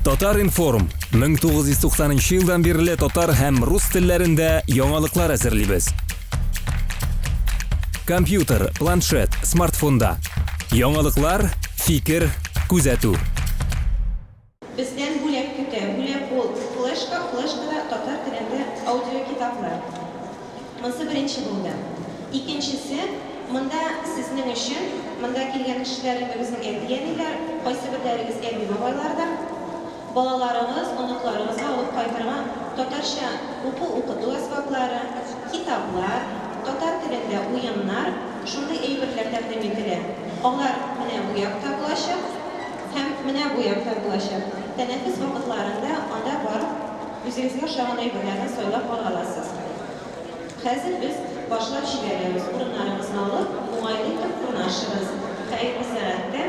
Татар-информ, 1990 елдан бирле татар һәм рус телләрендә яңалыклар әзерлибез. Компьютер, планшет, смартфонда. Яңалыклар, фикер, күзәтү. Бездән бүләк көтә. Бүләк ул, флешка, флешкада татар телендә аудиокитаплар. Монсы беренче булды. Икенчесе, монда сезнең өчен, монда килгән кешеләр инде безнең әти-әниләр, кайсыберләрегез әби-бабайлар да, балаларыгыз, оныкларыгызга алып кайтырга татарча уку-укыту әсбаплары, китаплар, татар телендә уеннар, шундый әйберләр тәкъдим ителә. Алар менә бу якта булачак. Һәм менә бу якта булачак. Тәнәфес вакытларында анда барып, үзегезгә ошаган әйберләрне сайлап ала аласыз. Хәзер без башлап җибәрәбез. Урыннарыгызны алып, уңайлы итеп урнашыгыз. Хәерле сәгатьтә!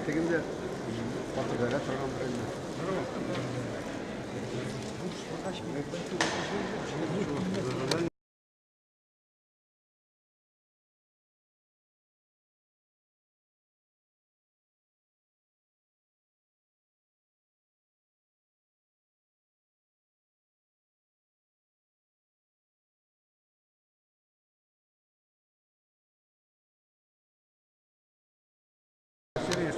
Тегендә каты бәрә торган бер инде.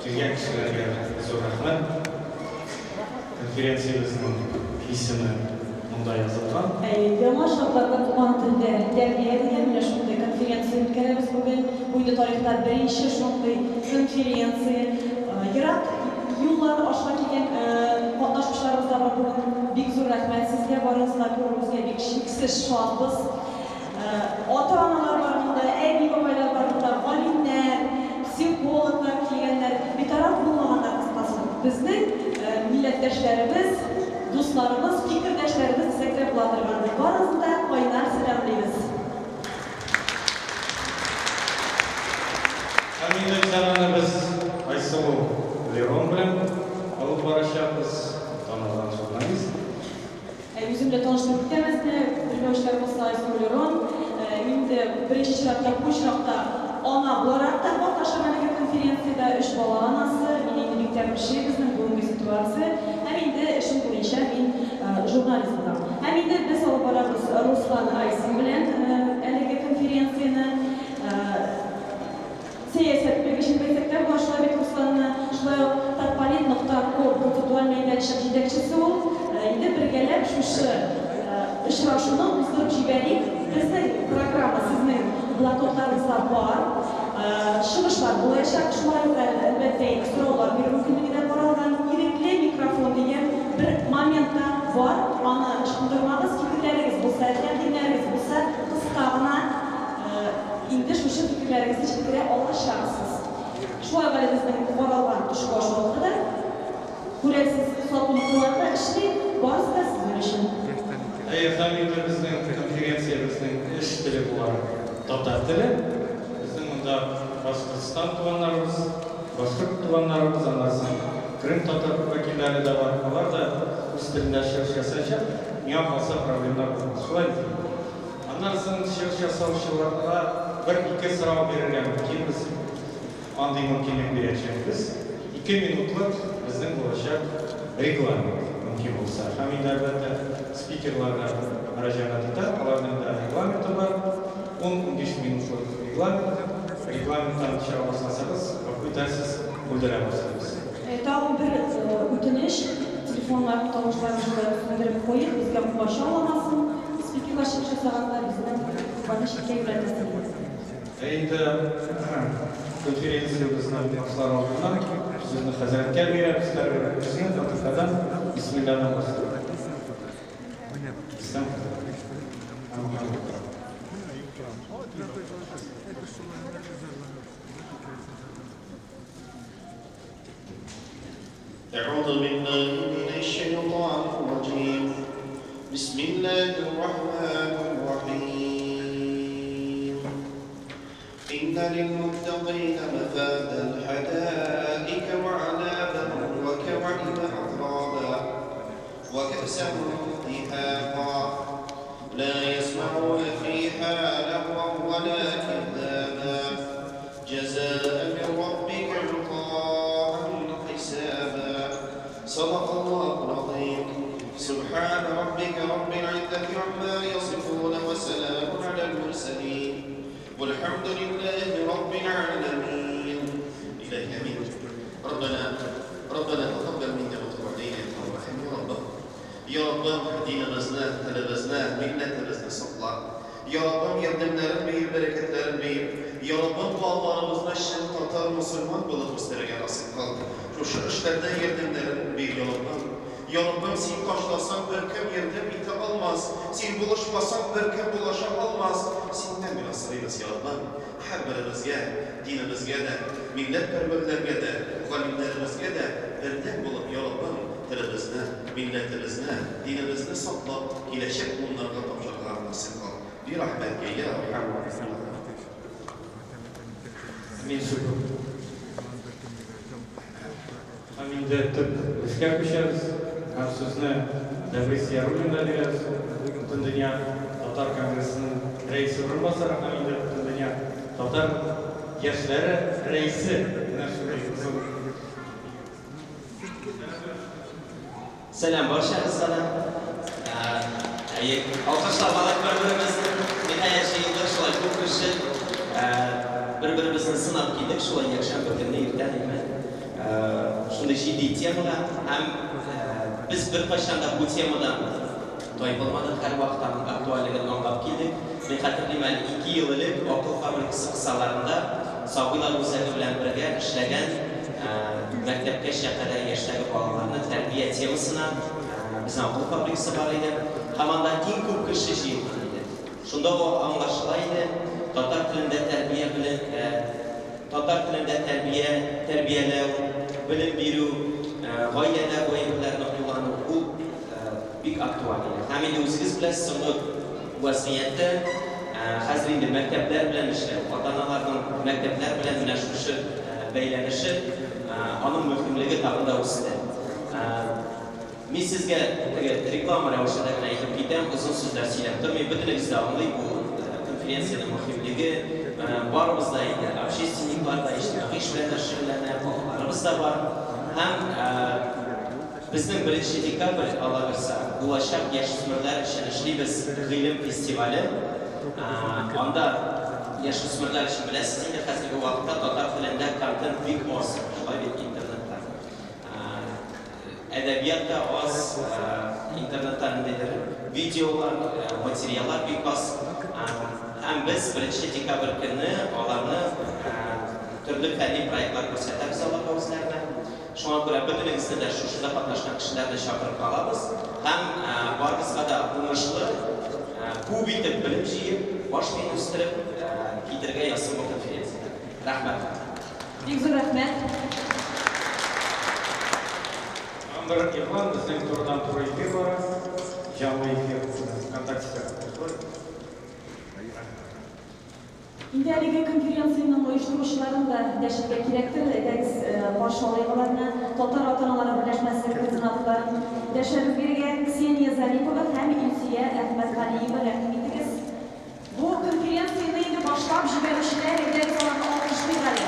Килгән кешеләргә зур рәхмәт. Конференциябезнең исеме монда язылган. Әйе, яңа шартларда туган телдә тәрбия дигән менә шундый конференция үткәрәбез бүген. Бу инде тарихта беренче шундый конференция. Ерак юллар аша килгән катнашучыларыбыз да бар бүген. Бик зур рәхмәт сезгә барыгызга да, күрүебезгә бик чиксез шатбыз. Ата-аналар бар монда, әби-бабайлар бар монда, галимнәр, психологлар килгәннәр, битараф булмаганнар, кыскасы. Безнең милләттәшләребез, дусларыбыз, фикердәшләребез дисәк тә була торгандыр. Барыгызны да кайнар сәламлибез. Һәм инде чараны без Айсылу Лерон белән алып барачакбыз, танылган журналист. Ә үзем дә таныштырып китәм әзне, белмәүчеләр булса, Айсылу Лерон. Мин инде беренче чиратта бу очракта ана буларак та катнашам әлеге конференциядә, өч бала анасы, мине инде бик тә борчый безнең бүгенге ситуация. Һәм инде эшем буенча мин журналист булам. Һәм инде без алып барабыз Руслан Айсин белән әлеге конференцияне. Сәясәт белгечен белсәк тә була шулай бит Русланны. Шулай ук Татполит нокта ком концептуаль мәйданчык җитәкчесе ул. Инде бергәләп шушы очрашуны уздырып җибәрик. Безнең программа сезнең блокнотларыгызда бар. Чыгышлар булачак. Шулай ук, әлбәттә инде, сораулар бирү мөмкинлеге дә каралган. Ирекле микрофон дигән бер момент та бар. Аны ычкындырмагыз. Фикерләрегез булса, тәкъдимнәрегез булса, кыска гына. Инде шушы фикерләрегезне җиткерә алачаксыз. Шулай ук әле безнең каралган төшке аш вакыты да, күрәсез, сату нокталары да эшли, барысы да сезнең өчен. Әйе, һәм инде безнең конференциябезнең эш теле буларак татар теле. Безнең монда Башкортстан туганнарыбыз, башкорт туганнарыбыз, аннан соң Крым татар вәкилләре дә бар. Алар да үз телендә чыгыш ясаячак. Миңа калса, проблемнар булмас. Шулай бит инде? Аннан соң чыгыш ясаучыларга бер-ике сорау бирергә мөмкинбез. Андый мөмкинлек бирәчәкбез. Ике минутлык безнең булачак регламент, мөмкин булса. Һәм инде, әлбәттә, спикерларга мөрәҗәгать итәм, аларның да регламенты бар. Ун-унбиш минутлык регламент. Регламенттан чыга башласагыз, гафу итәрсез, бүлдерә башлыйбыз. Тагын бер үтенеч, телефоннарның тавышларын шулай ук сүндереп куеп, безгә комачауламасын. Спикерлар чыгыш ясаганда безнең игътибарны читкә юнәлтәсен иде. Ә инде конференциябезне башлар алдыннан сүзне хәзрәткә бирәбез, һәрберебезне фатихадан, бисмилладан башлыйбыз. Ислам хәзрәт. أعوذ بالله من الشيطان الرجيم. بسم الله الرحمن الرحيم. إن للمتقين مفازا حدائق وعنابا وكواعب أترابا وكأسا دهاقا لا يسمعون فيها لغوا ولا كذابا جزاء من ربك عطاء حسابا. صدق الله العظيم. سبحان ربك رب العزة عما يصفون وسلام على المرسلين والحمد لله رب العالمين. إلهي آمين. ربنا تقبل منا وتب علينا يا رب. يا رب يا رب dinimizni, tilimizni, millatimizni saqla. Ya Rabbim yardımların beyir, bereketlerin beyir. Ya Rabbim balalarımızны чын татар мусульман булып үстерергә насыйп кыл. Шушы эшләрдә ярдәмнәрен бир, я Раббым. Я Раббым, син ташласаң беркем ярдәм итә алмас. Син булышмасаң беркем булыша алмас. Синнән генә сорыйбыз, я Раббым. Һәрберебезгә, динебезгә дә, милләтпәрвәрләргә дә, галимнәребезгә дә бердәм булып, я Раббым, телебезне, милләтебезне, динебезне саклап, киләчәк буыннарга тапшырырга насыйп кыл. برحمتك يا ارحم الراحمين. Мин шөкер. Һәм инде төп эшкә күчәбез. Һәм сүзне Тәбрис Яруллинга бирәбез. Бөтендөнья татар конгрессының рәисе урынбасары һәм инде Бөтендөнья татар яшьләре рәисе. Менә шундый озын. Сәлам баршагызга да. Әйе, алкышлап алыйк бер-беребезне. Ниһаять җыелдык шулай күп кеше. Бер-беребезне сынап килдек шулай якшәмбе көнне иртән әйме. Шундый җитди темага һәм без беркайчан да бу темадан тайпылмадык, һәрвакыт аның актуальлеген аңлап килдек. Мин хәтерлим әле, 2 ел элек Акыл фабрикасы кысаларында Сабыйлар үзәге белән бергә эшләгән мәктәпкәчә кадәр яшьтәге балаларны тәрбия темасына безнең Акыл фабрикасы бар иде. Һәм анда иң күп кеше җыелган иде. Шунда ук аңлашыла иде, татар телендә тәрбия белән, татар телендә тәрбия, тәрбияләү, белем бирү, гаиләдә бу әйберләрне куллану ул бик актуаль иде. Һәм инде үзегез беләсез, соңгы вазгыятьтә хәзер инде мәктәпләр белән эшләү, ата-аналарның мәктәпләр белән менә шушы бәйләнеше, аның мөһимлеге тагын да үсте. Мин сезгә теге реклама рәвешендә генә әйтеп китәм, озын сүзләр сөйләп тормыйм, бөтенегез дә аңлый бу конференциянең мөһимлеге. Барыбыз да инде общественниклар да, иҗтимагый эш белән дә шөгыльләнә, балаларыбыз да бар. Һәм безнең 1 декабрь, Алла бирса, булачак яшүсмерләр өчен эшлибез гыйлем фестивале. Анда яшүсмерләр өчен беләсез инде хәзерге вакытта татар телендә контент бик аз, шулай бит интернетта. Әдәбият та аз, интернетта ниндидер видеолар, материаллар бик аз. Һәм без 1 декабрь көнне аларны төрле фәнни проектлар күрсәтәбез аларга үзләренә. Шуңа күрә бөтенегезне дә шушында катнашкан кешеләрне чакырып калабыз. Һәм барыгызга да уңышлы, күп итеп белем җыеп, баш миен үстереп китергә язсын бу конференциядә. Рәхмәт. Бик зур рәхмәт. Бер игълан, безнең турыдан-туры эфир бара. Җанлы эфир ВКонтакте. Инде әлеге конференциянең оештыручыларын да дәшергә кирәктер. Әйдәгез, каршы алыйк аларны. Татар ата-аналары берләшмәсе координаторларын дәшәбез бирегә. Ксения Зарипова һәм Илсөя Әхмәтгалиева, рәхим итегез. Бу конференцияне инде башлап җибәрүчеләр, әйдәгез аларны алкышлыйк әле.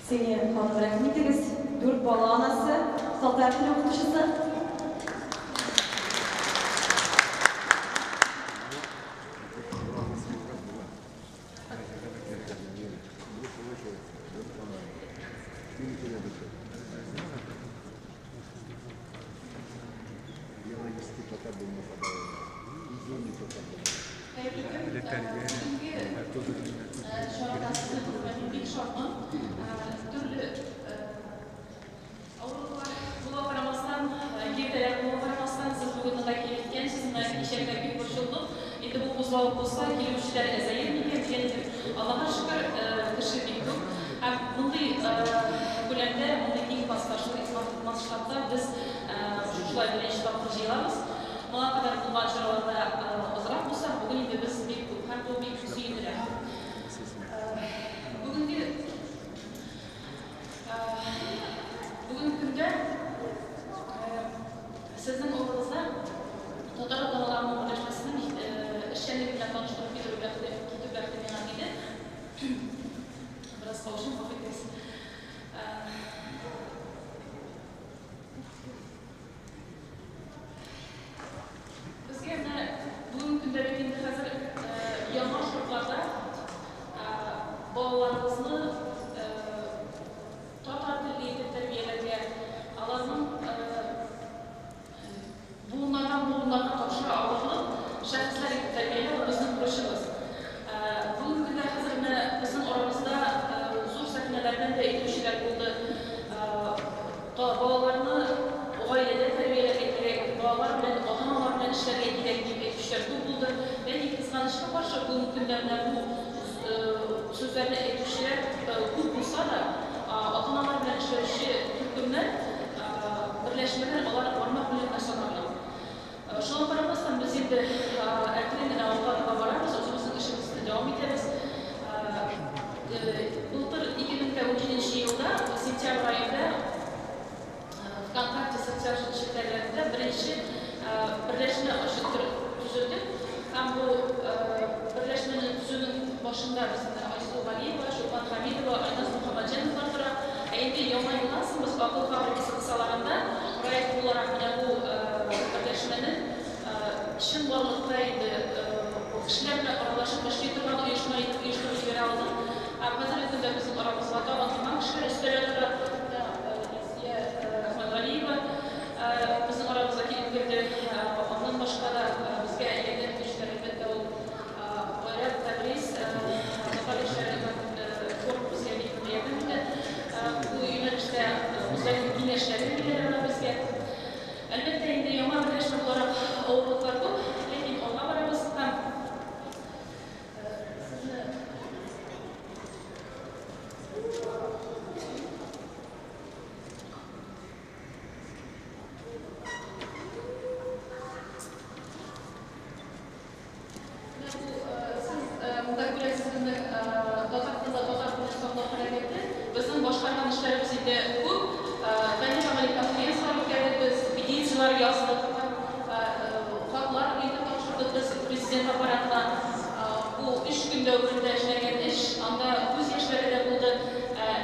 Ксения ханым, рәхим итегез. 4 бала анасы, татар теле укытучысы. Чарада сезне күрүгә мин бик шатмын. Төрле авырулар була карамастан, киртәләр була карамастан, сез бүген монда килеп җиткәнсез. Менә кичә генә бик борчылдык. Инде бу кузгалып булса, килүчеләр әзәер микән дигән идек. Аллаһка шөкер, җыелабыз. Моңа кадәр булган чараларда азрак булса, бүген инде без бик күп һәм бу бик сөендерә. Бүгенге бүгенге көндә сезнең алдыгызда татар атамаларының берләшмәсенең эшчәнлеге белән таныштырып китү бәхете китү бәхете миңа тиде. Бераз каушыйм, гафу итегез. Безгә менә бүгенге көндә бит инде хәзер яңа шартларда балаларыбызны татар телле итеп тәрбияләргә, аларның буыннардан буыннарга тапшыра алырлык шәхесләр итеп тәрбияләү безнең бурычыбыз. Бүгенге көндә хәзер менә безнең арабызда зур сәхнәләрдән дә әйтүчеләр булды. Балаларны гаиләдә тәрбияләргә кирәк, балалар белән, ата-аналар белән эшләргә кирәк дип әйтүчеләр күп булды. Ләкин кызганычка каршы, бүгенге көндә менә бу сүзләрне әйтүчеләр күп булса да, ата-аналар белән эшләүче төркемнәр, берләшмәләр алар бармак белән генә санарлык. Шуңа карамастан, без инде әкрен генә алга таба барабыз, үзебезнең эшебезне дәвам итәбез. Былтыр 2017 елда, сентябрь аенда ВКонтакте социаль челтәрләрендә беренче берләшмә төзелде. Һәм бу берләшмәне төзүнең башында безнең Айсылу Галиева, Чулпан Хәмидова, Айназ Мөхәммәтҗановлар тора. Ә инде яңа елдан соң без Акыл фабрикасы кысаларында проект буларак менә бу берләшмәне чынбарлыкта инде кешеләр белән аралашып эшли торган оешма итеп оештырып җибәрә алдык. Һәм хәзерге көндә безнең арабызга тагын яңа кешеләр өстәлә тора. Илсөя Әхмәтгалиева безнең арабызга килеп керде. Аннан башка да безгә ярдәм итүчеләр, әлбәттә, ул Айрат, Тәбрис, татар яшьләре форум безгә бик нык ярдәм итә. Бу юнәлештә үзләренең киңәшләрен бирәләр алар безгә. Әлбәттә, инде яңа берләшмә буларак авырлыклар күп, ләкин алга барабыз һәм сезне Менә бу сез монда күрәсез безнең татар кызы татар телен саклау хәрәкәте. Безнең башкарган эшләребез инде күп. Фәнни-гамәли конференцияләр үткәрдек без, петицияләр яздык һәм хатлар илтеп тапшырдык без президент аппаратына. Бу өч көн дәверендә эшләнгән эш, анда күз яшьләре дә булды.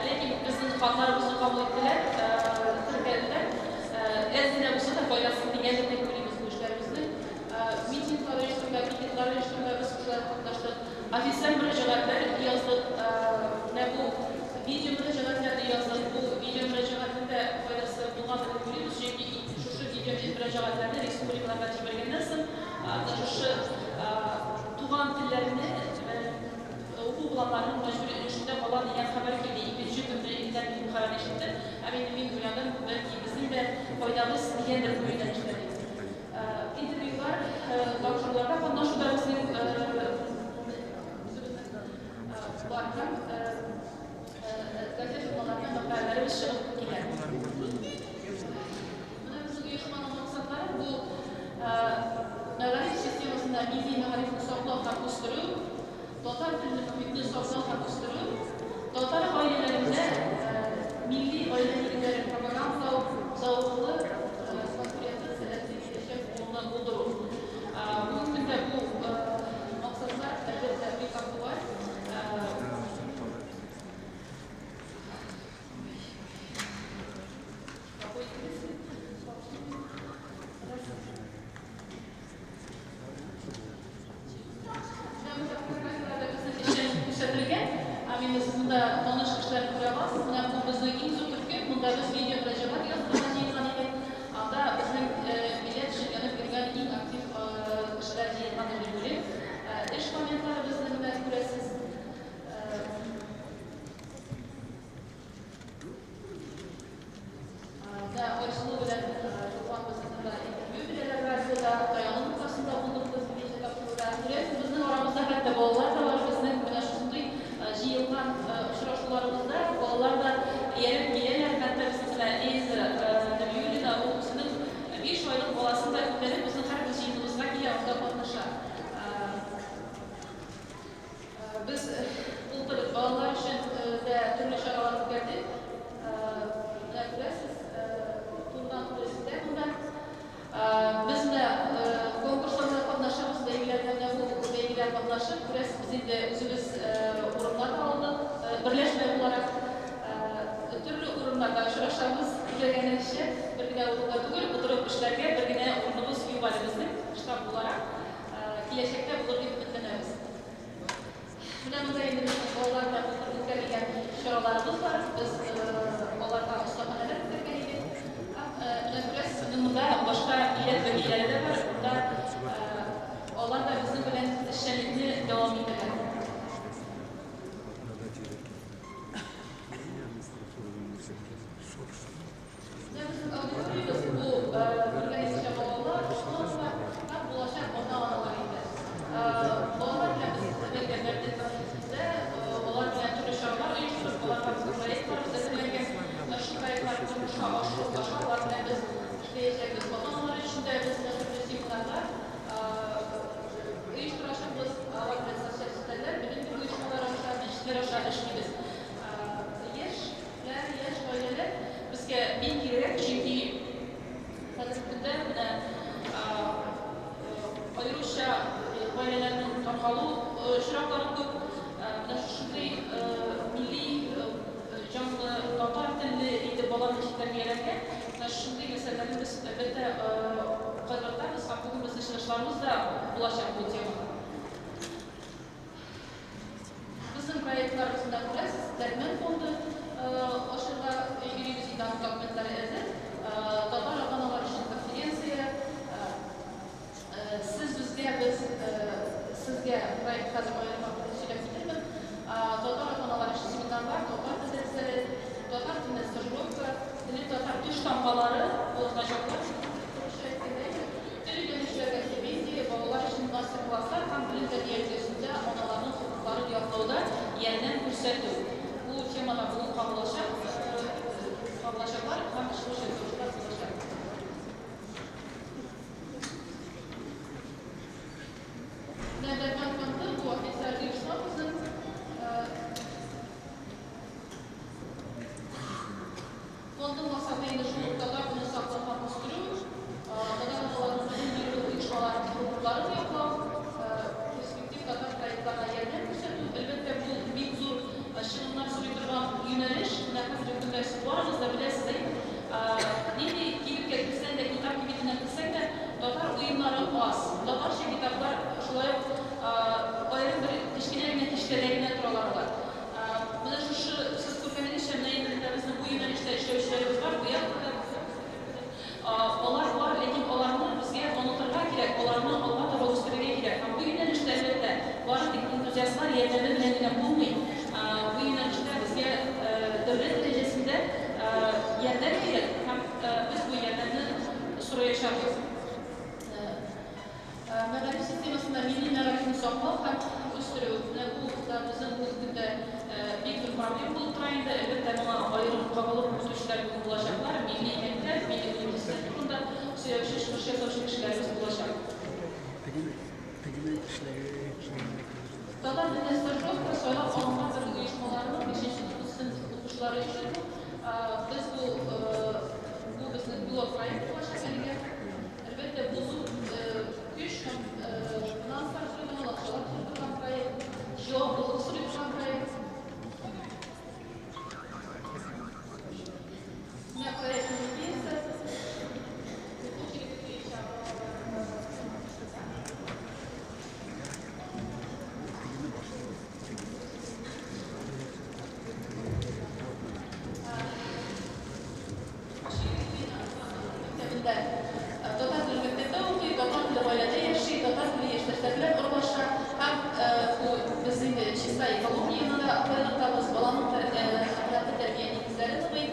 Ләкин безнең хатларыбызны кабул иттеләр, теркәделәр. Әз генә булса да файдасы тигәндер дип уйлыйбыз бу эшләребезнең. Митинглар оештыруда, пикетлар оештыруда без шулай катнаштык. Официаль мөрәҗәгатьләр яздык. Менә бу видео мөрәҗәгатьләрне яздык. Бу видео мөрәҗәгатьнең дә файдасы булгандыр дип уйлыйбыз, чөнки шушы видео мөрәҗәгатьләрне республикаларга җибәргәннән соң, шушы туган телләрне уку планнарының мәҗбүри өлешендә кала дигән хәбәр килде. Икенче көнне иртән мин бу хәбәрне ишеттем. Һәм инде мин уйладым, бәлки безнең дә файдабыз тигәндер бу юнәлештә дип. Интервьюлар, тапшыруларда катнашуда безнең үзебезнең бар һәм газета журналларына мәкаләләребез чыгып килә. Менә безнең оешманың максатлары бу мәгариф системасында милли мәгарифне саклау һәм үстерү, татар телле мохитне саклау һәм үстерү, татар гаиләләрендә милли гаилә нигезләрен пропагандалау, зәвыклы, конкурентлы, сәләтле киләчәк буынны булдыру. Бүгенге көндә бу максатлар, әлбәттә, бик актуаль. Гафу итегез. Менә монда фотографияләрдә безнең эшчәнлек күрсәтелгән. Һәм инде сез монда таныш кешеләрне күрә аласыз. Менә бу безнең иң зур төркем. Монда без видео мөрәҗәгать яздырырга җыелган идек. Анда безнең милләт өчен янып йөргән иң актив кешеләр җыелгандыр дип уйлыйм. Эш моментлары безнең менә күрәсез. Менә Айсылу белән Чулпан безнең монда интервью бирәләр радиода, Таяну ноктасында булдык без берничә тапшыруда. Күрәсез, безнең арабызда хәтта балалар да бар. Безнең менә шушындый җыелган очрашуларыбызда балалар да ияреп киләләр. Хәтта безнең менә Эльза Нәбиуллина, ул үзенең 5 айлык баласын да күтәреп, безнең һәрбер җыеныбызга килә, анда катнаша. Без былтыр балалар өчен дә төрле чаралар үткәрдек. Менә күрәсез, турыдан-туры сездә монда. Без менә конкурсларда катнашабыз, бәйгеләрдә, менә бу бәйгедә катнашып, күрәсез, без инде үзебез урыннар да алдык, берләшмә буларак. Төрле урыннарда очрашабыз, теләгәнебезчә, бер генә урында түгел, утырып эшләргә бер генә урыныбыз юк әле безнең, штаб буларак. Киләчәктә булыр дип өметләнәбез. Менә монда инде безнең балалар белән былтыр үткәрелгән чараларыбыз бар. Без аларга остаханәләр үткәргән идек. Һәм менә күрәсез, безнең монда башка милләт вәкилләре дә бар. Монда алар да безнең белән эшчәнлекне дәвам итәләр. Менә безнең аудиториябез бу күргәнегезчә балалар, ата-аналар һәм булачак ата-аналар инде. Балалар белән без мәктәпләрдә тәүлектә алар белән төрле чаралар оештырып, аларга безнең проектларыбыз әзерләнгән. Менә шул проектларны тормышка ашыру аша алар белән без эшләячәкбез. Ата-аналар өчен дә без менә төрле семинарлар оештырачакбыз. Алар белән социаль челтәрләр, белем бирү оешмалары аша, мәчетләр аша эшлибез. Яшьләр, яшь гаиләләр безгә бик кирәк, чөнки хәзерге көндә менә аеруча гаиләләрнең таркалу очраклары күп. Менә шушындый милли җанлы, татар телле итеп баланы ничек тәрбияләргә, менә шушындый мәсьәләләрне без, әлбәттә, кайгыртабыз һәм бүген безнең чыгышларыбыз да булачак бу темага. Безнең проектларыбызны да күрәсез, Дәрмән фонды ачырга йөрибез инде, аның документлары әзер. Татар ата-аналар өчен конференция, Сез безгә, без сезгә проект хәзер аерым сөйләп китермен. Татар ата-аналар өчен семинарлар, татар тел дәресләре, татар теленә стажировка, теле татар түш тамгалары, бу значоклар, русча әйткәндә, тел өйрәнүчеләргә стипендия, балалар өчен мастер-класслар һәм белем тәрбия өлкәсендә аналарның хокукларын яклауда ярдәм күрсәтү. Бу темада бүген кагылачак, кагылачаклар һәм чыгыш ясаучылар булачак. Менә Дәрман фонды, бу официаль оешма безнең. Фондның максаты инде шул ук татар телен саклау һәм үстерү, татар балаларының белем бирү оешмаларының хокукларын яклау, перспектив татар проектларына ярдәм күрсәтү. Әлбәттә, бу бик зур чыгымнар сорый торган юнәлеш. Менә хәзерге көндә сез барыгыз да беләсез, әй, нинди кибеткә керсәң дә, китап кибетенә керсәң дә, татар уеннары аз. Татарча китаплар шулай ук аерым бер кечкенә генә киштәдә генә торалар алар. Менә шушы сез күргәнегезчә, менә инде менә безнең бу юнәлештә эшләүчеләребез бар, бу якта да, алар бар, ләкин аларны безгә онытырга кирәк, аларны алга таба үстерергә кирәк. Һәм бу юнәлештә, әлбәттә, бары тик энтузиастлар ярдәме белән генә булмый. Бу юнәлештә безгә дәүләт дәрәҗәсендә ярдәм кирәк һәм без бу ярдәмне сораячакбыз. Мәгариф системасында милли мәгарифне саклау һәм үстерү. Менә бу да безнең бүгенге көндә бик зур проблема булып тора инде. Әлбәттә, моңа аерым кагылып үтүчеләр бүген булачаклар. Милли мәктәп, милли университет турында сөйләүче, чыгыш ясаучы кешеләребез булачак. Татар теленә стажировка сайлап алынган бер оешмаларның бишенче сыйныф укучылары өчен бу. Без бу бу безнең пилот проект булачак әлегә. Әлбәттә, бу зур көч һәм финанслар сорый торган, акчалар сорый торган проект, җаваплылык сорый торган проект. Менә проектның идеясе. Уку кирәк буенча. Мәктәбендә татар теле мәктәптә укый, татар теле гаиләдә яши, татар теле яшьтәшләр белән аралаша һәм бу без инде чиста экологияне дә кайгыртабыз, баланың әхлакый тәрбия нигезләре ныгый,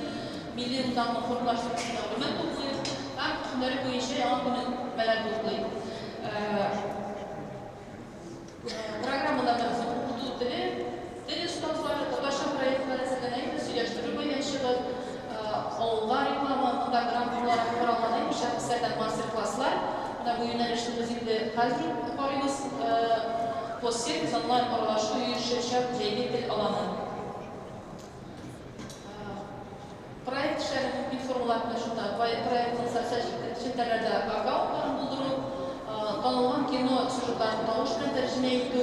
милли үзаңны формалаштыру өчен мәгълүмат туплый һәм һөнәре буенча яңа күнекмәләр туплый. Программада безнең укыту теле, тел остазлары, татарча проектлар әзерләнә инде, сөйләштерү мәйданчыгы, авылга реклама, монда грант буларак каралган. шәхесләрдән мастер-класслар. Менә бу юнәлешне без инде хәзер үк карыйбыз. Постсервис, онлайн аралашу оештырачак җәйге тел аланы. Проект эшләре мөмкин формалар менә шунда. Проектның социаль челтәрләрдә аккаунтларын булдыру, танылган кино сюжетларын тавыш белән тәрҗемә итү,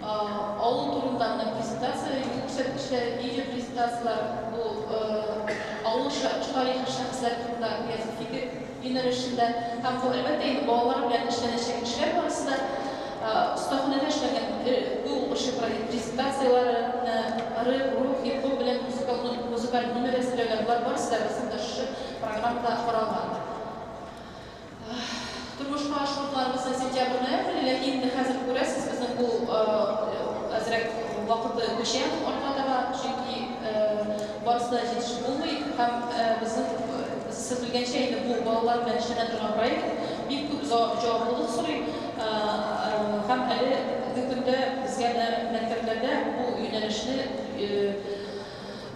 авыл турында менә презентация күрсәткечләр, видео презентацияләр, бу авыл тарихы шәхесләре турында креатив фикер юнәлешендә. Һәм бу, әлбәттә инде, балалар белән эшләнәчәк эшләр барысы да. Остаханәдә эшләнгән бу укучы презентацияләре, рэп, рок, хип-хоп белән музыкаль номер әзерләүләр, болар барысы да безнең дә шушы программада каралган. Тормышка ашыру планыбызны сентябрь-ноябрь, ләкин инде хәзер күрәсез, безнең бу әзрәк вакыты күчә артка таба, чөнки барысы да җитешеп булмый һәм безнең, сез белгәнчә инде, бу балалар белән эшләнә торган проект, бик күп җаваплылык сорый һәм әлеге көндә безгә менә мәктәпләрдә бу юнәлешне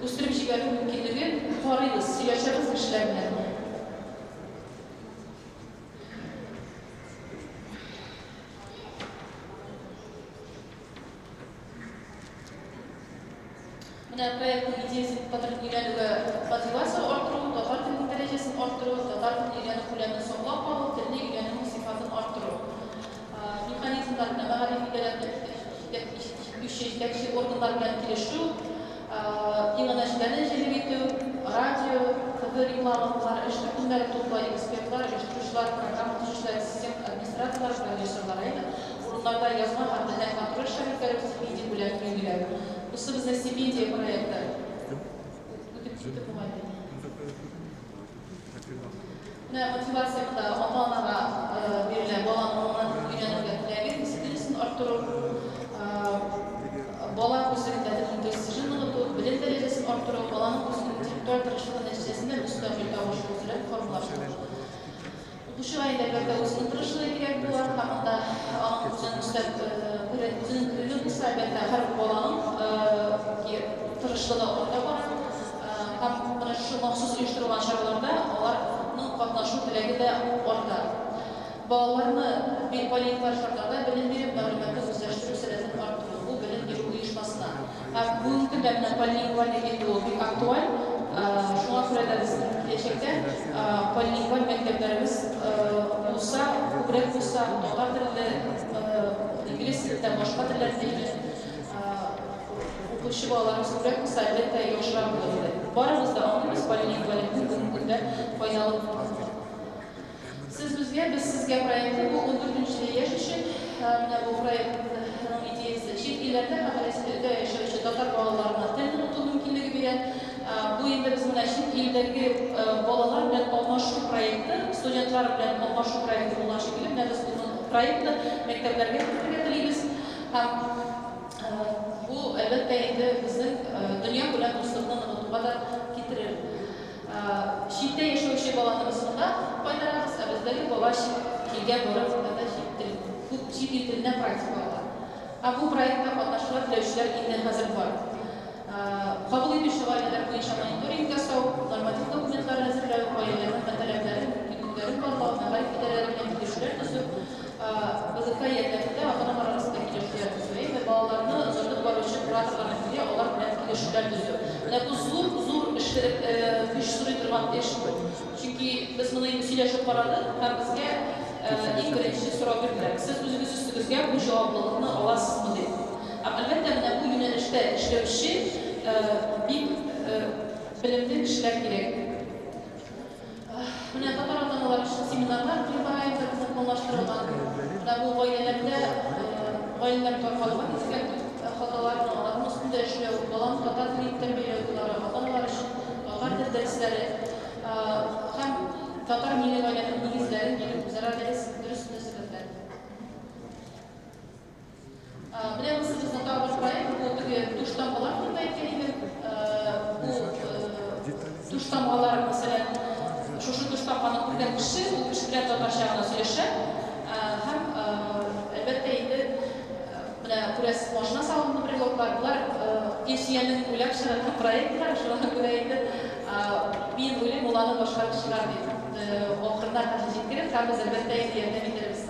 үстереп җибәрү мөмкинлеген карыйбыз, сөйләшәбез кешеләр белән. Менә проектның идеясе татар телен өйрәнүгә мотивация арттыру, татар теленең дәрәҗәсен арттыру, татар телен өйрәнү күләмен саклап калу, телне өйрәнүнең сыйфатын арттыру. Механизмнар менә мәгариф идарәләре җитәкче җитәкче органнар белән килешү, Иганәчеләрне җәлеп итү, радио, ТВ рекламалары, эш төркемнәре туплау, экспертлар, оештыручылар, программа төзүчеләр, систем администраторлары, продюсерлар, әйе, урыннарда язма һәм телдән контроль эшләр үткәрү, стипендия күләмен билгеләү. Бусы безнең стипендия проекты. Үтеп китте бугай. Менә мотивация монда ата-анага бирелә, баланың ана телен өйрәнергә теләген, дисциплинасын арттыру, бала күзлегендә телнең престижын ныгыту, белем дәрәҗәсен арттыру, баланың үзенең интеллектуаль тырышлыгы нәтиҗәсендә мөстәкыйль табыш үстерен формалаштыру. Укучыга инде, әлбәттә, үзенең тырышлыгы кирәк була һәм анда аның үзенең өстәп үзенең кереме булса, әлбәттә, һәр баланың тырышлыгы арта бара. Һәм менә шушы махсус оештырылган чараларда аларның катнашу теләге дә арта. Балаларны поликлар шартларда белем биреп, мәгълүматны үзләштерү сәләтен арттыру, бу белем бирү оешмасына. Һәм бүгенге көндә менә полилингвальлек инде ул бик актуаль. Шуңа күрә дә безнең киләчәктә полилингваль мәктәпләребез булса, күбрәк булса, татар телендә, инглиз телендә, башка телләрдә өйрәнеп укучы балаларыбыз күбрәк булса, әлбәттә, яхшырак булыр иде. Барыбыз да аңлыйбыз полилингвальлекнең бүгенге көндә файдалы булуын. Сез безгә, без сезгә проекты бу ундүртенче яшь өчен. Менә бу проектның идеясе чит илләрдә һәм Рәсәйдә яшәүче татар балаларына тел ныгыту мөмкинлеге бирә. Бу инде без менә чит илдәге балалар белән алмашу проекты, студентлар белән алмашу проекты булган шикелле, менә без бу проектны мәктәпләргә кертергә телибез. Һәм бу, әлбәттә инде, безнең дөньякүләм дуслыкны ныгытуга да китерер. Читтә яшәүче баланы без монда кайтарабыз, ә бездәге бала чит илгә барып, монда да чит тел, күп чит ил теленә практика ала. Ә бу проектта катнашырга теләүчеләр инде хәзер бар. Кабул итүче гаиләләр буенча мониторинг ясау, норматив документлар әзерләү, гаиләләрнең таләпләрен, мөмкинлекләрен барлау, мәгариф идарәләре белән килешүләр төзү, БЗК ярдәмендә ата-аналар арасында килешүләр төзү, әйе, балаларны озатып баручы кураторлар белән алар белән килешүләр төзү. Менә бу зур, зур эш, көч сорый торган эш бу. Чөнки без моны инде сөйләшеп карадык һәм безгә иң беренче сорау бирделәр, сез үзегез өстегезгә бу җаваплылыкны аласызмы дип. Һәм, әлбәттә, менә бу юнәлештә эшләүче бик белемле кешеләр кирәк. Менә татар ата-аналары өчен семинарлар Климбай районында безнең планлаштырылган. Менә бу гаиләләрдә гаиләләр таркалуга китергән төп хаталарны, аларның өстендә эшләү, баланы татар теле итеп тәрбияләү юллары, ата-аналар өчен татар тел дәресләре һәм татар милли гаиләнең нигезләрен бирү, үзара дөрес мөнәсәбәтләр. Менә монысы безнең тагы бер проект, бу теге туш тамгалар турында әйткән идем. Бу туш тамгалар, мәсәлән, шушы туш тамганы күргән кеше, ул кеше белән татарча гына сөйләшә. Һәм, әлбәттә инде, менә күрәсез, машина салонында брелоклар, болар. Илсөянең уйлап чыгарган проектлары, шуңа күрә инде мин уйлыйм, ул аны башкарып чыгар дип. Ахырына хәтле җиткереп, һәм без, әлбәттә инде, ярдәм итәрбез.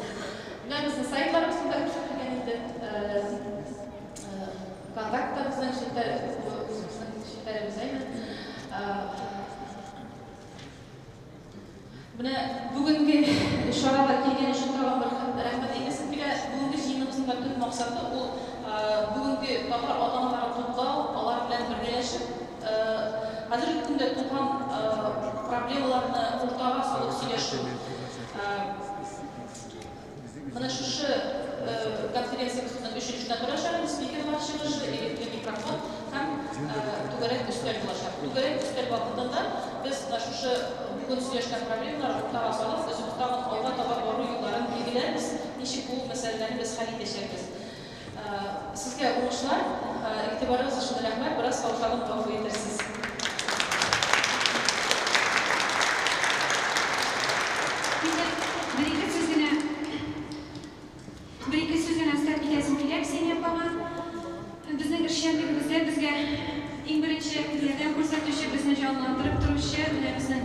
Менә безнең сайтларыбыз монда күрсәтелгән инде. Контактта безнең челтәр, үзебезнең челтәребез әйме. Менә бүгенге чарага килгән өчен тагын бер рәхмәт әйтәсем килә. Бүгенге җыеныбызның да төп максаты ул бүгенге татар ата-аналарын туплау, алар белән бергәләшеп, хәзерге көндә туган проблемаларны уртага салып сөйләшү. Менә шушы конференциябезнең өченче торачак инде спикерлар чыгышы, ирекле микрофон һәм түгәрәк өстәл булачак. Түгәрәк өстәл вакытында без менә шушы бүген сөйләшкән проблемаларны уртага салып, үзебез тагын алга таба бару юлларын билгеләрбез, ничек бу мәсьәләләрне без хәл итәчәкбез. Сезгә уңышлар, игътибарыгыз өчен рәхмәт, бераз каушадым, гафу итәрсез. Инде бер-ике сүз генә, бер-ике сүз генә өстәп китәсем килә Ксения апага. Безнең эшчәнлегебездә безгә иң беренче ярдәм күрсәтүче, безне җанландырып торучы, менә безнең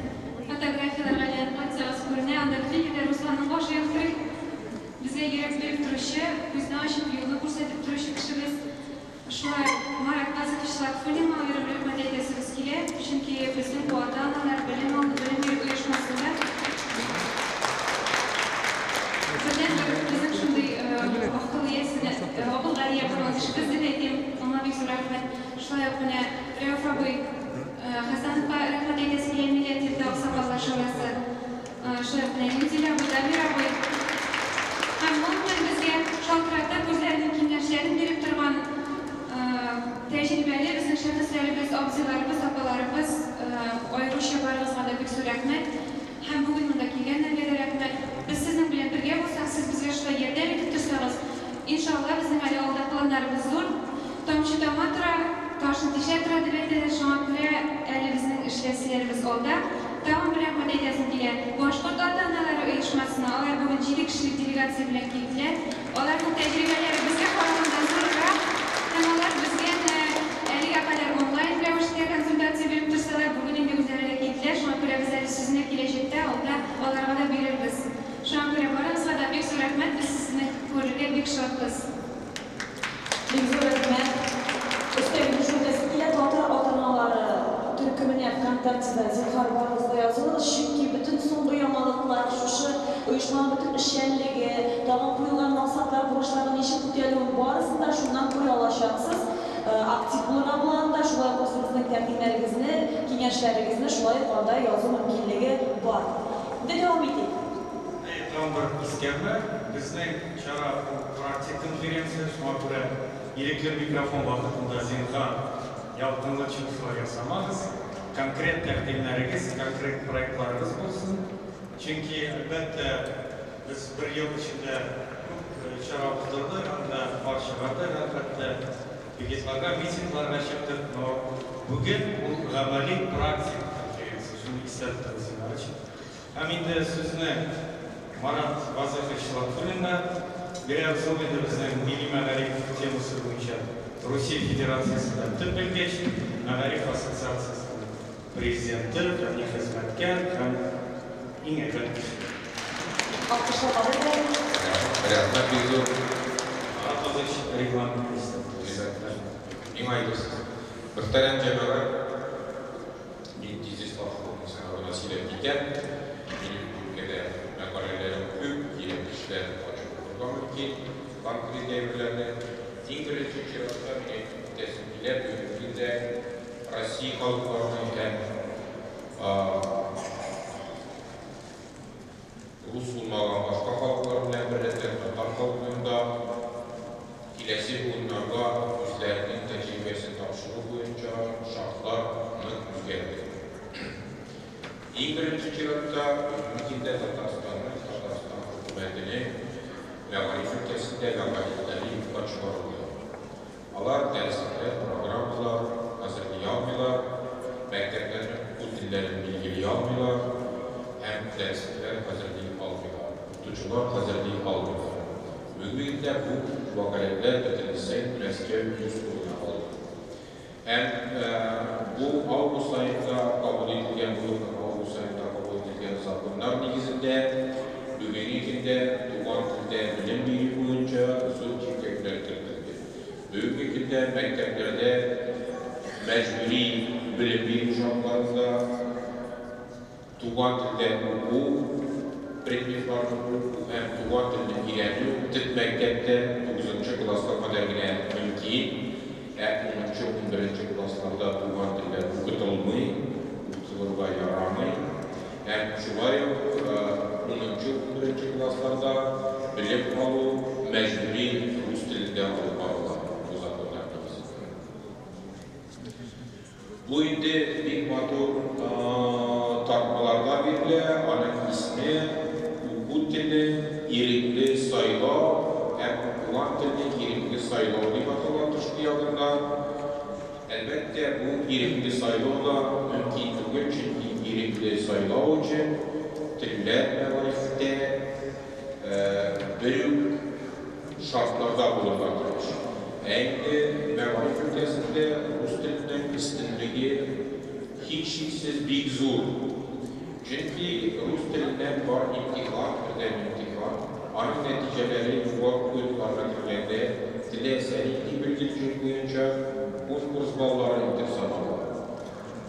фотографияләргә әйләнеп кайтсагыз күренә, анда бөтен җирдә Русланның башы ялтырый. Безгә йөрәк биреп торучы, күзне ачып, юлны күрсәтеп торучы кешебез. Шулай ук Марат Назыкович Латфуллинга аерым рәхмәт әйтәсебез килә, чөнки безнең бу ата-аналар белем алды, белем бирү оешмасында бердәнбер безнең шундый акыл иясенә, акылга ия булган кешебез дип әйтим, аңа бик зур рәхмәт. Шулай ук менә Рәүф абый Хәсәновка рәхмәт әйтәсе килә, Милләт йорты аксакаллар шурасы. Шулай ук менә Минзилә абый, Дамир абый һәм гомумән безгә шалтыратып, үзләренең киңәшләрен биреп торган тәҗрибәле безнең шәхесләребез, абзыйларыбыз, апаларыбыз, аеруча барыгызга да бик зур рәхмәт. Һәм бүген монда килгәннәргә дә рәхмәт. Без сезнең белән бергә булсак, сез безгә шулай ярдәм итеп торсагыз, иншалла, безнең әле алда планнарыбыз зур. Тамчы тама тора, ташны тишә тора, дип әйтәләр, шуңа күрә әле безнең эшләселәребез алда. Тагын бер рәхмәт әйтәсем килә Башкорт ата-аналары оешмасына, алар бүген җиде кешелек делегация белән килделәр. Аларның тәҗрибәләре безгә караганда зуррак һәм алар безгә менә әлегә кадәр онлайн рәвештә консультация биреп торсалар, бүген инде үзләре дә килделәр, шуңа күрә без әле сүзне киләчәктә алда аларга да бирербез. Шуңа күрә барыгызга да бик зур рәхмәт, без сезне күрергә бик шатбыз. Бик зур рәхмәт. Өстәп шуны әйтәсем килә, татар ата-аналары төркеменә ВКонтактеда зинһар барыгыз да язылыгыз, чөнки бөтен соңгы яңалыклар, шушы оешманың бөтен эшчәнлеге, тагын куелган максатлар, бурычларның ничек үтәлүен барысын да шуннан күрә алачаксыз. Актив булырга була анда, шулай ук үзегезнең тәкъдимнәрегезне, киңәшләрегезне шулай ук анда язу мөмкинлеге бар. Инде дәвам итик. Әйе, тагын бер искәрмә, безнең чара ул практик конференция, шуңа күрә ирекле микрофон вакытында зинһар ялкынлы чыгышлар ясамагыз, конкрет тәкъдимнәрегез, конкрет проектларыгыз булсын. Чөнки, әлбәттә, без бер ел эчендә күп чара уздырдык, анда пар чыгардык, әлбәттә, пикетларга, митингларга чыктык, но бүген ул гамәли практик конференция, шуны истә тотыгыз, зинһар өчен. Һәм инде сүзне Марат Вазыйхович Латфуллинга бирәбез. Ул инде безнең милли мәгариф темасы буенча Русия Федерациясендә төп белгеч, Мәгариф ассоциациясенең президенты, фәнни хезмәткәр һәм иң әйбәт кеше. Алкышлап алыйк әле. Рәхмәт бик зур. Марат Вазыйхович, регламент истә. Миңа әйтәсез. Мөхтәрәм җәмәгать, Мин тизис вакытын гына сөйләп китәм. Минем бу өлкәдә мәкаләләрем күп, кирәк кешеләр ачып укырга мөмкин конкрет әйберләрне. Иң беренче чиратта мин әйтеп китәсем килә, бүгенге көндә Россия халыкларының һәм рус булмаган башка халыклар белән беррәттән татар халкының да киләсе буыннарга үзләренең тәҗрибәсен тапшыру буенча шартлар нык үзгәрде. Иң беренче чиратта бүгенге көндә Татарстанның, Татарстан хөкүмәтенең мәгариф өлкәсендә вәкаләтләре юкка чыгарылды. Алар дәреслекләр, программалар әзерли алмыйлар, мәктәпләрнең уку телләрен билгели алмыйлар һәм дәреслекләр әзерли алмыйлар, укытучылар әзерли алмыйлар. Бүгенге көндә бу вәкаләтләр бөтенләй Мәскәү үз кулына алды. Һәм бу август аенда кабул ителгән, бу елның август аенда кабул ителгән законнар нигезендә бүгенге көндә туган телдә белем бирү буенча зур чикләүләр кертелде. Бүгенге көндә мәктәпләрдә мәҗбүри белем бирү шартларында туган телдә уку, предметларны уку һәм туган телне өйрәнү төп мәктәптә тугызынчы класска кадәр генә мөмкин, ә унынчы, унберенче классларда туган телләр укытылмый, укытылырга ярамый. Һәм шулай ук унынчы, унберенче классларда белем алу мәҗбүри рус телендә алып барыла бу законнар нигезендә. Бу инде бик матур тартмаларда бирелә, аның исеме, Уку теле, ирекле сайлау һәм укыган телне ирекле сайлау дип атала тышкы ягында. Әлбәттә, бу ирекле сайлау да мөмкин түгел, чөнки ирекле сайлау өчен телләр мәгарифтә бер үк шартларда булырга тиеш. Ә инде мәгариф өлкәсендә рус теленең өстенлеге һичшиксез бик зур. Чөнки рус теленнән бар имтихан, бердәм имтихан, аның нәтиҗәләре югары уку йортларына кергәндә теләсә нинди белгечлек буенча конкурс баллары итеп санала.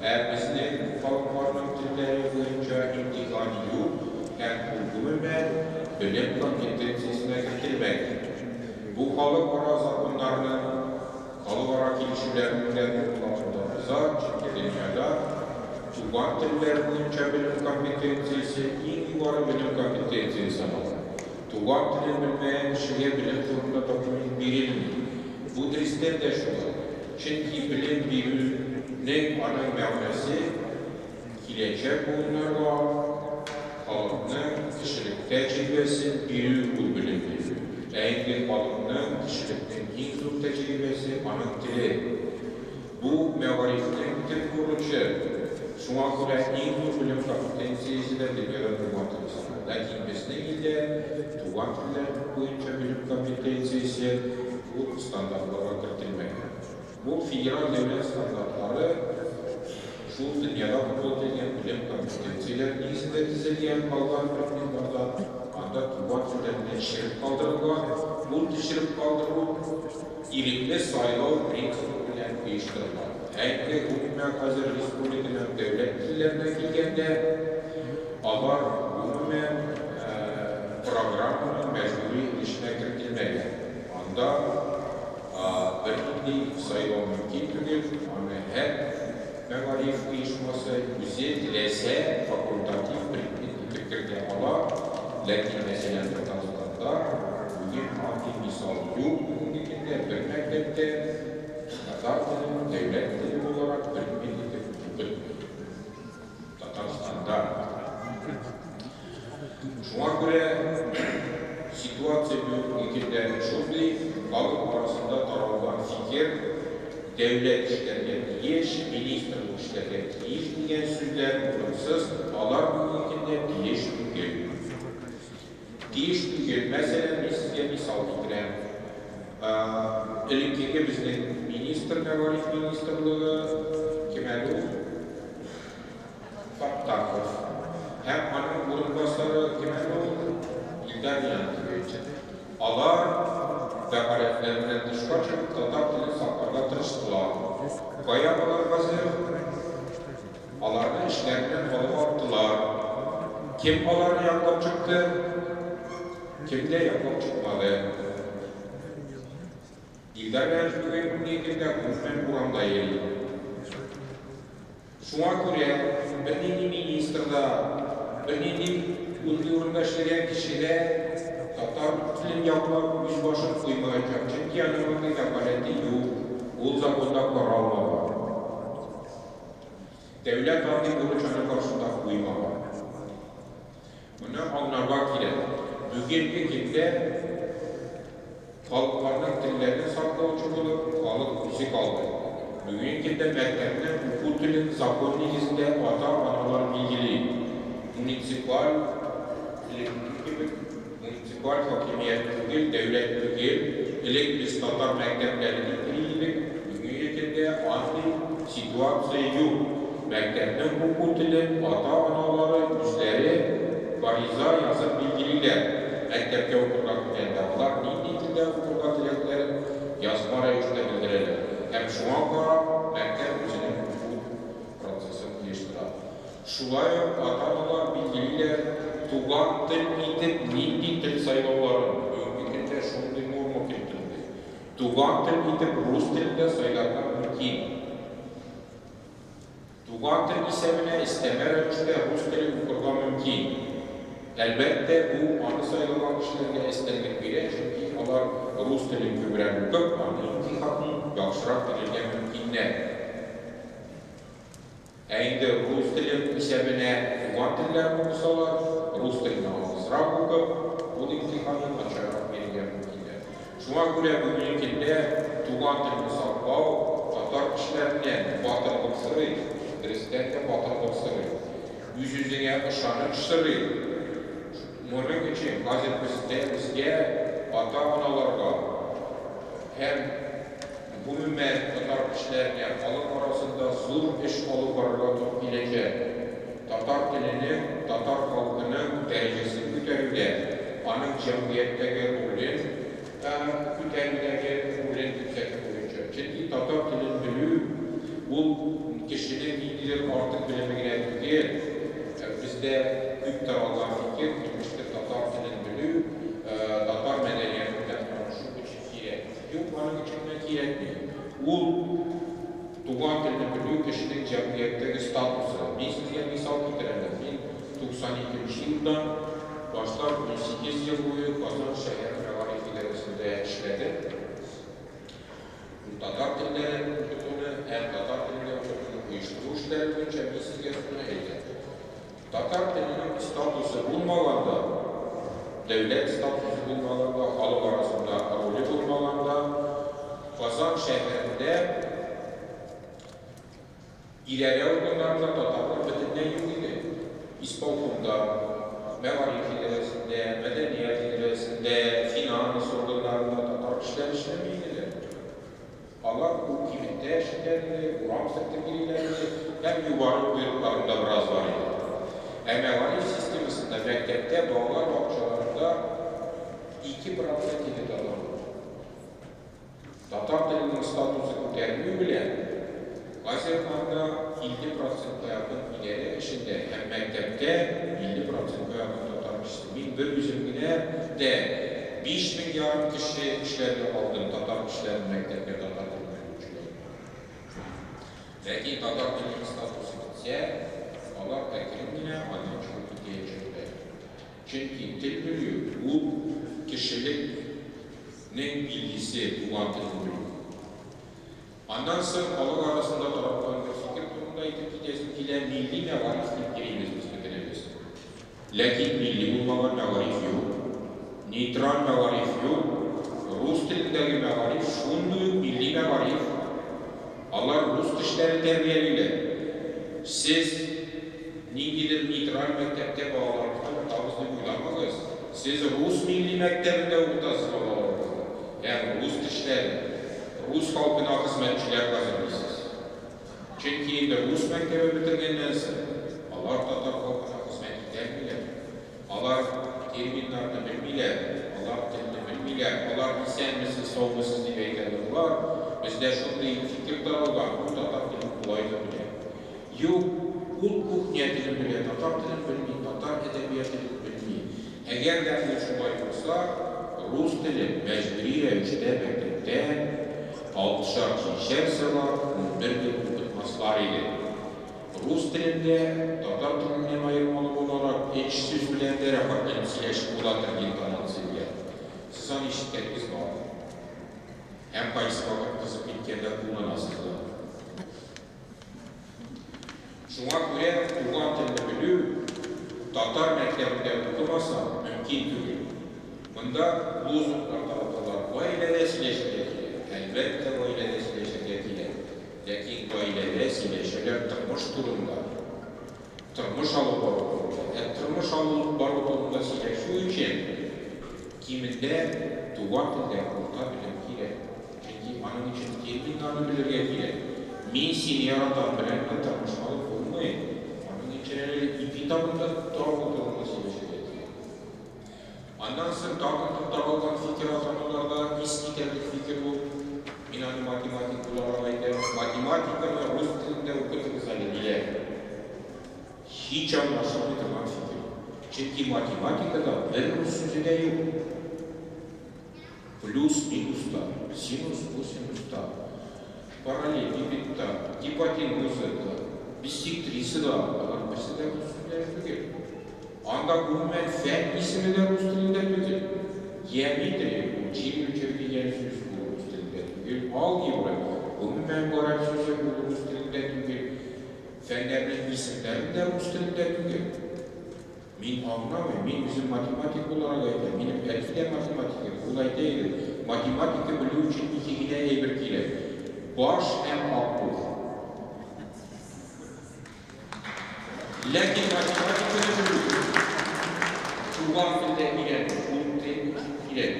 Ә безнең халыкларның телләре буенча имтихан юк һәм ул гомумән белем компетенциясенә кертелмәгән. Бу халыкара законнарның, халыкара килешүләрнең дә нормаларын боза, чөнки дөньяда туган телләр буенча белем компетенциясе иң югары белем компетенциясе санала. Туган телен белмәгән кешегә белем турында документ бирелми. Бу дөрестән дә шулай. Чөнки белем бирүнең аның мәгънәсе киләчәк буыннарга халыкның кешелек тәҗрибәсен бирү ул белем бирү. Ә инде халыкның, кешелекнең иң зур тәҗрибәсе, аның теле. Бу мәгарифнең төп бурычы. Шуңа күрә иң зур белем компетенциясе дә дөньяда туган тел санала. Ләкин безнең илдә туган телләр буенча белем компетенциясе ул стандартларга кертелмәгән. Бу федераль дәүләт стандартлары шул дөньяда кабул ителгән белем компетенцияләре нигезендә төзелгән, калган предметларда анда туган телләр белән төшереп калдырылган. Ул төшереп калдыру ирекле сайлау принцибы белән оештырыла. Ә инде гомумән хәзер республиканың дәүләт телләренә килгәндә, алар гомумән программаның мәҗбүри өлешенә кертелмәгән. Анда бернинди сайлау мөмкин түгел, аны һәр мәгариф оешмасы үзе теләсә факультатив предмет итеп кертә ала. Ләкин, мәсәлән, Татарстанда бүген андый мисал юк, бүгенге көндә бер мәктәптә татар телен дәүләт теле буларак предмет итеп укытмый. Татарстанда. Шуңа күрә ситуация бүгенге көндә шундый, халык арасында таралган фикер, дәүләт эшләргә тиеш, министрлык эшләргә тиеш дигән сүзләр урынсыз, алар бүгенге көндә тиеш түгел. Тиеш түгел. Мәсәлән, мин сезгә мисал китерәм. Элеккеге безнең министр, мәгариф министрлыгы, кем әле ул? Фаттахов. Һәм аның урынбасары кем әле ул? Илдар Янкович. Алар вәкаләтләреннән тышка чыгып татар телен сакларга тырыштылар. Кая алар хәзер? Аларны эшләреннән алып аттылар. Кем аларны яклап чыкты? Кем дә яклап чыкмады. Илдар Янч бүген көндә гомумән урамда йөри. Шуңа күрә бернинди министр да, бернинди ундый урында эшләгән кеше дә татар телен яклап үз башын куймаячак, чөнки аның андый вәкаләте юк, ул законда каралмаган. Дәүләт андый бурыч аның каршында куймаган. Моны аңларга кирәк. Бүгенге көндә халыкларның телләрен саклаучы булып халык үзе калды. Бүгенге көндә мәктәпнең уку телен закон нигезендә ата-аналар билгели. Муниципаль, элекке кебек, муниципаль хакимият түгел, дәүләт түгел. Элек без татар мәктәпләре дип йөри идек. Бүгенге көндә андый ситуация юк. Мәктәпнең уку телен ата-аналары үзләре гариза язып билгелиләр. Мәктәпкә укырга кергәндә алар нинди телдә укырга теләкләрен язма рәвештә белдерәләр. Һәм шуңа карап мәктәп үзенең уку процессын оештыра. Шулай ук ата-аналар билгелиләр туган тел итеп нинди тел сайлауларын. Бүгенге көндә шундый норма кертелде. Туган тел итеп рус телен дә сайларга мөмкин. Туган тел исәбенә өстәмә рәвештә рус теле укырга мөмкин. Әлбәттә, бу аны сайлаган кешеләргә өстенлек бирә, чөнки алар рус телен күбрәк укып, аны имтиханын яхшырак бирергә мөмкиннәр. Ә инде рус телен исәбенә туган телләрен укысалар, рус телен азрак укып, ул имтиханны начаррак бирергә мөмкиннәр. Шуңа күрә бүгенге көндә туган телне саклау татар кешеләреннән батырлык сорый, дөрестән дә батырлык сорый. Үз-үзеңә ышаныч сорый. Моның өчен хәзер бездә безгә ата-аналарга һәм гомумән татар кешеләренә халык арасында зур эш алып барырга туры киләчәк. Татар теленең, татар халкының дәрәҗәсен күтәрүдә, аның җәмгыятьтәге ролен күтәрүдәге ролен күрсәтү буенча. Чөнки татар телен белү ул кешенең ниндидер артык белеме генә түгел. Бездә күп таралган фикер, имештер, татар телен белү татар мәдәнияте белән танышу өчен кирәк. Юк, аның өчен генә кирәкми. Ул туган телне белү кешенең җәмгыятьтәге статусы. Мин сезгә мисал китерәм. Мин 92 елдан башлап 18 ел буе Казан шәһәр мәгариф идарәсендә эшләдем. Татар телләрен укытуны һәм татар телендә укытуны оештыру эшләре буенча мин сезгә шуны әйтәм. Татар теленең статусы булмаганда, дәүләт статусы булмаганда, халык арасында роле булмаганда, Казан шәһәрендә идарә органнарында татарлар бөтенләй юк иде. Исполкомда, мәгариф идарәсендә, мәдәният идарәсендә, финанс органнарында татар кешеләре эшләми иделәр. Алар ул кибеттә эшлиләр иде, урам сөртеп йөриләр иде, һәм югары уку йортларында бераз бар иде. Ә мәгариф системасында мәктәптә, балалар бакчаларында 2% иде татарлар. Татар теленең статусы күтәрелү белән хәзер анда 50%ка якын идарә эшендә һәм мәктәптә 50%ка якын татар кешесе. Мин бер үзем генә дә 5500 кеше эшләргә алдым татар кешеләрен мәктәпкә татар телен белүчеләр. Ләкин татар теленең статусы китсә, алар әкрен генә аннан чыгып китәячәкләр. Чөнки тел белү ул кешелекнең билгесе, туган телен белү. Аннан соң халык арасында таралган бер фикер турында әйтеп китәсем килә, милли мәгариф дип йөрибез без бөтенебез. Ләкин милли булмаган мәгариф юк, нейтраль мәгариф юк, рус телендәге мәгариф шундый ук милли мәгариф. Алар рус кешеләре тәрбиялиләр. Сез ниндидер нейтраль мәктәптә балаларыгызны укытабыз дип уйламагыз. Сез рус милли мәктәбендә укытасыз балаларыгызны. Һәм рус кешеләрен, рус халкына хезмәтчеләр хәзерлисез. Чөнки инде рус мәктәбе бетергәннән соң, алар татар халкына хезмәт итәлмиләр. Алар терминнарны белмиләр, алар телне белмиләр, алар исәнмесез, саумысыз дип әйтә алалар. Бездә шундый фикер таралган, ул татар телен болай да белә. Юк, ул кухня телен белә, татар телен белми, татар әдәбияты белми. Әгәр дә ул шулай булса, рус телен мәҗбүри рәвештә мәктәптә 6-шар, 7-шәр сәгать, 11 ел укытмаслар иде. Рус телендә татар теленнән аермалы буларак өч сүз белән дә рәхәтләнеп сөйләшеп була торган интонация белән. Сез аны ишеткәнегез бар. Һәм кайсы вакыт кызып киткәндә кулланасыз да. Шуңа күрә туган телне белү татар мәктәбендә укымаса мөмкин түгел. Монда лозунглар тараталар. Гаиләдә сөйләшергә кирәк. Әлбәттә, гаиләдә сөйләшергә кирәк. Ләкин гаиләдә сөйләшәләр тормыш турында. Тормыш алып бару турында. Ә тормыш алып бару турында сөйләшү өчен кимендә туган телдә урта белем кирәк. Чөнки аның өчен терминнарны белергә кирәк. Мин сине яратам белән генә тормыш алып булмый. Аның өчен әле ипи табында табу турында сөйләшергә кирәк. Аннан соң тагын бер табылган фикер ата-аналарда искитәрлек фикер ул. Мин аны математик буларак әйтәм. Математиканы рус телендә укытыгыз әле, диләр. Һич аңлашылмый торган фикер. Чөнки математикада бер рус сүзе дә юк. Плюс, минус та, синус, косинус та, параллелепипед та, гипотенуза да, биссектриса да, алар берсе дә рус сүзләре түгел. Анда гомумән фән исеме дә рус телендә түгел. Геометрия ул җир үлчәү дигән сүз, ул рус телендә түгел. Алгебра, гомумән гарәп сүзе, ул рус телендә түгел. Фәннәрнең исемнәре дә рус телендә түгел. Мин аңламыйм, мин үзем математик буларак әйтәм, минем әти дә математик иде, ул әйтә иде, математика белү өчен ике генә әйбер кирәк, баш һәм акыл. Ләкин математиканы белү, туган телдә өйрәнү, ул тел өчен кирәк.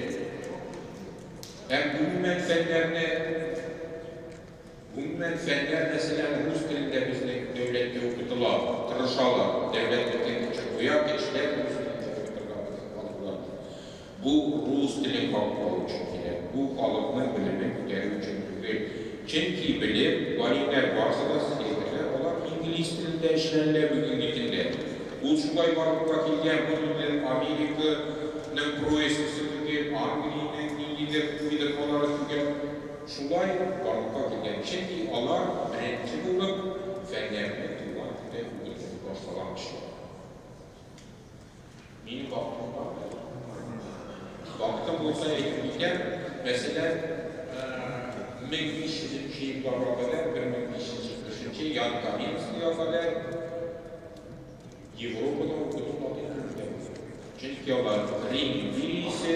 Һәм гомумән фәннәрне Гомумән, фәннәр, мәсәлән, рус телендә безнең дәүләттә укытыла, тырышалар, дәүләт бөтен көчен куя, кешеләр рус телендә укытырга алырлар. Бу рус телен каклау өчен кирәк, бу халыкның белемен күтәрү өчен түгел. Чөнки белем, галимнәр барысы да сезгә әйтерләр, алар инглиз телендә эшләнелә бүгенге көндә. Ул шулай барлыкка килгән, бу ниндидер Американың проискысы түгел, Англиянең ниндидер уйдырмалары түгел. Шулай барлыкка килгән, чөнки алар беренче булып фәннәрне туган телдә укыту башлаган кешеләр. Минем вакытым бармы әле? Вакытым булса әйтеп китәм, мәсәлән, 1500 нче елларга кадәр, 1570 нче Ян Каменскийга кадәр Европада укыту латин телендә булган. Чөнки алар Рим империясе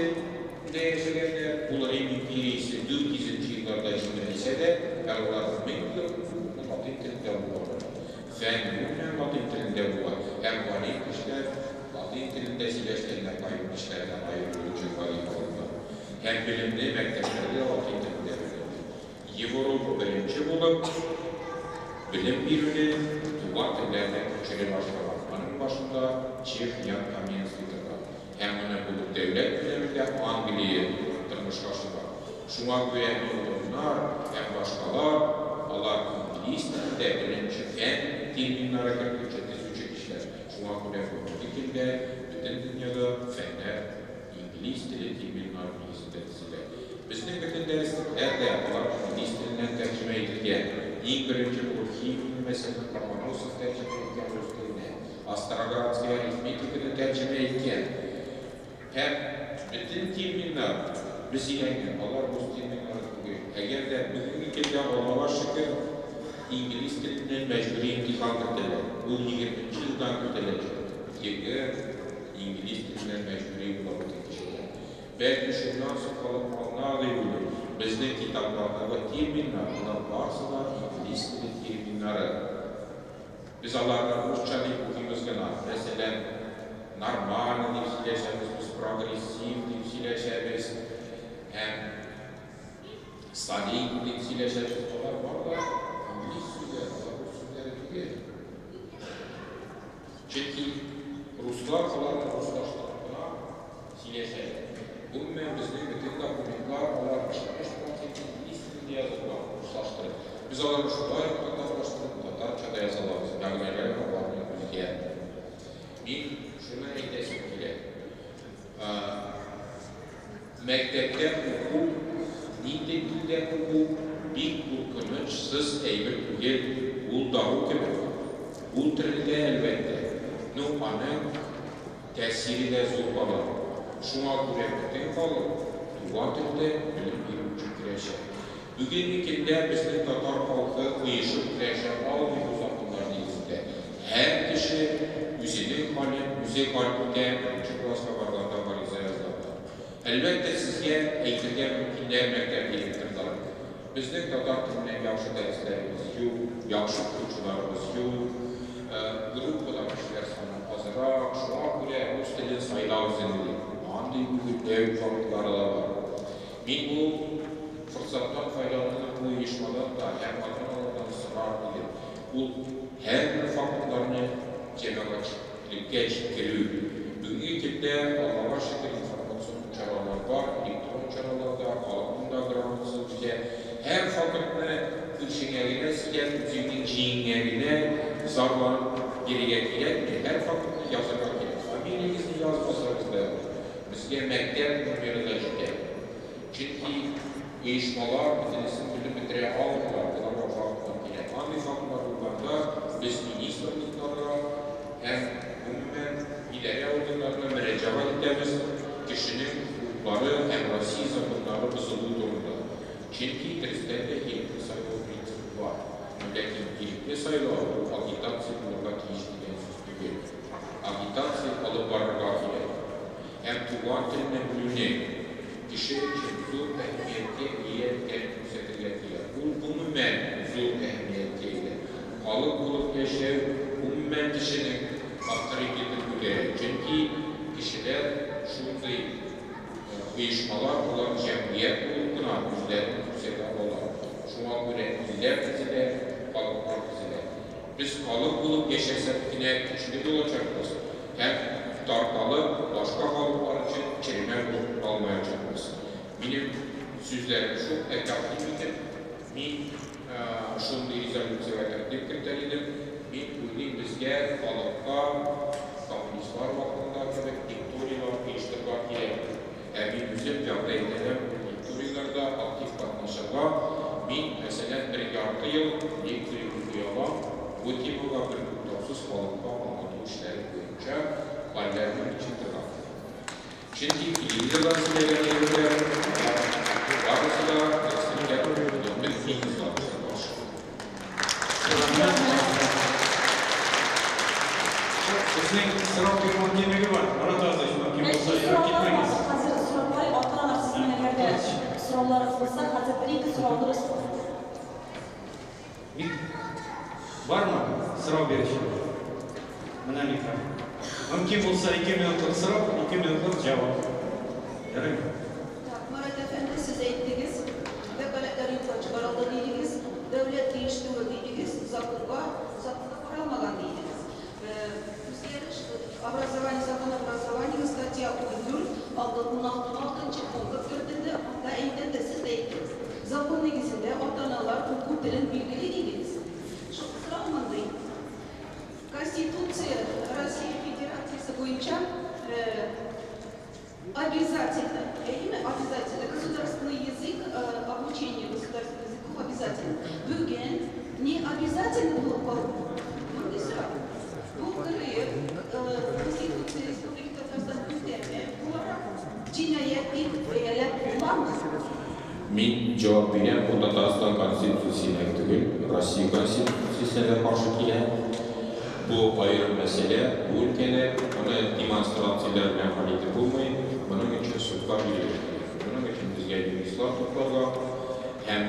ндә яшәгәннәр. Ул Рим империясе 400 нче елларда җимерелсә дә, ә алар 1000 ел укуны латин телендә алып баралар. Фән гомумән латин телендә була һәм галим кешеләр латин телендә сөйләшкәннәр кайбер кешеләрдән аерылучы гади халыктан. Һәм белемне мәктәпләрдә латин телендә бирәләр. Европа беренче булып белем бирүне туган телләренә күчерә башлаган. Аның башында чех Ян Коменский торган. Һәм моны булып дәүләт күләмендә Англия тормышка ашырган. Шуңа күрә Ньютоннар һәм башкалар алар инглиз телендә беренче фән терминнары кертүче, төзүче кешеләр. Шуңа күрә бүгенге көндә бөтен дөньяда фәннәр Инглиз теле терминнары нигезендә төзелә. Безнең бөтен дәреслекләр дә алар инглиз теленнән тәрҗемә ителгән. Иң беренче булып химияне, мәсәлән, Ломоносов тәрҗемә иткән рус теленә, Остроградский арифметиканы тәрҗемә иткән. Һәм бөтен терминнар без өйрәнгән, алар рус терминнары түгел. Әгәр дә бүгенге көндә, Аллага шөкер, инглиз теленнән мәҗбүри имтихан кертәләр. Ул егерменче елдан кертеләчәк. ЕГЭ. Инглиз теленнән мәҗбүри була бөтен кешегә. Бәлки шуннан соң халык аңлар дип уйлыйм. Безнең китаплардагы терминнар, алар барсы да инглиз теле терминнары. Без аларны русча дип укыйбыз гына. Мәсәлән, нормально дип сөйләшәбез без, прогрессив дип сөйләшәбез һәм солидный дип сөйләшәбез. Алар бар да инглиз сүзләре, алар рус сүзләре түгел. Чөнки руслар аларны руслаштырып кына сөйләшәләр. Гомумән, безнең бөтен документлар, алар 70 процент инглиз телендә язылган, руслаштырып. Без аларны шулай ук татарлаштырып, татарча да яза алабыз, мәгънәләре аларның үзгә. Мин шуны әйтәсем килә. Мәктәптә уку, нинди телдә уку, бик куркынычсыз әйбер түгел, ул дару кебек. Ул терелтә, әлбәттә. Ну, аның тәэсире дә зур кала. Шуңа күрә бөтен халык туган телдә белем бирү өчен көрәшә. Бүгенге көндә безнең татар халкы оешып көрәшә алмый бу законнар нигезендә. Һәр кеше үзенең хәлен үзе хәл итә, беренче класска барганда гариза язганда. Әлбәттә, сезгә әйтергә мөмкиннәр мәктәп директорлары, Безнең татар теленнән яхшы дәресләребез юк, яхшы укытучыларыбыз юк, группада кешеләр саны азрак, шуңа күрә рус телен сайлагыз инде, дип. Андый үгетләү фактлары да бар. Мин бу форсаттан файдаланып, бу оешмадан да һәм ата-аналардан сорыйм. сорар идем. Ул һәрбер фактларны җәмәгатьчелеккә җиткерү. Бүгенге көндә, Аллага шөкер, информацион чаралар бар, электрон чаралар да, халыкның да грамотасы үсә. Һәр фактны күршеңә генә сөйләп, үзеңнең җиңеңә генә зарланып йөрергә кирәкми, һәр фактны язырга кирәк. Фамилиягезне язмасагыз да, безгә мәктәп номеры да җитә. Чөнки оешмалар бөтенесен белеп бетерә алмыйлар, аларга фактлар кирәк. Андый фактлар булганда, без министрлыкларга һәм, гомумән, идарә органнарына мөрәҗәгать итәбез, кешенең хокуклары һәм Россия законнары бозылу турында. Чөнки, дөрестән дә, ирекле сайлау принцибы бар. Ләкин ирекле сайлау ул агитация булырга тиеш дигән сүз түгел. Агитация алып барырга кирәк. Һәм туган телне белүнең кеше өчен зур әһәмияткә ия икәнен күрсәтергә кирәк. Ул, гомумән, зур әһәмияткә ия. Халык булып яшәү, гомумән, кешенең авторитетын күтәрә. Чөнки кешеләр шундый оешмалар, алар җәмгыять булып кына үзләрен күрсәтә ала. Шуңа күрә илләр төзелә, халыклар төзелә. Без халык булып яшәсәк кенә көчле булачакбыз һәм таркалып, башка халыклар өчен черемә булып калмаячакбыз. Минем сүзләрем шул, ә тәкъдим итеп, мин шундый резолюциягә тәкъдим кертәр идем, мин уйлыйм, безгә, халыкка, коммунистлар вакытында кебек лекторийлар оештырырга кирәк. Ә мин үзем вәгъдә итәләм, ул лекторийларда актив катнашырга. Мин, мәсәлән, бер ярты ел лекция укый алам, бу темага бертуктаусыз халыкка аңлату эшләре буенча хәлләрне ничек торган. Чөнки телевизордан сөйләгән әйберләр, алар барысы да дөреслеккә мөмкин каршы. Сезнең сорау бирү мөмкинлеге бар, Марат Азович, мөмкин булса, ерак китмәгез. Хәзер сорап карыйк, ата-аналар, сезнең әгәр дә сорауларыгыз булса, хәзер бер-ике сорау дөрес. Бик бармы сорау бирүчеләр? Менә микрофон. Мөмкин булса, ике минутлык сорау, ике минутлык җавап. Ярыймы? Так, Марат әфәнде, сез әйттегез, вәкаләтләр юкка чыгарылды дидегез, дәүләт тиеш түгел дидегез, законга, законда каралмаган дидегез. Үзгәреш образование закон образование статья 14, алты 16 алтынчы пункт кертелде, анда әйтелде, сез дә әйттегез. Закон нигезендә ата-аналар уку телен билгели дидегез. Шул сорау мондый. Конституция Россия Федерациясе буенча обязательно, әйеме, обязательно государственный язык, обучение государственных языков обязательно. Бүген не обязательно булып калды. Мондый сорау. Бу КРФ, Конституция Республики Татарстан үтәме буларак җинаять дип бәяләп буламы? Мин җавап бирәм, бу Татарстан Конституциясенә түгел, Россия Конституциясенә дә каршы килә. Бу аерым мәсьәлә, бу өлкәдә моны демонстрацияләр белән хәл итеп булмый, моның өчен судка бирергә кирәк. Моның өчен безгә юристлар тупларга һәм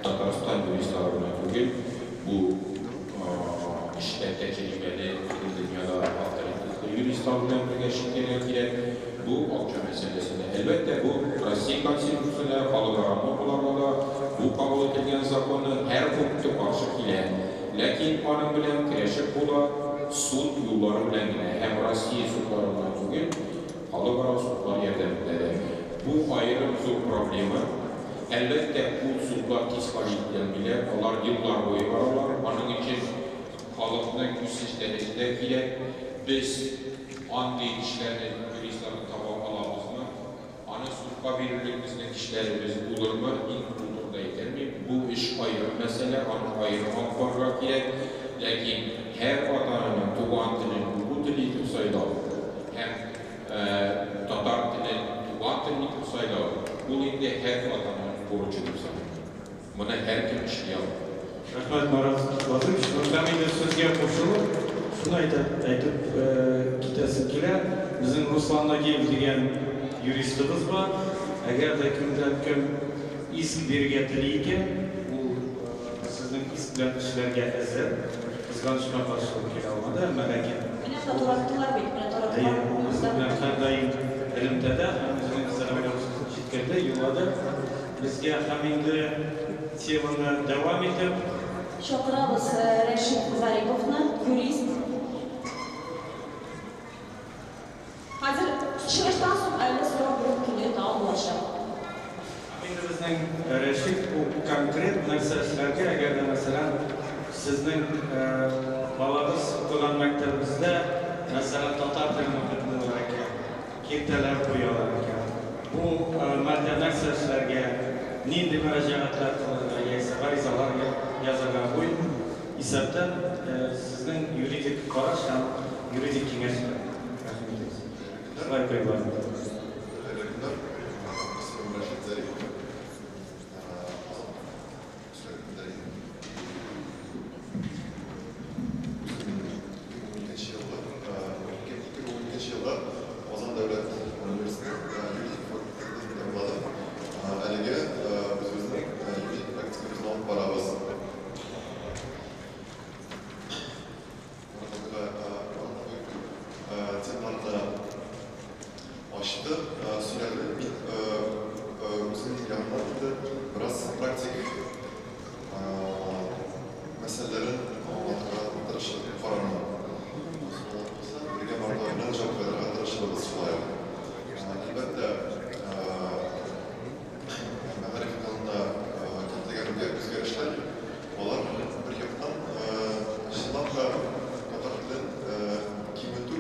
Татарстан юристлары гына түгел, бу эштә тәҗрибәле, бөтен дөньяда авторитетлы юристлар белән бергә эш итәргә кирәк. Бу акча мәсьәләсе дә. Әлбәттә, бу Россия Конституциясенә, халыкара нормаларга да, бу кабул ителгән законның һәр пункты каршы килә. Ләкин аның белән көрәшеп була, суд юллары белән генә һәм Россия судлары гына түгел, халыкара судлар ярдәмендә дә. Бу аерым зур проблема. Әлбәттә, ул судлар тиз хәл ителмиләр, алар еллар буе баралар. Аның өчен халыкның үсеш дәрәҗә дә кирәк. Без андый кешеләрне, юристларны таба алабызмы? Аны судка бирерлек безнең кешеләребез булырмы? Мин бу турыда әйтә алмыйм. Бу эш аерым мәсьәлә, аны аерым алып барырга кирәк. Ләкин һәр ата-ананың туган телен уку теле итеп сайлау һәм татар телен туган тел итеп сайлау, ул инде һәр ата-ананың бурычы дип саныйм. Моны һәркем эшли ала. Рәхмәт, Марат Латыпович. Ну, һәм инде сүзгә кушылып, шуны әйтә, әйтеп китәсем килә. Безнең Руслан Нагиев дигән юристыбыз бар. Әгәр дә кемдән кем иск бирергә тели икән, ул сезнең иск белән эшләргә әзер. Кызганычка каршы, ул килә алмады, әмма ләкин Менә татулаттылар бит, менә Әйе, таратылар. ул безнең белән һәрдаим элемтәдә һәм үзенең сәламләү сүзен җиткерде, юллады безгә. Һәм инде теманы дәвам итеп, Чакырабыз Рәшит Зариповны, юрист. Хәзер чыгыштан соң әле сорау бирү мөмкинлеге тагын булачак. Инде безнең Рәшит ул конкрет нәрсә эшләргә, әгәр дә, мәсәлән, сезнең балагыз укыган мәктәбегездә, мәсәлән, татар телен укытмыйлар икән, киртәләр куялар икән, бу мәлдә нәрсә эшләргә, нинди мөрәҗәгатьләр кылырга яисә гаризалар язарга, бу исәптән сезнең юридик караш һәм юридик киңәш тә. Рәхим итегез. Шулай куелган. Хәерле көннәр. Исемем Рәшит Зарипов. Казан төбәгендә идем. Үзем 2012 елгы, 2012 елда Казан дәүләт университетының юридик факультетын тәмамладым. Әлегә үзебезнең юридик практикабызны алып барабыз. Темаларны ачты, сөйләде. Мин үземнең ягымнан инде бераз практик мәсьәләләрен аңлатырга тырышып карармын. Булса, бергә Марат абый белән җавап кайтарырга тырышырбыз шулай ук. Әлбәттә, мәгариф канунына кертелгән үзгәрешләр, алар бер яктан чынлап та татар телен киметү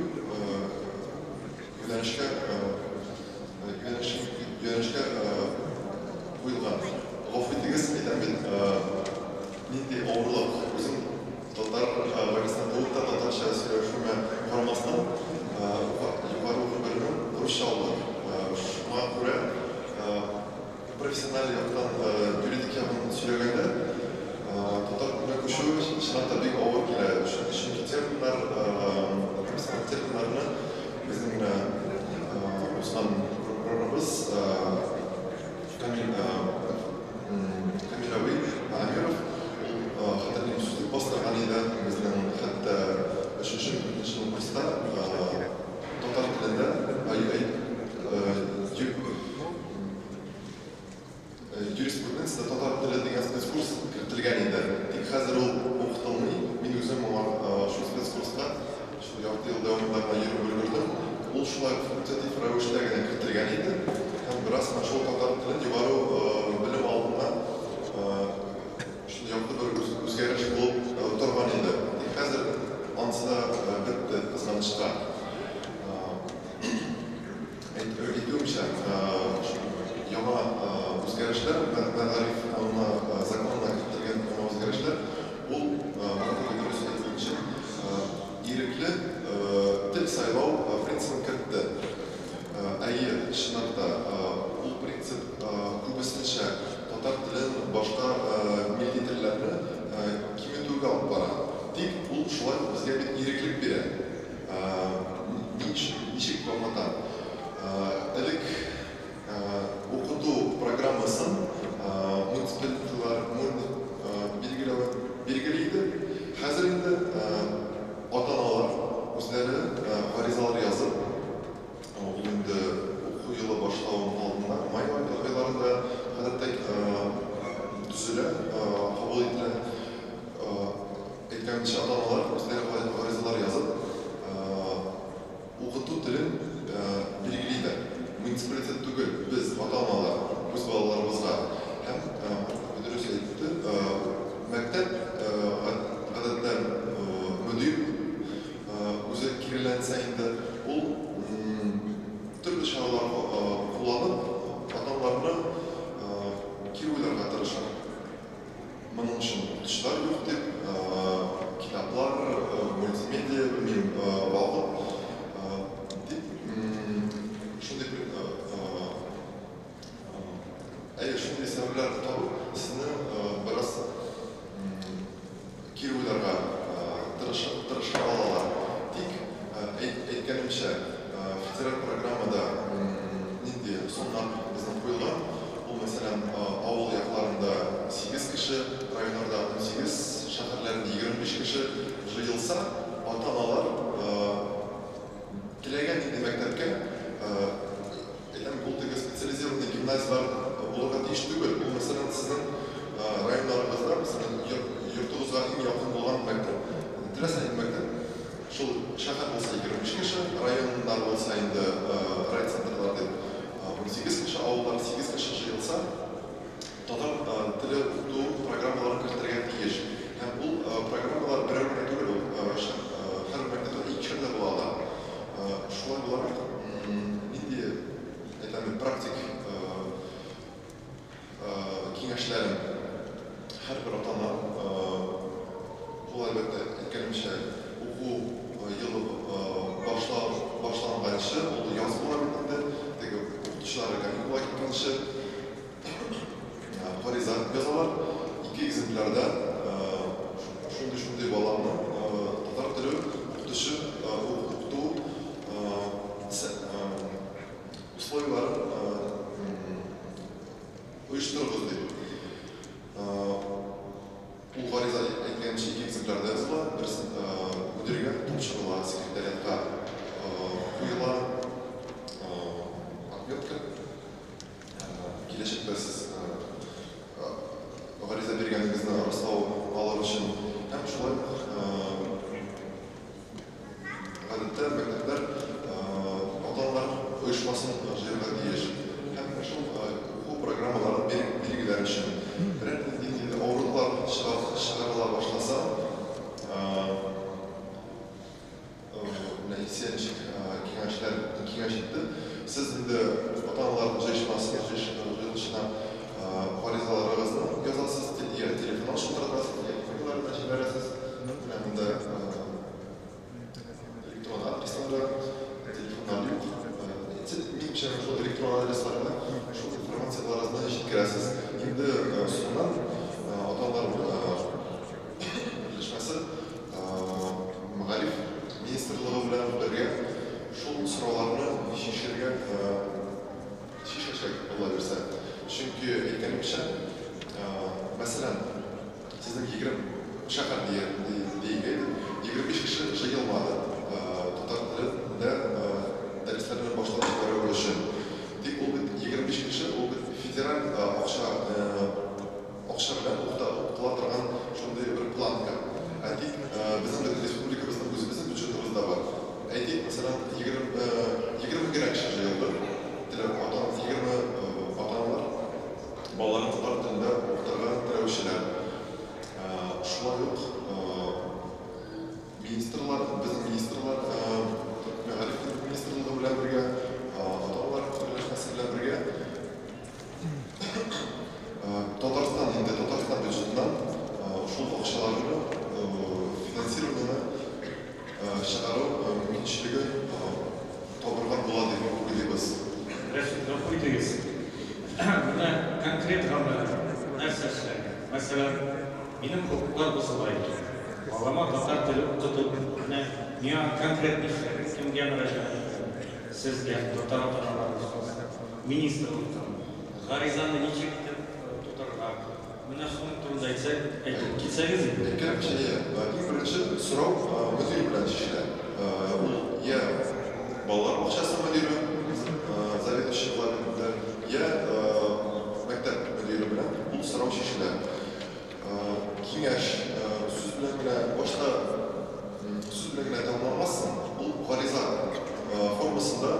юнәлешкә юнәлешкә куелган. Гафу итегез, әйтәм бит, нинди авырлык, үзем татар гаиләсендә туып та татарча сөйләшүемә карамастан, югары уку белемен русча алдым. Шуңа күрә профессиональ яктан, юридик ягын сөйләгәндә, татар теленә күчү чынлап та бик авыр килә. Чөнки терминнар, профессиональ терминнарны безнең менә узган прокурорыбыз Камил Камил абый Әмиров ул хәтерлим сүзлек бастырган иде. Безнең хәтта өченче, дүртенче курста татар телендә юриспруденцияда татар теле дигән спецкурс кертелгән иде. Тик хәзер ул укытылмый. Мин үзем моңа шул спецкурска шул ярты ел дәвамында гына йөреп өлгердем. Ул шулай факультатив рәвештә генә кертелгән иде. Һәм бераз менә шул татар телен югары белем алуына шундый якты бер үзгәреш булып торган иде. Тик хәзер анысы да бетте, кызганычка. Әйтүемчә, яңа үзгәрешләр, мәгариф канунына, законына кертелгән яңа үзгәрешләр, ул, Марат абый дөрес әйтүенчә, ирекле тел сайлау принцибын кертте. Әйе, чынлап та, ул принцип күбесенчә татар телен, башка милли телләрне киметүгә алып бара. Тик ул шулай ук безгә бит иреклек бирә. Ничек аңлатам? Элек укыту программасын муниципалитетлар билгеләвен билгели иде. Хәзер инде ата-аналар үзләре гаризалар язып, ул инде уку елы башлавын алдыннан, май айларында гадәттә төзелә, кабул ителә. Әйткәнемчә, ата-аналар үзләре гаризалар язып, укыту телен билгелиләр. Муниципалитет түгел, без, ата-аналар, үз балаларыбызга. Һәм, дөрес әйтте, мәктәп, гадәттә, мөдир үзе киреләнсә инде, ул төрле чаралар кулланып, ата-аналарны кире уйларга тырыша. Моның өчен укытучылар юк дип, китаплар, мультимедиа, белмим, вакыт дип, шундый әйе, шундый сәбәпләр табып, сезне бераз кире уйларга тырыша алалар. Тик, әйткәнемчә, федераль программада нинди саннар безнең куелган, ул, мәсәлән, авыл якларында 8 кеше, районнарда 18, шәһәрләрендә 25 кеше җыелса, ата-аналар теләгән нинди мәктәпкә, әйтәм, ул теге специализированный гимназияләр булырга тиеш түгел, ул, мәсәлән, сезнең районнарыгызда, мәсәлән, йортыгызга. Шәһәр булса 25 кеше, районнар булса инде райцентрлар дип 18 кеше, авыллар 8 кеше җыелса, татар теле укыту программаларын кертергә тиеш. Һәм ул программалар берәү генә түгел, ул һәр мәктәптә икешәр дә була ала. Шулай буларак, нинди, әйтәм бит, практик киңәшләрем һәрбер ата-ана, ул, әлбәттә, әйткәнемчә, уку елы башланганчы, ул яз була бит инде, теге укытучылар каникулга киткәнче, гариза язалар, ике экземплярда шундый-шундый баланы татар теле укытучы укыту условияләрен оештырыгыз дип. Ул гариза, әйткәнемчә, ике экземплярда языла, берсе мөдиргә тапшырыла, секретариатка куела отметка. Киләчәктә сез гариза биргәнегезне раслау алыр өчен. Һәм шулай ук гадәттә мәктәпләр ата-аналар оешмасын җыярга тиеш. Һәм менә шул уку программаларын билгеләр өчен. Берәр нинди авырлыклар чыгарыла башласа, менә Илсөя ничек киңәшләр киңәш итте, сез инде ата-аналар җыелышмасы җыелышына гаризаларыгызны язасыз, я телефоннан шылтыратасыз, я имейлларына җибәрәсез. Менә монда электрон адреслары, телефоннар юк. Минемчә, шул электрон адресларына шул информацияләрегезне җиткерәсез. Инде соңыннан ата-аналар берләшмәсе Мәгариф министрлыгы белән бергә шул сорауларны чишергә чишәчәк, Алла бирсә. Чөнки, әйткәнемчә, мәсәлән, сезнең 20 шәһәр диик әйде, 25 кеше җыелмады татар телендә дәресләрне башлап җибәрү өчен. Тик ул бит 25 кеше, ул бит федераль акча Акча белән укыта, укытыла торган шундый бер планка. Әйтик, безнең бит республикабызның үзебезнең бюджетыбыз да бар. Әйтик, мәсәлән, 20 генә кеше җыелды, теләп ата, 20 ата-аналар балаларын татар телендә укытырга теләүчеләр. Шулай ук министрлар, безнең министрлар, мәгариф министрлыгы белән бергә, ата-аналар берләшмәсе белән бергә Татарстан инде Татарстан бюджетыннан шул акчаларны финансированиене чыгару мөмкинчелеге табырга була дип уйлыйбыз. Рәшит, гафу итегез. Менә конкрет гамәл нәрсә эшләргә? Мәсәлән, минем хокуклар бозыла икән. Балама татар теле укыту, менә миңа конкрет нишләргә, кемгә мөрәҗәгать итәргә? Сезгә, татар ата-аналары оешмасы, министрлыккамы? Гаризаны ничек итеп тутырырга? Менә шуның турында әйтсәк, әйтеп китсәгез иде. Әйткәнемчә, иң беренче сорау мөдир белән чишелә. Ул йә балалар бакчасы мөдире, заведующий була бит инде, йә мәктәп мөдире белән ул сорау чишелә. Киңәш сүз белән генә башта сүз белән генә тәмамланмасын, ул гариза формасында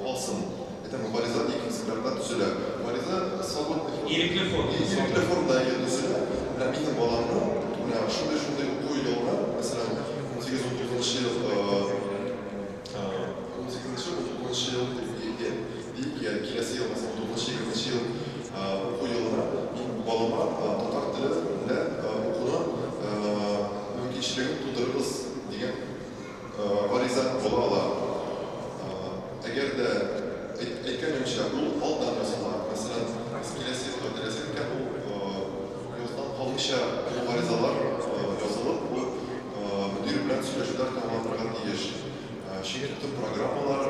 калсын. Әйтәм, гариза ике экземплярда төзелә. Гариза свободный форма. Ирекле форма. Ирекле формада әйе төзелә. Менә минем баламны менә шундый-шундый уку елына, мәсәлән, 18-19 ел, 18-19 ел дип диик, я киләсе ел, мәсәлән, 19-20 ел уку елына мин балама татар телендә укуны мөмкинчелеген тудырыгыз дигән гариза була ала. Әгәр дә, әйткәнемчә, ул алдан языла. Мәсәлән, без киләсе елга теләсәк икән, ул яздан калмыйча ул гаризалар язылып, ул мөдир белән сөйләшүләр тәмамланырга тиеш. Чөнки бөтен программалар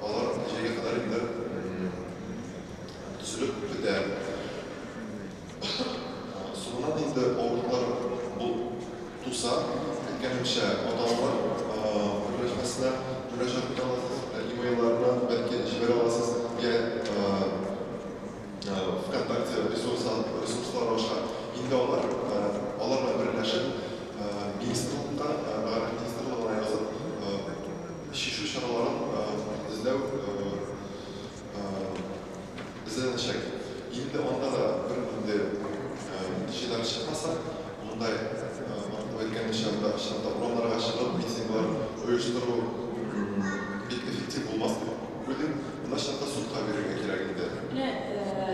алар җәйгә кадәр инде төзелеп бетә. Соңыннан инде авырлыклар туса, әйткәнемчә, ата-аналар берләшмәсенә мөрәҗәгать итә аласыз, имейлларына бәлки җибәрә аласыз, я ВКонтакте ресурслары аша. Инде алар, алар белән берләшеп, министрлыкка, мәгариф министрлыгына. чынлап та урамнарга чыгып митинглар оештыру бик эффектив булмас дип уйлыйм. Монда чынлап та судка бирергә кирәк инде. Менә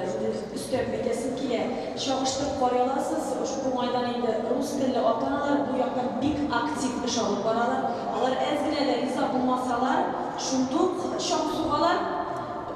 инде өстәп әйтәсем килә, чагыштырып карый аласыз, шул уңайдан инде рус телле ата-аналар бу яктан бик актив эш алып баралар. Алар әз генә дә риза булмасалар, шундук чаң сугалар,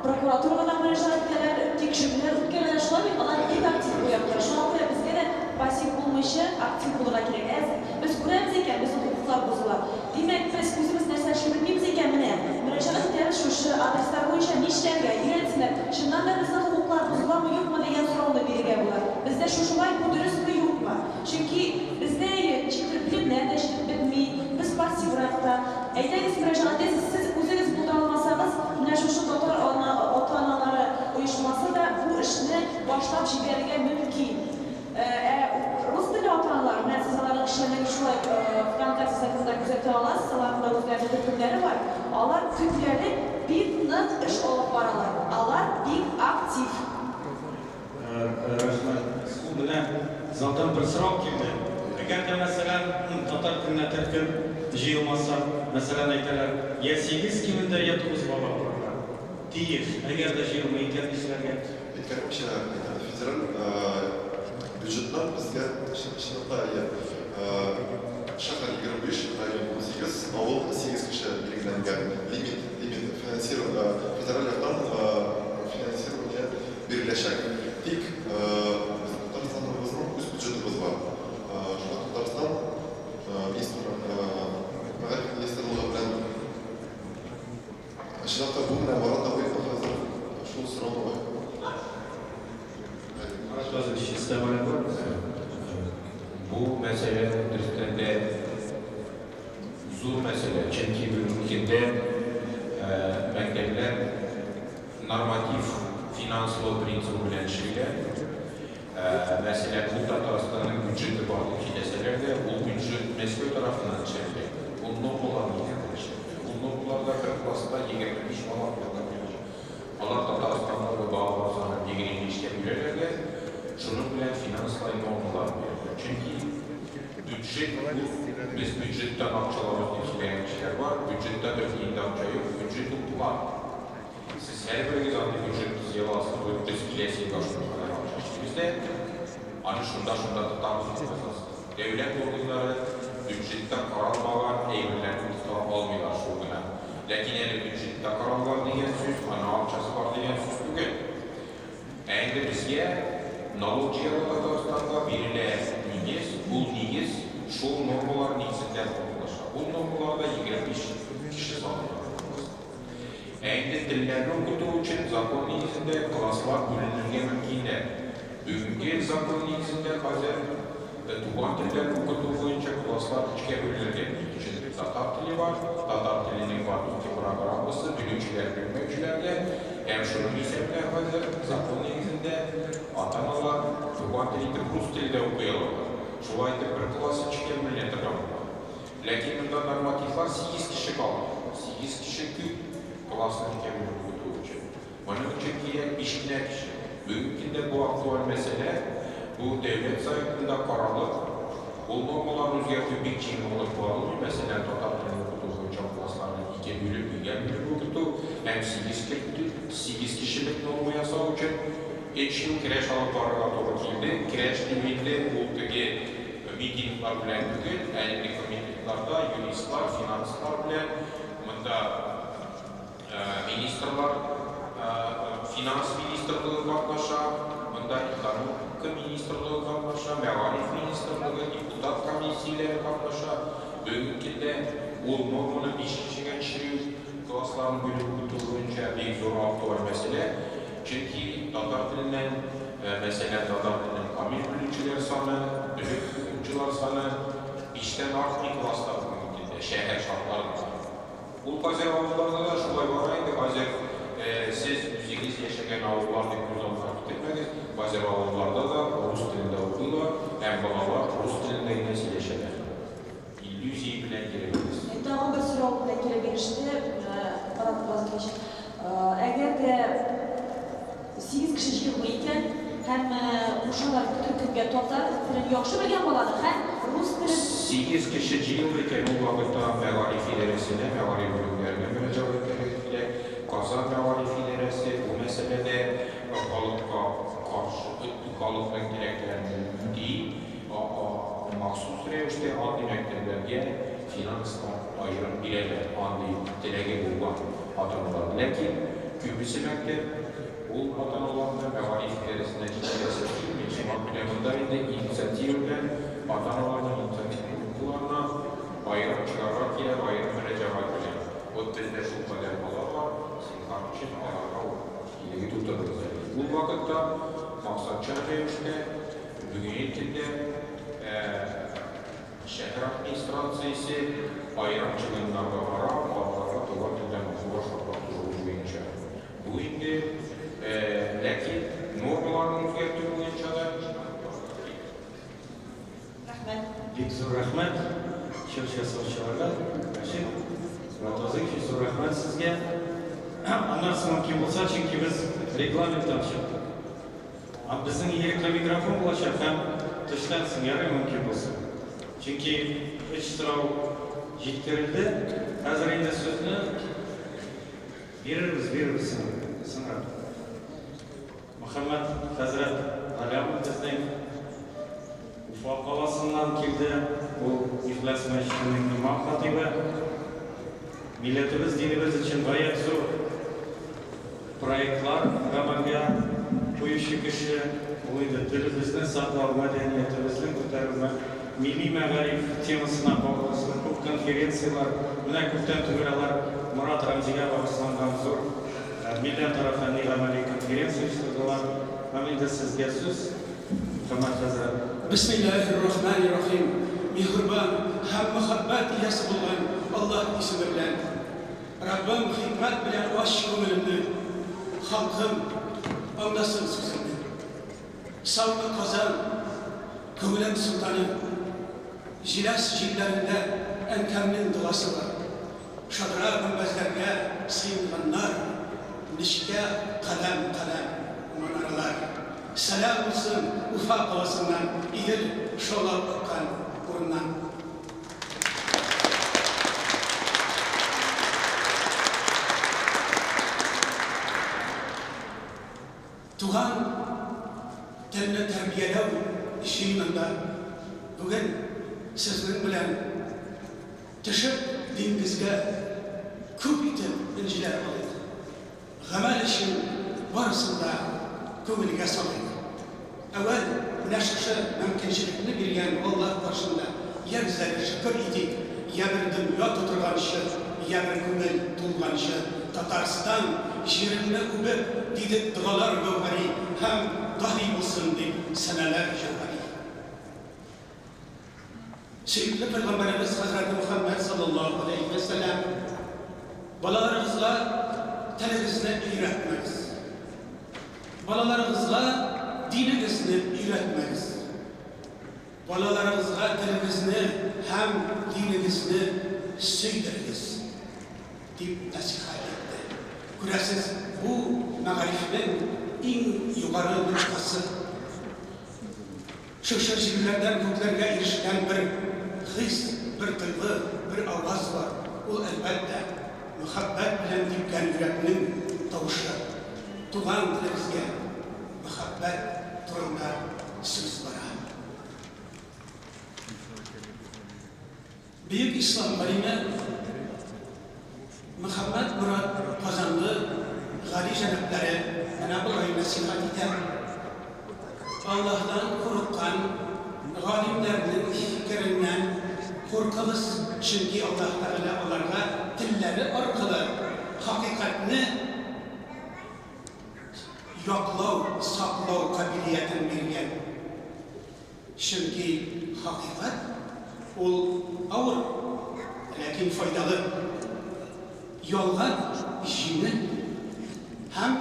прокуратурага да мөрәҗәгать итәләр, тикшерүләр үткәрәләр. Шулай бит, алар бик актив бу якта. Шуңа күрә безгә дә пассив булмыйча, актив булырга кирәк. Әз без күрәбез икән, безнең хокуклар бозыла. Димәк, без үзебез нәрсә эшли белмибез икән, менә, мөрәҗәгать итәбез шушы адреслар буенча, нишләргә, өйрәтсеннәр. Чыннан да безнең хокуклар бозыламы, юкмы дигән сорауны бирергә була. Бездә шушылай, бу дөресме, юкмы? Чөнки бездә әле ничектер белемнәр дә җитеп бетми, без пассиврак та. Әйдәгез, мөрәҗәгать итәсез, сез үзегез булдыра алмасагыз, менә шушы татар ана ата-аналары оешмасы да бу эшне башлап җибәрергә мөмкин. Ә рус телле ата-аналар, менә сез аларның эшчәнлеген шулай ук ВКонтакте сайтында күзәтә аласыз, аларның да үзләренең төркемнәре бар, алар көндәлек бик нык эш алып баралар, алар бик актив. Рәхмәт. Менә залдан бер сорау килде. Әгәр дә, мәсәлән, татар теленә төркем җыелмаса, мәсәлән, әйтәләр, йә сигез кимендә, йә тугыз бала булырга тиеш. Әгәр дә җыелмый икән, нишләргә? Әйткәнемчә, федераль бюджеттан безгә чынлыкта әйе, шәһәр 25, район 18, авыл 8 кеше билгеләнгән лимит, лимит финансирование, федераль яктан финансирование биреләчәк. Тик безнең Татарстаныбызның үз бюджетыбыз бар. Шуңа Татарстан министр, мәгариф министрлыгы белән чынлап та бу менә Марат абый хәзер шул сорауны Марат Вазович, өстәмәләр бармы? Бу мәсьәлә дөрестән дә зур мәсьәлә, чөнки бүгенге көндә мәктәпләр норматив финанслау принцибы белән эшлиләр. Мәсәлән, бу Татарстанның бюджеты бар дип сөйләсәләр дә, ул бюджет Мәскәү тарафыннан эшләнелә. Ул нормалар нигезендә эшләнелә. Ул нормаларда бер класста 25 бала булырга тиеш. Алар Татарстандагы балалар санын 25 кә бүләләр дә, шуның белән финанслай нормалар бирәләр. Чөнки бюджет ул, без бюджеттан акча алабыз дип сөйләгән кешеләр бар, бюджетта бер тиен дә акча юк, бюджет ул план. Сез һәрберегез андый бюджет төзи аласыз, вот без киләсе елга шуның кадәр акча эшлибез дә, аны шунда-шунда тотабыз дип язасыз. Дәүләт органнары бюджетта каралмаган әйберләрне тота алмыйлар, шул гына. Ләкин әле бюджетта каралган дигән сүз, аның акчасы бар дигән сүз түгел. Ә инде безгә налог җыярга Татарстанга бирелә нигез, ул нигез шул нормалар нигезендә формалаша. Ул нормаларда 25 кеше саны бар. Ә инде телләрне укыту өчен закон нигезендә класслар бүленергә мөмкиннәр. Бүгенге закон нигезендә хәзер туган телләрне укыту буенча класслар өчкә бүленергә мөмкин. Чөнки татар теле бар, татар теленең бар ике программасы, белүчеләр, белмәүчеләр дә. Һәм шуның исәбенә хәзер закон нигезендә ата-аналар туган тел итеп рус теле дә укый алалар. Шулай итеп бер класс өчкә бүленә торган була. Ләкин монда нормативлар сигез кеше кала. Сигез кеше күп классны икегә бүлеп укыту өчен. Моның өчен кирәк биш кенә кеше. Бүгенге көндә бу актуаль мәсьәлә, бу дәүләт сайтында каралып, ул нормаларны үзгәртү бик җиңел алып барылмый. Мәсәлән, татар телен укыту буенча классларны икегә бүлеп, өйгә бүлеп укыту һәм сигез кертү, сигез кешелек норма ясау өчен өч ел көрәш алып барырга туры килде. Көрәш дип инде ул теге Митинглар белән түгел, ә инде комитетларда юристлар, финанслар белән, монда министрлар, финанс министрлыгы катнаша, монда экономика министрлыгы катнаша, мәгариф министрлыгы, депутат комиссияләре катнаша. Бүгенге көндә ул норманы биш кешегә төшерү, классларны бүлеп укыту буенча бик зур актуаль мәсьәлә. Чөнки татар теленнән, мәсәлән, татар теленең камил белүчеләр саны, белеп укучылар саны биштән артмый класста бүгенге көндә, шәһәр шартларында. Ул хәзер авылларда да шулай бара инде, хәзер сез үзегез яшәгән авыллар дип күз алдына китермәгез, хәзер авылларда да рус телендә укыйлар һәм балалар рус телендә генә сөйләшәләр. Иллюзия белән йөрегез. Тагын бер сорау белән килеп иреште, Марат Уразович. Әгәр дә сигез кеше җыелмый икән һәм кушалар төркемгә татар телен яхшы белгән баланы һәм рус телен. Сигез кеше җыелды икән, ул вакытта мәгариф идарәсенә, мәгариф бүлекләренә мөрәҗәгать итәргә кирәк. Казан мәгариф идарәсе бу мәсьәләдә халыкка каршы, халыкның теләкләрен үти, махсус рәвештә андый мәктәпләргә финанслар аерып бирәләр, андый теләге булган ата-аналар. Ләкин күбесе мәктәп Ул ата-аналарны мәгариф идарәсенә җиткерәсе килми, шуңа күрә монда инде инициатива белән ата-аналарның инициатив группаларына аерым чыгарга кирәк, аерым мөрәҗәгать белән. Вот бездә шулкадәр бала бар, зинһар өчен аларга уку мөмкинлеге тудырыгыз әле. Ул вакытта максатчан рәвештә бүгенге көндә Шәһәр администрациясе аерым чыгымнарга карап, балаларга туган телдән укуга шартлар тудыру буенча. Бу инде, ләкин нормаларны үзгәртү буенча да эш алып барырга кирәк. Рәхмәт. Бик зур рәхмәт чыгыш ясаучыларга. Рәшит Мортазыевич, зур рәхмәт сезгә. Аннан соң мөмкин булса, чөнки без регламенттан чыктык. Һәм безнең ирекле микрофон булачак һәм төштән соң, ярый, мөмкин булса. Чөнки өч сорау җиткерелде. Хәзер инде сүзне бирербез, бирербез соңрак. Мөхәммәт хәзрәт Галләмов безнең Уфа каласыннан килде. Ул Ихлас мәчетенең имам-хатыйбы. Милләтебез, динебез өчен гаять зур Проектлар гамәлгә куючы кеше, ул инде телебезне саклау, мәдәниятебезне күтәрү, милли мәгариф темасына кагылышлы күп конференцияләр, менә күптән түгел алар Морад Рәмзигә багышланган зур милләтара фәнни-гамәли конференция оештырдылар. Һәм инде сезгә сүз, Мөхәммәт хәзрәт. Бисмиллаһир-рахманир-рахим, Миһербан һәм мәхәббәт иясе булган Аллаһ исеме белән. Раббым, хикмәт белән ач күңелемне, Халкым аңласын сүземне. Саумы, Казан, күңелем солтаны, Җиләс җилләрендә әнкәмнең догасы бар. Шадра гөмбәзләргә сыенганнар, Нечкә каләм-каләм манаралар. Сәлам булсын Уфа каласыннан, Идел шаулап аккан урыннан. Туган телне тәрбияләү җыенында бүген сезнең белән төшеп диңгезгә күп итеп энҗеләр алыйк. Гамәл өчен барысын да күңелгә салыйк. Әүвәл менә шушы мөмкинчелекне биргән Аллаһ каршында йә безләргә шөкер итик, йә бер дөнья тутырганчы, йә бер күңел тулганчы Татарстан җиреңне үбеп, дидек догалар гәүһәри һәм даһи булсын дип сәнәләр җәүһәри. Сөекле пәйгамбәребез хәзрәте Мөхәммәд салләллаһу галәйһи вә сәлләм, Балаларыгызга телегезне өйрәтмәгез. Балаларыгызга динегезне өйрәтмәгез. Балаларыгызга телегезне һәм динегезне сөйдерегез, дип нәсыйхәт итте. Күрәсез, бу мәгарифнең иң югары ноктасы. Шушы җирләрдән күкләргә ирешкән бер хис, бер тойгы, бер аваз бар, ул, әлбәттә, мәхәббәт белән типкән йөрәкнең тавышы. Туган телебезгә мәхәббәт турында сүз бара. Бөек ислам галиме Мөхәммәд Морад Казанлы Гали җәнаплары менә болай нәсыйхәт итә, Аллаһдан курыккан галимнәрнең фикереннән куркыгыз, чөнки Аллаһ Тәгалә аларга телләре аркылы хакыйкатьне яклау, саклау кабилиятен биргән. Чөнки хакыйкать ул авыр, ләкин файдалы. Ялган җиңел һәм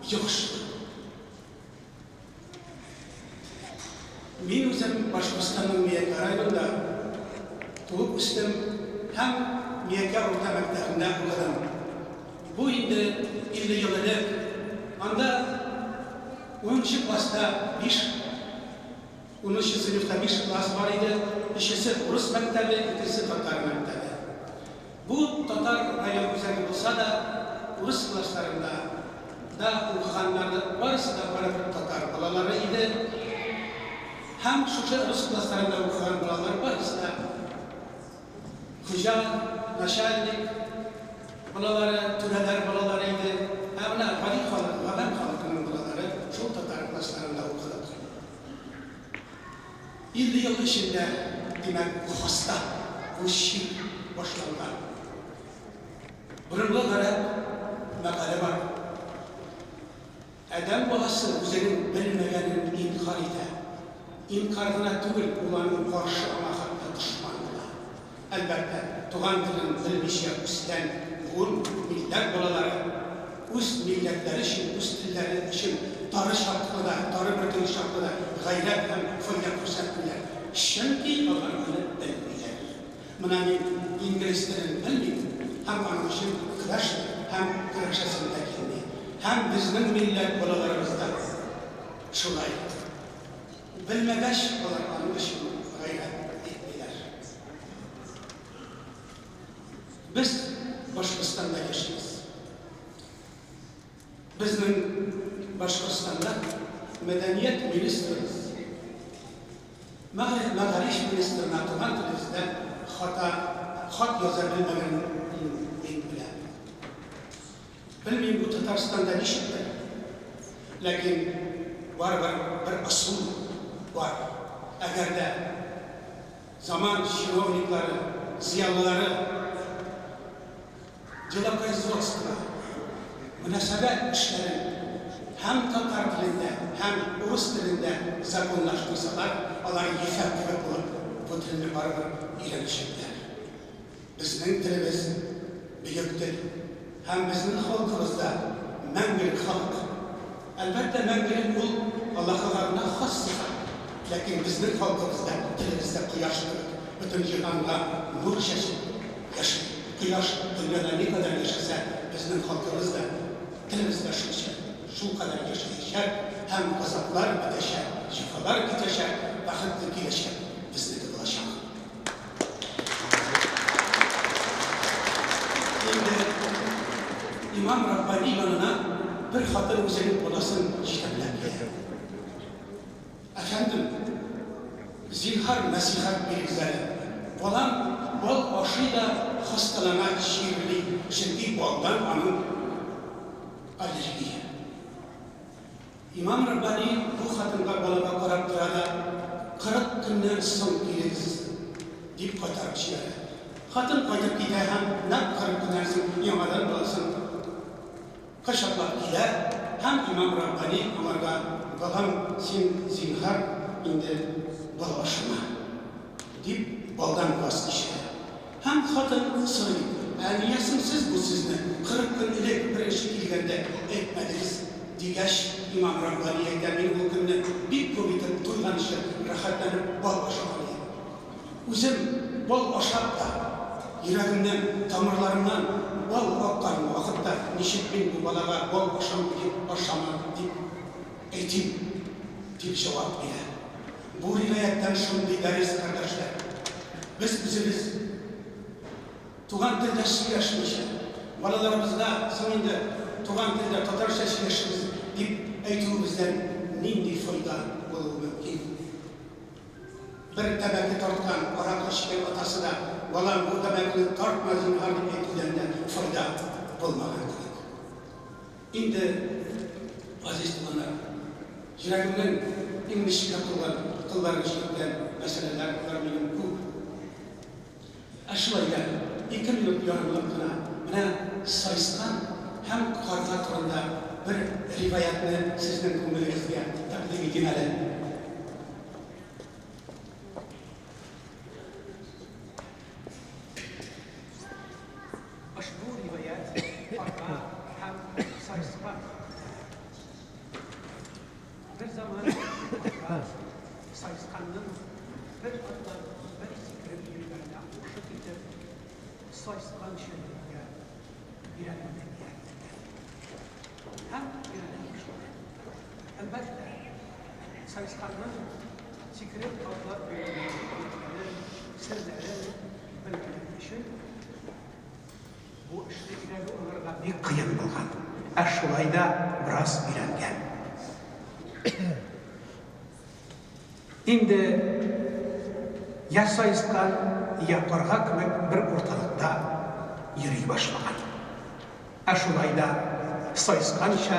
йогышлы. Мин үзем Башкортстанның Миякә районында туып үстем һәм Миякә урта мәктәбендә укыдым. Бу инде 50 ел элек. Анда Унынчы класста биш, унынчы сыйныфта биш класс бар иде. Өчесе урыс мәктәбе, икесе татар мәктәбе. Бу татар район үзәге булса да, урыс классларында да укыганнар да барысы да барыбер татар балалары иде. Һәм шушы рус классларында укыган балалар барысы да хуҗа, начальник балалары, түрәләр балалары иде. Ә менә гади халык, гавәм халкының балалары шул татар классларында укыдык. 50 ел эчендә, димәк, бу хаста, бу чир башланган. Борынгы гарәп мәкале бар, Адәм баласы үзенең белмәгәнен инкарь итә. Инкарь гына түгел, ул аның каршы, аңа хәтта дошман була. Әлбәттә, туган телен белмичә үскән буын, милләт балалары үз милләтләре өчен, үз телләре өчен тары чаклы да, тары бөртеге чаклы да гайрәт һәм файда күрсәтмиләр. Чөнки алар аны белмиләр. Менә мин инглиз телен белмим һәм аның өчен көрәшмим һәм көрәшәсем дә килми. Һәм безнең милләт балаларыбыз да шулай. Белмәгәч, алар аның өчен гайрәт итмиләр. Без Башкортстанда яшибез. Безнең Башкортстанда мәдәният министрыбыз Мәгариф министрына туган телебездә хата хат яза белмәгәнен мин беләм. Белмим, бу Татарстанда ничектер, ләкин барыбер бер ысул бар. Әгәр дә заман чиновниклары, зыялылары делопроизводство, мөнәсәбәт эшләрен һәм татар телендә, һәм урыс телендә законлаштырсалар, алар ефәк кебек булып бу телне барыбер өйрәнәчәкләр. Безнең телебез, бөек тел. Һәм безнең халкыбыз да мәңгелек халык. Әлбәттә, мәңгелек ул Аллаһыга гына хас сыйфат. Ләкин безнең халкыбыз да, телебез дә кояш кебек бөтен җиһанга нур чәчеп яши. Кояш дөньяда никадәр яшәсә, безнең халкыбыз да, телебез дә шулча, шулкадәр яшәячәк һәм газаплар бетәчәк, җәфалар китәчәк, бәхетле киләчәк безнеке булачак. Инде имам Раббани янына бер хатын үзенең баласын җитәкләп килә. Әфәндем, зинһар нәсыйхәт бирегез әле. Балам бал ашый да хасталана, чирли, чөнки балдан аның аллергия. Имам Раббани бу хатынга балага карап тора да, 40 көннән соң килегез, дип кайтарып җибәрә. Хатын кайтып китә һәм нәкъ 40 көннән соң яңадан баласын кочаклап килә һәм имам Раббани аңарга, Балам, син, зинһар, инде бал ашама, дип балдан ваз кичерә. Һәм хатын сорый, Ә нигә соң сез бу сүзне 40 көн элек беренче килгәндә әйтмәдегез? дигәч, имам Раббани әйтә, Мин ул көнне бик күп итеп туйганчы рәхәтләнеп бал ашаган идем. Үзем бал ашап та, йөрәгемнән, тамырларымнан бал аккан вакытта ничек мин бу балага бал ашамый дип, ашама дип әйтим? дип җавап бирә. Бу риваятьтән шундый дәрес, кардәшләр, без үзебез туган телдә сөйләшмичә, балаларыбызга соң инде туган телдә татарча сөйләшегез дип әйтүебездән нинди файда булуы мөмкин? Бер тәмәке тарткан, аракы эчкән атасы да, Балам, бу тәмәкене тартма, зинһар, дип әйтүдән дә файда булмаган кебек. Инде, газиз туганнар, йөрәгемнең иң нечкә кыллар, кылларын чирткән мәсьәләләр, алар минем күп. Ә шулай да, ике минут ярымлык кына менә саескан һәм карга турында бер риваятьне сезнең күңелегезгә тәкъдим итим әле. Ошбу риваять карга һәм саескан хакында. Бер заман карга саесканның бер атлап, бер сикереп йөргәненә һушы китеп, саесканча йөрергә өйрәнергә ниятләгән. Һәм өйрәнә башлаган. Әлбәттә, саесканның сикереп атлап йөрүенә өйрәткәне. Серләрен белмәгән өчен бу эшне өйрәнү аларга бик кыен булган. Ә шулай да бераз өйрәнгән. Инде я саескан, я карга кебек бер урталыкта йөри башлаган. Ә шулай да саесканча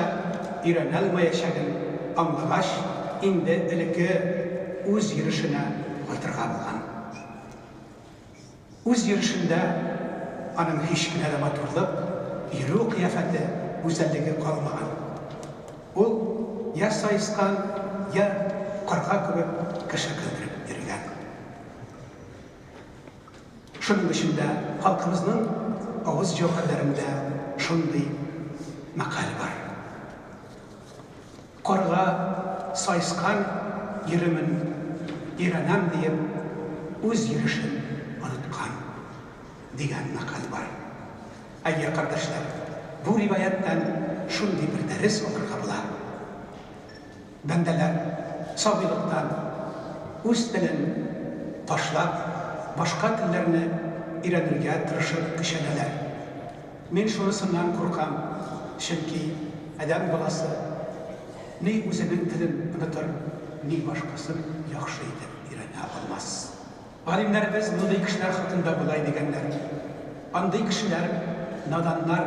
өйрәнәлмаячагын аңлагач, инде элекке үз йөрешенә кайтырга булган. Үз йөрешендә аның һич кенә дә матурлык, йөрү кыяфәте, гүзәллеге калмаган. Ул я саескан, я карга кебек кеше көлдереп йөргән. Шуның өчен дә халкыбызның авыз җәүһәрләрендә шундый мәкаль бар. Карга саескан йөремен өйрәнәм диеп, үз йөрешен оныткан, дигән мәкаль бар. Әйе, кардәшләр, бу риваятьтән шундый бер дәрес алырга була. Бәндәләр сабыйлыктан үз телен ташлап, башка телләрне өйрәнергә тырышып көчәнәләр. Мин шунысыннан куркам, чөнки адәм баласы ни үзенең телен онытыр, ни башкасын яхшы итеп өйрәнә алмас. Галимнәребез мондый кешеләр хакында болай дигәннәр, Андый кешеләр наданнар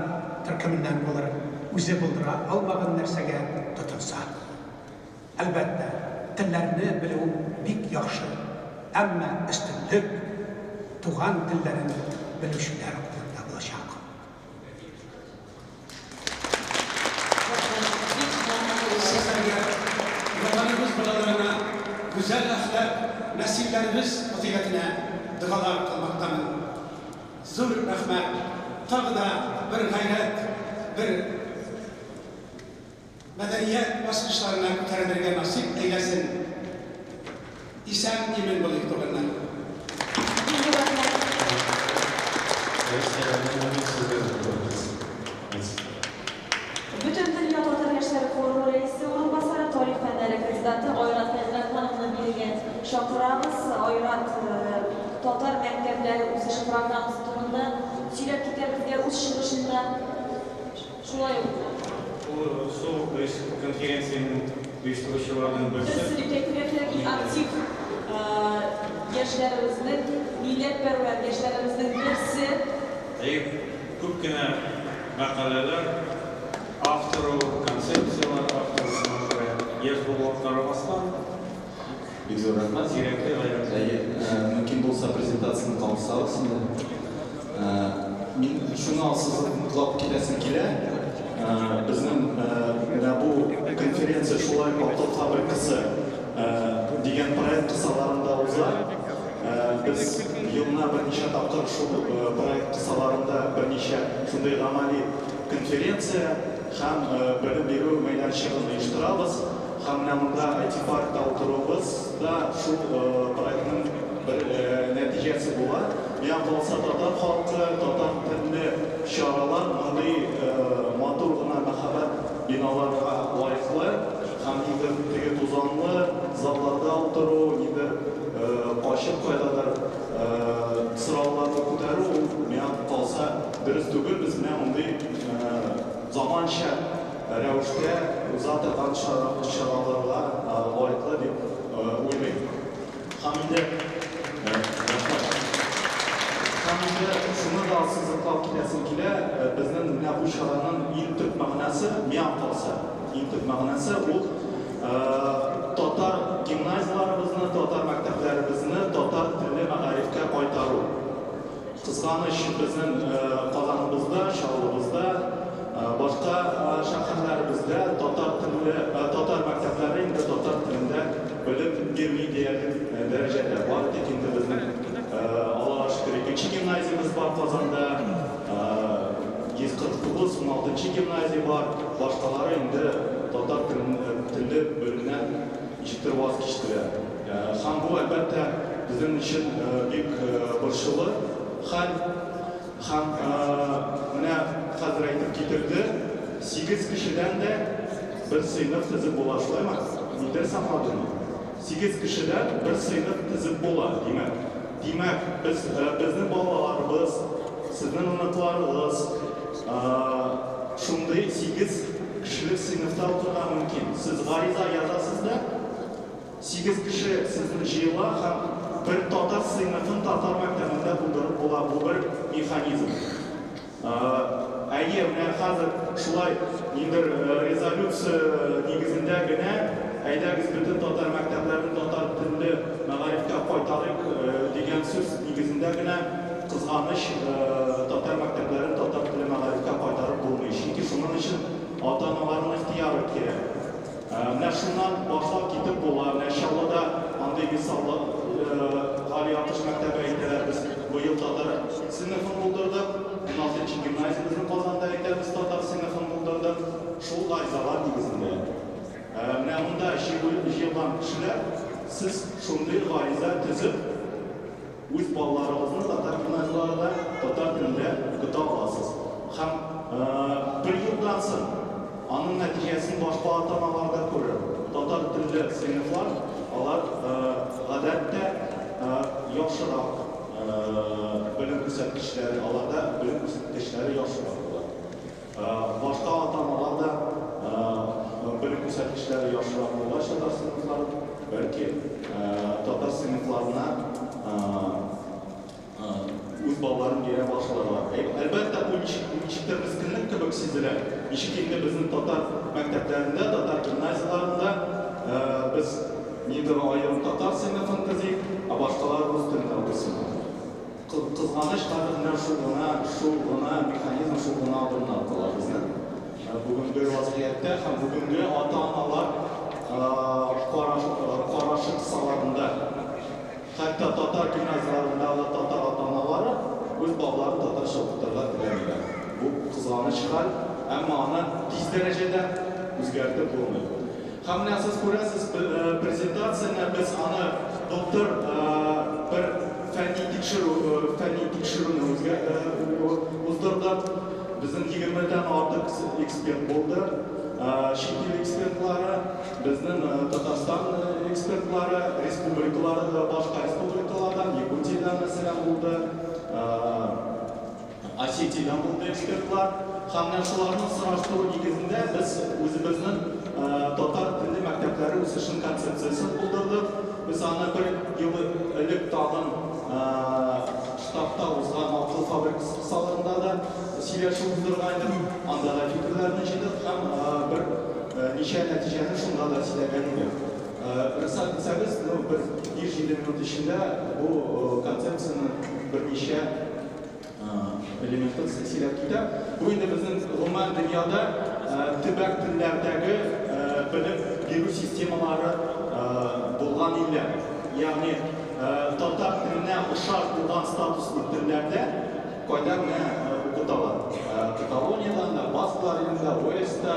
төркеменнән булыр, үзе булдыра алмаган нәрсәгә тотынса. Әлбәттә, телләрне белү бик яхшы, әмма өстенлек туган телләрен белүчеләр кулында булачак. Сәфәргә Ватаныбыз балаларына гүзәл әхлак, нәселләребез фазыйләтенә догалар кылмактамын. Зур рәхмәт! Тагы да бер гайрәт, бер мәдәният баскычларына күтәрелергә насыйп әйләсен. Исән-имин булыйк, туганнар. Бөтендөнья татар яшьләре форумы рәисе урынбасары, тарих фәннәре кандидаты Айрат Фәйзрахмановны бирегә чакырабыз. Айрат татар мәктәпләре үсеше программасы турында сөйләп китә безгә үз чыгышында. Шулай ук. Ул шул ук конференциянең оештыручыларының берсе. Берсе дип әйтергә кирәк, иң актив яшьләребезнең, милләтпәрвәр яшьләребезнең берсе. Әйе, күп кенә мәкаләләр авторы ул, концепцияләр авторы, шуңа күрә яшь булуга карамастан, Бик зур рәхмәт. Зирәкле, гайрәтле. Әйе, мөмкин булса презентацияне кабызсагыз инде. Мин шуны ассызыклап китәсем килә. Безнең менә бу конференция шулай ук Акыл фабрикасы дигән проект кысаларында уза. Без елына берничә тапкыр шул проект кысаларында берничә шундый гамәли конференция һәм белем бирү мәйданчыгын оештырабыз. Һәм менә монда IT-паркта утыруыбыз да шул проектның бер нәтиҗәсе була. Миңа калса, татар халкы, татар телле чаралар мондый матур гына мәһабәт биналарга лаеклы. Һәм нидер теге тузанлы залларда утыру, нидер качып кайдадыр сорауларны күтәрү, ул, миңа калса, дөрес түгел. Без менә мондый заманча рәвештә уза торган чараларга лаеклы дип уйлыйм. Һәм инде рәхмәт. Һәм инде шуны да ассызыклап китәсем килә, безнең менә бу чараның иң төп мәгънәсе, миңа калса, иң төп мәгънәсе ул татар гимназияләребезне, татар мәктәпләребезне татар телле мәгарифкә кайтару. Кызганыч, безнең Казаныбызда, Чаллыбызда, башка шәһәрләребездә татар телле, татар мәктәпләре инде татар телендә белем бирми диярлек дәрәҗәдә. Бары тик инде безнең, Аллага шөкер, икенче гимназиябез бар Казанда, 149, уналтынчы гимназия бар, башкалары инде татар телле белемнән ничектер ваз кичтеләр. Һәм бу, әлбәттә, безнең өчен бик борчулы хәл. Һәм менә хәзер әйтеп китерде, сигез кешедән дә бер сыйныф төзеп була, шулаймы? Мин дөрес аңладыммы? Сигез кешедән бер сыйныф төзеп була, димәк. Димәк, без, безнең балаларыбыз, сезнең оныкларыгыз шундый сигез кешелек сыйныфта укырга мөмкин. Сез гариза язасыз да, сигез кеше сезнең җыела һәм бер татар сыйныфын татар мәктәбендә булдырып була. Бу бер механизм. Әйе, менә хәзер шулай ниндер резолюция нигезендә генә, әйдәгез бөтен татар мәктәпләрен татар телле мәгарифкә кайтарыйк дигән сүз нигезендә генә, кызганыч, татар мәктәпләрен татар телле мәгарифкә кайтарып булмый. Чөнки шуның өчен ата-аналарның ихтыяры кирәк. Менә шуннан башлап китеп була. Менә Чаллыда андый мисаллы Гали Акыш мәктәбе әйтәләр, без быел татар сыйныфын булдырдык. Уналтынчы гимназия безнең Казанда әйтәбез, татар сыйныфын булдырдык. Шул гаризалар нигезендә. Менә монда җыелган кешеләр, сез шундый гариза төзеп, Үз балаларыгызны татар гимназияләрендә татар телендә укыта аласыз. Һәм бер елдан соң аның нәтиҗәсен башка ата-аналар да күрер. Татар телле сыйныфлар, алар гадәттә яхшырак белем күрсәткечләре, аларда белем күрсәткечләре яхшырак була. Башка ата-аналар да белем күрсәткечләре яхшырак булгач татар сыйныфлары, бәлки, татар сыйныфларына үз балаларын бирә башларлар. Әлбәттә, бу ничектер мескенлек кебек сизелә. Ничек инде безнең татар мәктәпләрендә, татар гимназияләрендә без нидер аерым татар сыйныфын төзик, ә башкалар рус телендә укысын. Кызганыч, хәзер менә шул гына, шул гына механизм, шул гына адымнар кала безнең бүгенге вазгыятьтә һәм бүгенге ата-аналар карашы кысаларында. Хәтта татар гимназияләрендәге татар ата-аналары үз балаларын татарча укытырга теләмиләр. Бу кызганыч хәл, әмма аны тиз дәрәҗәдә үзгәртеп булмый. Һәм менә сез күрәсез, презентацияне без аны былтыр бер фәнни тикшерү, фәнни тикшерүне уздырдык. Безнең егермедән артык эксперт булды. Чит ил экспертлары, безнең Татарстан экспертлары, республикалар, башка республикалардан, Якутиядән, мәсәлән, булды. Осетиядән булды экспертлар. Һәм менә шуларны сораштыру нигезендә без үзебезнең татар телле мәктәпләре үсешен концепциясен булдырдык. Без аны бер ел элек тагын штабта узган Акыл фабрикасы кысаларында да сөйләшү уздырган идек. Анда да фикерләрне җыйдык һәм бер ничә нәтиҗәне шунда да сөйләгән идек. Рөхсәт итсәгез, ну, бер биш-җиде минут эчендә бу концепциянең берничә элементын сөйләп китәм. Бу инде безнең гомумән дөньяда төбәк телләрдәге белем бирү системалары булган илләр. Ягъни татар теленә охшаш булган статуслы телләрдә кайда менә укыталар. Каталониядән дә, Басклар илендә, Уэльста,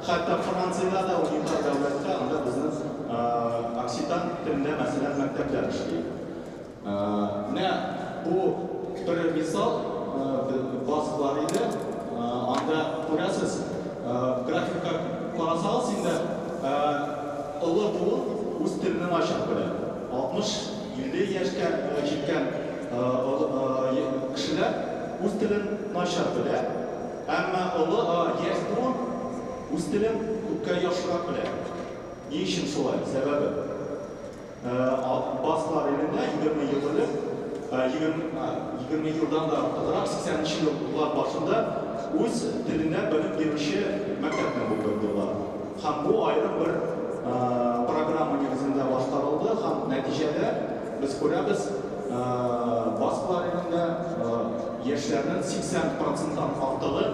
хәтта Франциядә дә унитар дәүләттә анда безнең окситан телендә, мәсәлән, мәктәпләр эшли. Менә бу бер мисал, басклар иде. Анда күрәсез, графикка карасагыз инде, олы буын үз телне начар белә. 60, 50 яшькә җиткән кешеләр үз телен начар белә. Әмма олы яшь буын үз телен күпкә яхшырак белә. Ни өчен шулай? Сәбәбе? Басклар илендә 20 ел элек, 20 елдан да артыграк, 80 нче еллар башында үз телендә белем бирүче мәктәпне булдырдылар. Һәм бу аерым бер программа нигезендә башкарылды һәм нәтиҗәдә без күрәбез, Басклар илендә яшьләрнең 80 проценттан артыгы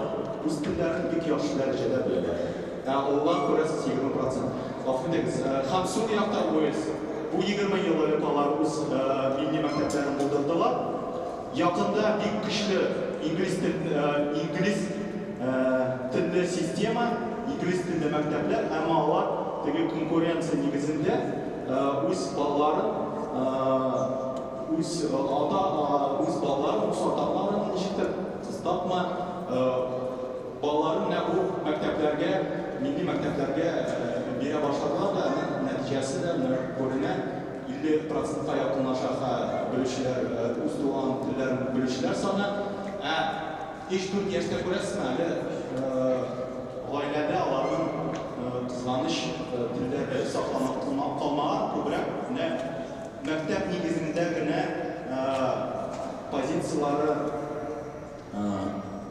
үз телләрен бик яхшы дәрәҗәдә беләләр. Ә олылар, күрәсез, 20 процент. Гафу итегез. Һәм сул якта Уэльс. Бу 20 ел элек алар үз милли мәктәпләрен булдырдылар. Якында бик көчле инглиз тел, инглиз телле система, инглиз телле мәктәпләр, әмма алар теге конкуренция нигезендә үз балаларын, үз ата, үз балаларын, үз ата-аналарын ничектер кыстапмы, Балаларын менә бу мәктәпләргә, милли мәктәпләргә бирә башладылар да, аның нәтиҗәсе дә менә күренә. 50 процентка якынлаша белүчеләр, үз туган телләрен белүчеләр саны. Ә 3-4 яшьтә күрәсезме, әле гаиләдә аларның кызганыч телләре сакланып калмаган, күбрәк менә мәктәп нигезендә генә позицияләре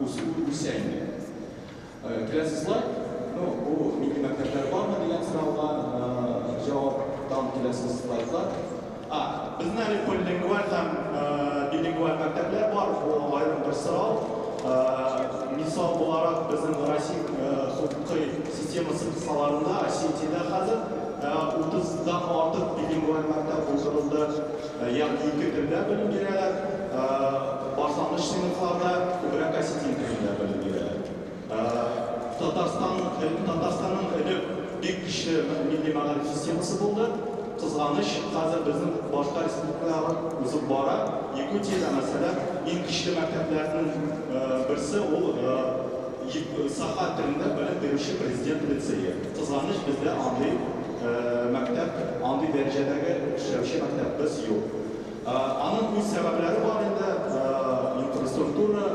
үсә инде. Киләсе слайд. Ну, бу милли мәктәпләр бармы дигән сорауга җаваптан киләсе слайдлар. А, безнең әле полилингваль һәм билингваль мәктәпләр бар, бу аерым бер сорау. Мисал буларак, безнең Россия хокукый системасы кысаларында Осетиядә хәзер 30 дан артык билингваль мәктәп булдырылды, ягъни ике телдә белем бирәләр. Башлангыч сыйныфларда күбрәк осетин телендә белем бирәләр. Татарстан, Татарстанның элек бик көчле милли мәгариф системасы булды. Кызганыч, хәзер безнең башка республикалар узып бара. Якутиядә, мәсәлән, иң көчле мәктәпләрнең берсе ул саха телендә белем бирүче президент лицее. Кызганыч, бездә андый мәктәп, андый дәрәҗәдәге эшләүче мәктәпбез юк. Аның үз сәбәпләре бар инде, инфраструктура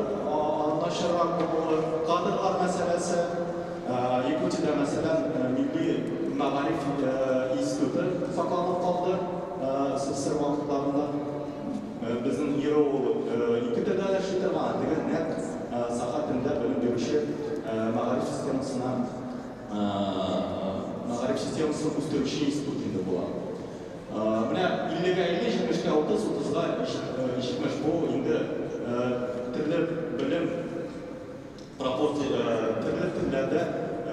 начаррак булуы, кадрлар мәсьәләсе. Якутиядә, мәсәлән, милли мәгариф институты сакланып калды СССР вакытларында. Безнең ИРО ул ике телдә дә эшли торган, ә теге нәкъ саха телендә белем бирүче мәгариф системасына мәгариф системасын үстерүче институт инде була. Менә 50-гә 50, 70-кә 30, 30-га 70 бу инде төрле белем пропорция, төрле телләрдә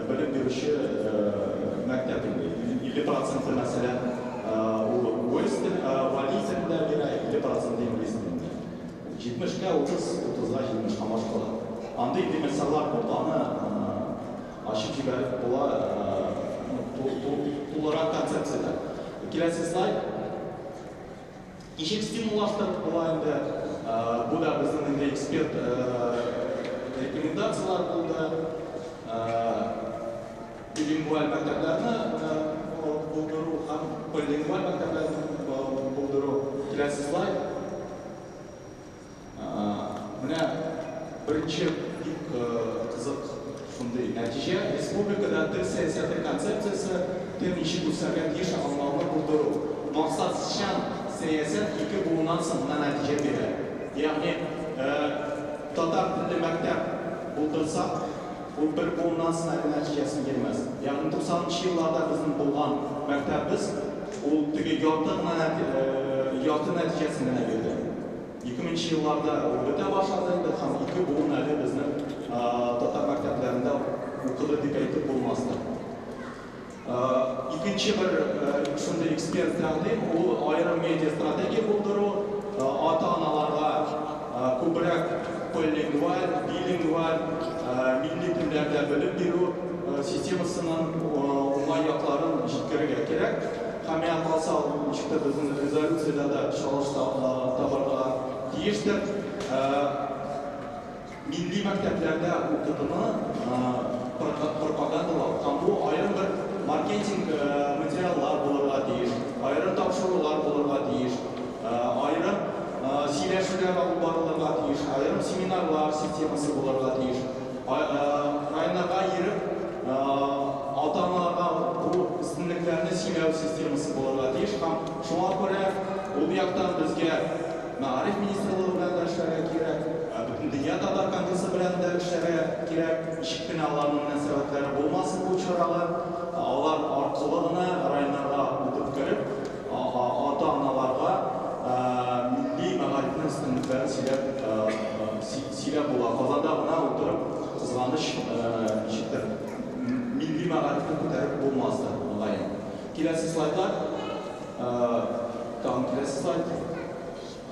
белем бирүче мәктәп инде. 50 проценты, мәсәлән, ул уэльс тел, валлий телендә бирә, 50 проценты инглиз телендә. 70-кә 30, 30-га 70 һәм башкалар. Андый инде мисаллар күп, аны ачып җибәреп була тулырак концепциядә. Киләсе слайд. Ничек стимуллаштырып була инде? Бу да безнең инде эксперт рекомендацияләр булды. Билингваль мәктәпләрне булдыру һәм полилингваль мәктәпләрне булдыру. Киләсе слайд. Менә беренче бик кызык шундый нәтиҗә. Республикада тел сәясәте концепциясе тел ничек үсәргә тиеш аңлауны булдыру. Максатчан сәясәт ике буыннан соң гына нәтиҗә бирә. Ягъни татар телле мәктәп булдырсак, ул бер буыннан соң әле нәтиҗәсен бирмәс. Ягъни 90 нчы елларда безнең булган мәктәпбез ул теге ярты гына ярты нәтиҗәсен генә бирде. 2000 елларда ул бетә башлады инде һәм ике буын әле безнең татар мәктәпләрендә укыды дип әйтеп булмастыр. Икенче бер шундый эксперт тәкъдим, ул аерым медиа стратегия булдыру, ата-аналарга күбрәк полилингваль, билингваль, милли телләрдә белем бирү системасының уңай якларын җиткерергә кирәк. Һәм миңа калса, ул ничектер безнең резолюциядә дә чагылыш табарга тиештер. Милли мәктәпләрдә укытуны пропагандалау һәм бу аерым бер маркетинг материаллар булырга тиеш, аерым тапшырулар булырга тиеш, аерым сөйләшүләр алып барылырга тиеш, аерым семинарлар системасы булырга тиеш. Районнарга йөреп, ата-аналарга бу өстенлекләрне сөйләү системасы булырга тиеш һәм шуңа күрә ул яктан безгә Мәгариф министрлыгы белән дә эшләргә кирәк, Бөтендөнья татар конгрессы белән дә эшләргә кирәк. Ничек кенә аларның мөнәсәбәтләре булмасын бу чарага, алар аркылы гына районнарга үтеп кереп, ата-аналарга милли мәгарифнең өстенлекләрен сөйләп сөйләп була. Казанда гына утырып, кызганыч, ничектер, милли мәгарифне күтәреп булмастыр, мөгаен. Киләсе слайдлар. Тагын киләсе слайд.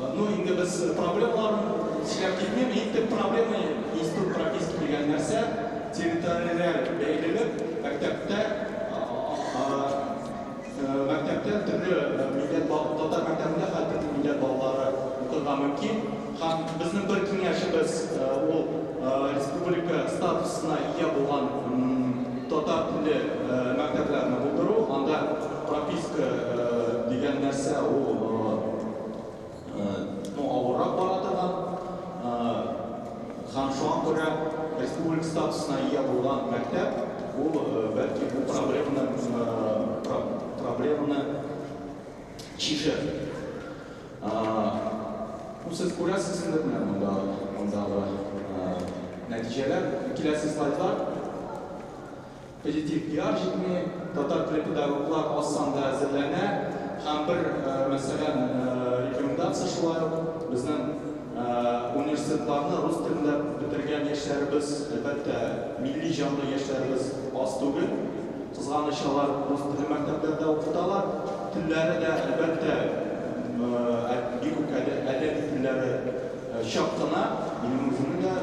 Ну, инде без проблемаларын сөйләп китмим. Иң төп проблема институт прописки дигән нәрсә, территориаль бәйлелек, мәктәптә мәктәптә төрле милләт татар мәктәбендә һәр төрле милләт балалары укырга мөмкин. Һәм безнең бер киңәшебез ул республика статусына ия булган татар телле мәктәпләрне булдыру. Анда прописка дигән. нәрсә ул ну, авыррак бара торган. Һәм шуңа күрә республика статусына ия булган мәктәп ул бәлки бу проблеманы проблеманы чишер. Ну, сез күрәсез инде менә монда мондагы нәтиҗәләр. Киләсе слайдлар. Позитив пиар җитми, татар теле педагоглар аз санда әзерләнә һәм бер, мәсәлән, рекомендация шулай ук безнең университетларны рус телендә бетергән яшьләребез, әлбәттә, милли җанлы яшьләребез аз түгел. Кызганыч, алар рус теле мәктәпләрдә укыталар. Телләре дә, әлбәттә, бик үк әдәби телләре чак кына, минем үземнең дә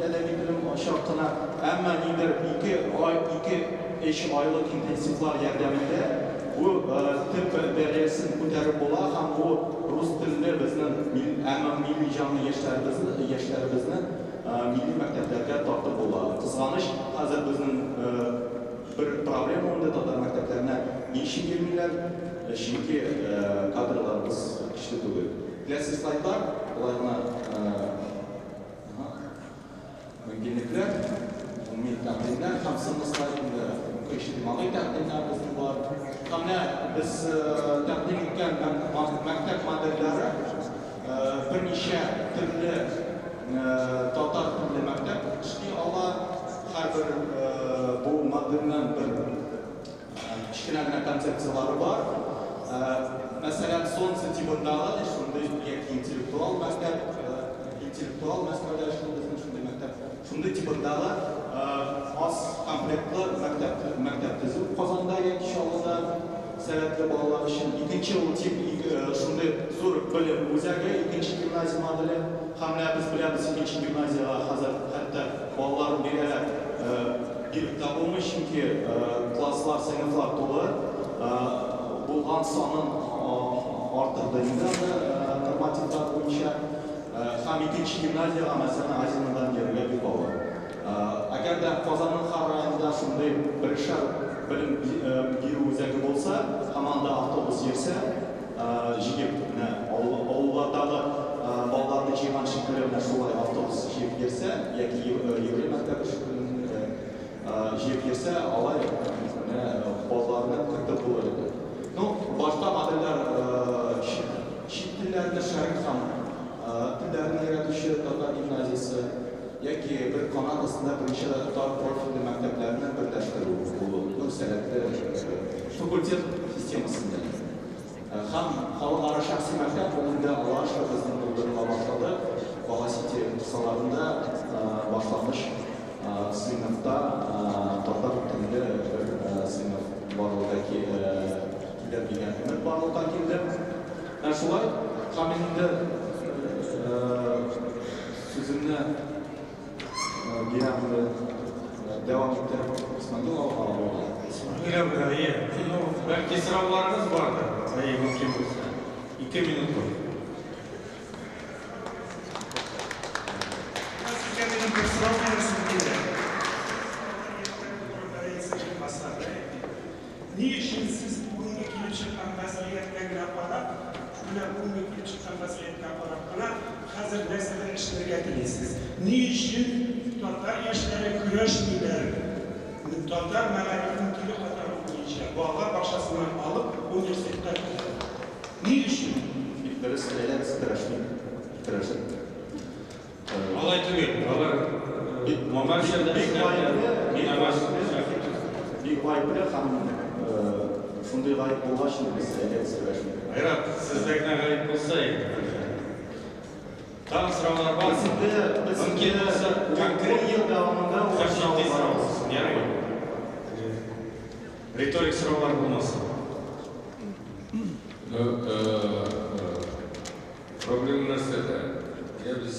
әдәби телем чак кына, әмма нидер ике ай, ике-өч айлык интенсивлар ярдәмендә бу тел дәрәҗәсен күтәреп була һәм бу рус телле безнең, әмма милли җанлы яшьләребезне, яшьләребезне милли мәктәпләргә тартып була. Кызганыч, хәзер безнең бер проблема инде татар мәктәпләренә ни өчен йөрмиләр? Чөнки кадрларыбыз көчле түгел. Киләсе слайдлар, болай гына мөмкинлекләр, гомуми тәкъдимнәр һәм соңгы слайд инде иҗтимагый тәкъдимнәр безнең бар. Һәм менә без тәкъдим иткән мәктәп модельләре берничә төрле татар телле мәктәп эшли ала. Һәрбер бу модельнең бер кечкенә генә концепцияләре бар. Мәсәлән, Солнце тибындагы шундый яки интеллектуал мәктәп, интеллектуал Мәскәүдә эшли безнең шундый мәктәп. Шундый тибындагы аз комплектлы мәктәп, мәктәп төзү Казанда яки Чаллыда сәләтле балалар өчен. Икенче ул тип шундый зур белем үзәге, икенче гимназия моделе. Һәм менә без беләбез, икенче гимназиягә хәзер хәтта балаларын бирәләр, биреп тә булмый, чөнки класслар, сыйныфлар тулы. Булган санын арттырды инде аны нормативлар буенча. Һәм икенче гимназиягә, мәсәлән, Азинадан йөрергә бик авыр. Әгәр дә Казанның һәр районында шундый берешәр белем бирү үзәге булса һәм анда автобус йөрсә, җыеп, менә авыллардагы балаларны җыйган шикелле менә шулай автобус җыеп йөрсә, яки еврей мәктәбе шикелле җыеп йөрсә, алай менә балаларны кертеп булыр иде. Ну, башка модельләр чит телләрне, шәрык һәм телләрне өйрәтүче татар гимназиясе, яки бер канат астында берничә тар профильле мәктәпләрне берләштерү булу, ну, сәләтле факультет системасында. Һәм халыкара шәхси мәктәп ул инде Аллаһка шөкер безнең булдырыла башлады. Баха Сити кысаларында башлангыч сыйныфта татар телле бер сыйныф барлыкка килер дигән өмет барлыкка килде. Менә шулай. Һәм мин инде сүземне бирәм инде дәвам итә Исмәгыйл абыйга. Исмәгыйл абый, әйе. Ну, бәлки сорауларыгыз бардыр, әйе, мөмкин булса. Ике минут бар. Сезгә минем бер сорау бирәсем килә. Ни өчен сез бүгенге килеп чыккан вәзгыятькә генә карап, менә бүгенге килеп чыккан вәзгыятькә карап кына, хәзер нәрсәдер эшләргә телисез? Ни өчен татар яшьләре көрәшмиләр татар мәгарифен кире кайтару буенча, балалар бакчасыннан алып университетка кадәр? Ни өчен? Бик дөрес, әйдәгез көрәшик, көрәшик. Алай түгел, алар моңарча да Бик гаепле, бик гаепле, бик гаепле һәм шундый гаеп булгач, без әйдәгез көрәшик. Айрат, сездә генә гаеп булса иде. Тагын сораулар бар? Без инде, без Мөмкин инде булса, конкрет ун ел дәвамында ул һәм җитди сораулар сорау барабыз. булсын, ярыймы? Риторик сораулар булмасын. Ну, проблема нәрсәдә? Я без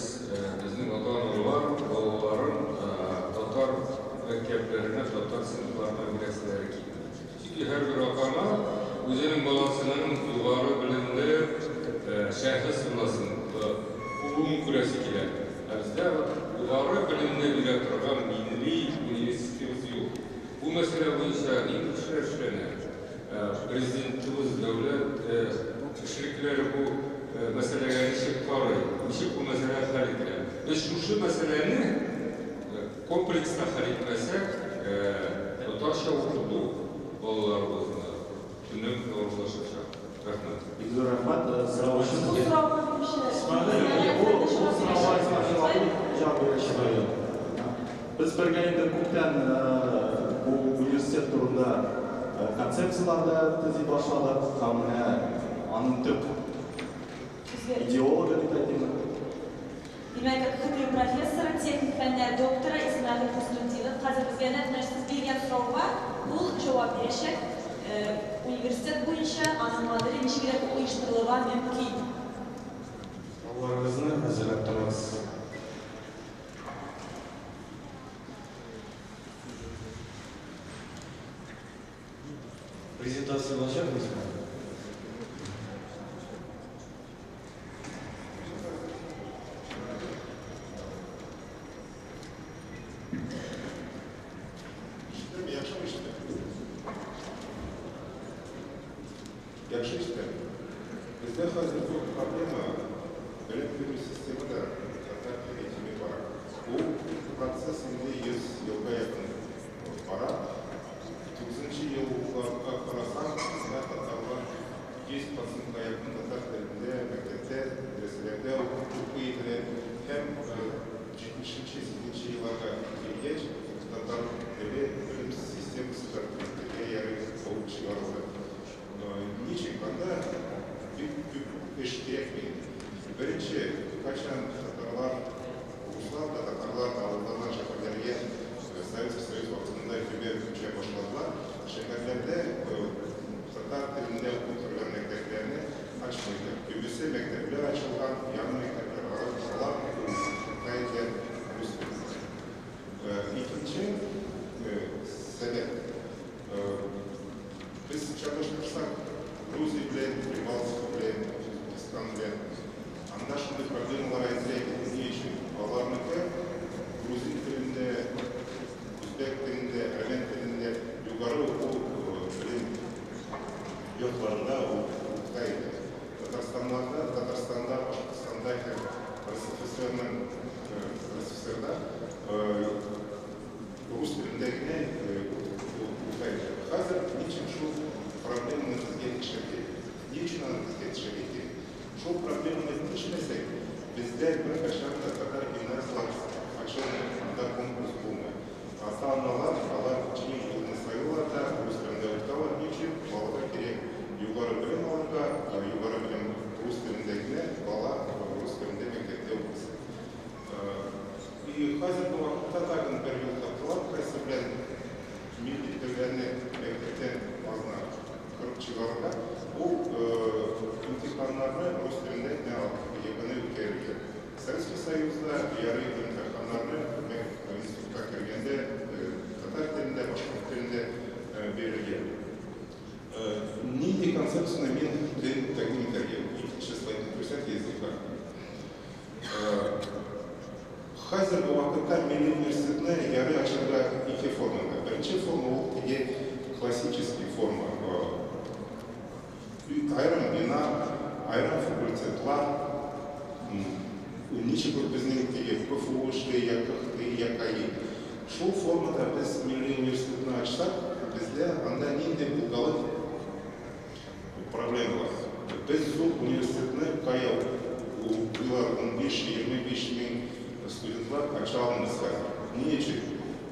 безнең ата-аналар балаларын татар мәктәпләренә, татар сыйныфларына бирәселәре килми. Чөнки һәрбер ата-ана үзенең баласының югары белемле шәхес буласын, булуын күрәсе килә. Ә бездә югары белемне бирә торган милли университетыбыз юк. Бу мәсьәлә буенча нинди эшләр эшләнә? Президентыбыз дәүләт. эшлеклеләре бу мәсьәләгә ничек карый, ничек бу мәсьәлә хәл ителә? Без шушы мәсьәләне комплекста хәл итмәсәк, татарча укыту балаларыбызны көннән-көн авырлашачак. Рәхмәт. Бик зур рәхмәт сорау өчен. Бу сорауга минемчә, Исмәгыйль, бу сорауга Исмәгыйль абый җавап бирәчәк. Без бергә инде күптән бу университет турында концепцияләр дә төзи башладык һәм менә аның төп идеологы дип әйтим. Димәк, КХТЮ профессоры, техник фәннәр докторы Исмәгыйль Хөснетдинов хәзер безгә нәкъ менә сез биргән сорауга ул җавап бирәчәк. Университет буенча аның моделе ничегрәк оештырылырга мөмкин? Сорауларыгызны әзерләп торыгыз. Презентация булачакмы, Исмәгыйль? Ишетәме, яхшымы ишетә? Яхшы ишетә. Бездә хәзер зур проблема, белем бирү системада татар теле кими бара. Бу процесс инде 100 елга якын бара. Тугызынчы елларга карасаң, бездә татарлар 100 процентка якын татар телендә мәктәптә, мәдрәсәләрдә укый иделәр һәм җитмешенче, сигезенче елларга килгәч, татар теле белем системасында телгә ярый алып чыгарылды. Ничек анда бик күп эш кирәкми. Беренче, кайчан татарлар, руслар да, татарлар да авыллардан шәһәрләргә Советский Союз вакытында күбәя күчә башладылар, шәһәрләрдә татар телендә уку торган мәктәпләрне ачмыйлар. Күбесе мәктәпләр ачылган, яңа мәктәпләр, алар укыта иделәр рус телендә. Икенче сәбәп, без чагыштырсак, Грузия белән, Прибалтика белән, Үзбәкстан белән, анда шундый проблемалар әзрәк иде. Ни өчен? Аларныкы грузин телендә, үзбәк телендә, әрмән телендә югары уку белем йортларында укыта иде. Татарстанларда, Татарстанда, Башкортстанда һәм РСФСРның РСФСРда рус телендә генә укыта иде. Хәзер ничек шул проблеманы безгә тишәргә? Ни өчен аны безгә тишәргә кирәк? Шул проблеманы тишмәсәк, бездә беркайчан да татар гимназияләр ачылмый, анда конкурс булмый. Ата-аналар, алар җиңел юлны сайлыйлар да, рус телендә укыталар. Ни өчен? Балага кирәк югары белем алырга, югары белем рус телендә генә, бала рус телендә мәктәптә укысын. И хәзерге вакытта тагын бер юл таптылар, кайсы белән милли телләрне мәктәптән азна кырып чыгарырга, ул имтиханнарны рус телендә генә ЕГЭны үткәрергә. Советский Союзда ярый имтиханнарны институтка кергәндә татар телендә, башкорт телендә бирелгән. Нинди концепцияне мин тәкъдим итәргә? Икенче слайдны күрсәтегез, зинһар. Хәзерге вакытта милли университетны ярый ачарга ике формада. Беренче форма ул теге классический форма. Аерым бина, аерым факультетлар. Ничек ул безнең теге КФУ эшли, я КХТИ, я КАИ. Шул формада без милли университетны ачсак, бездә анда нинди булгалык проблемалар. Без зур университетны кая укыйлар, 15-25 мең студентлар ача алмыйбыз хәзер. Ни өчен?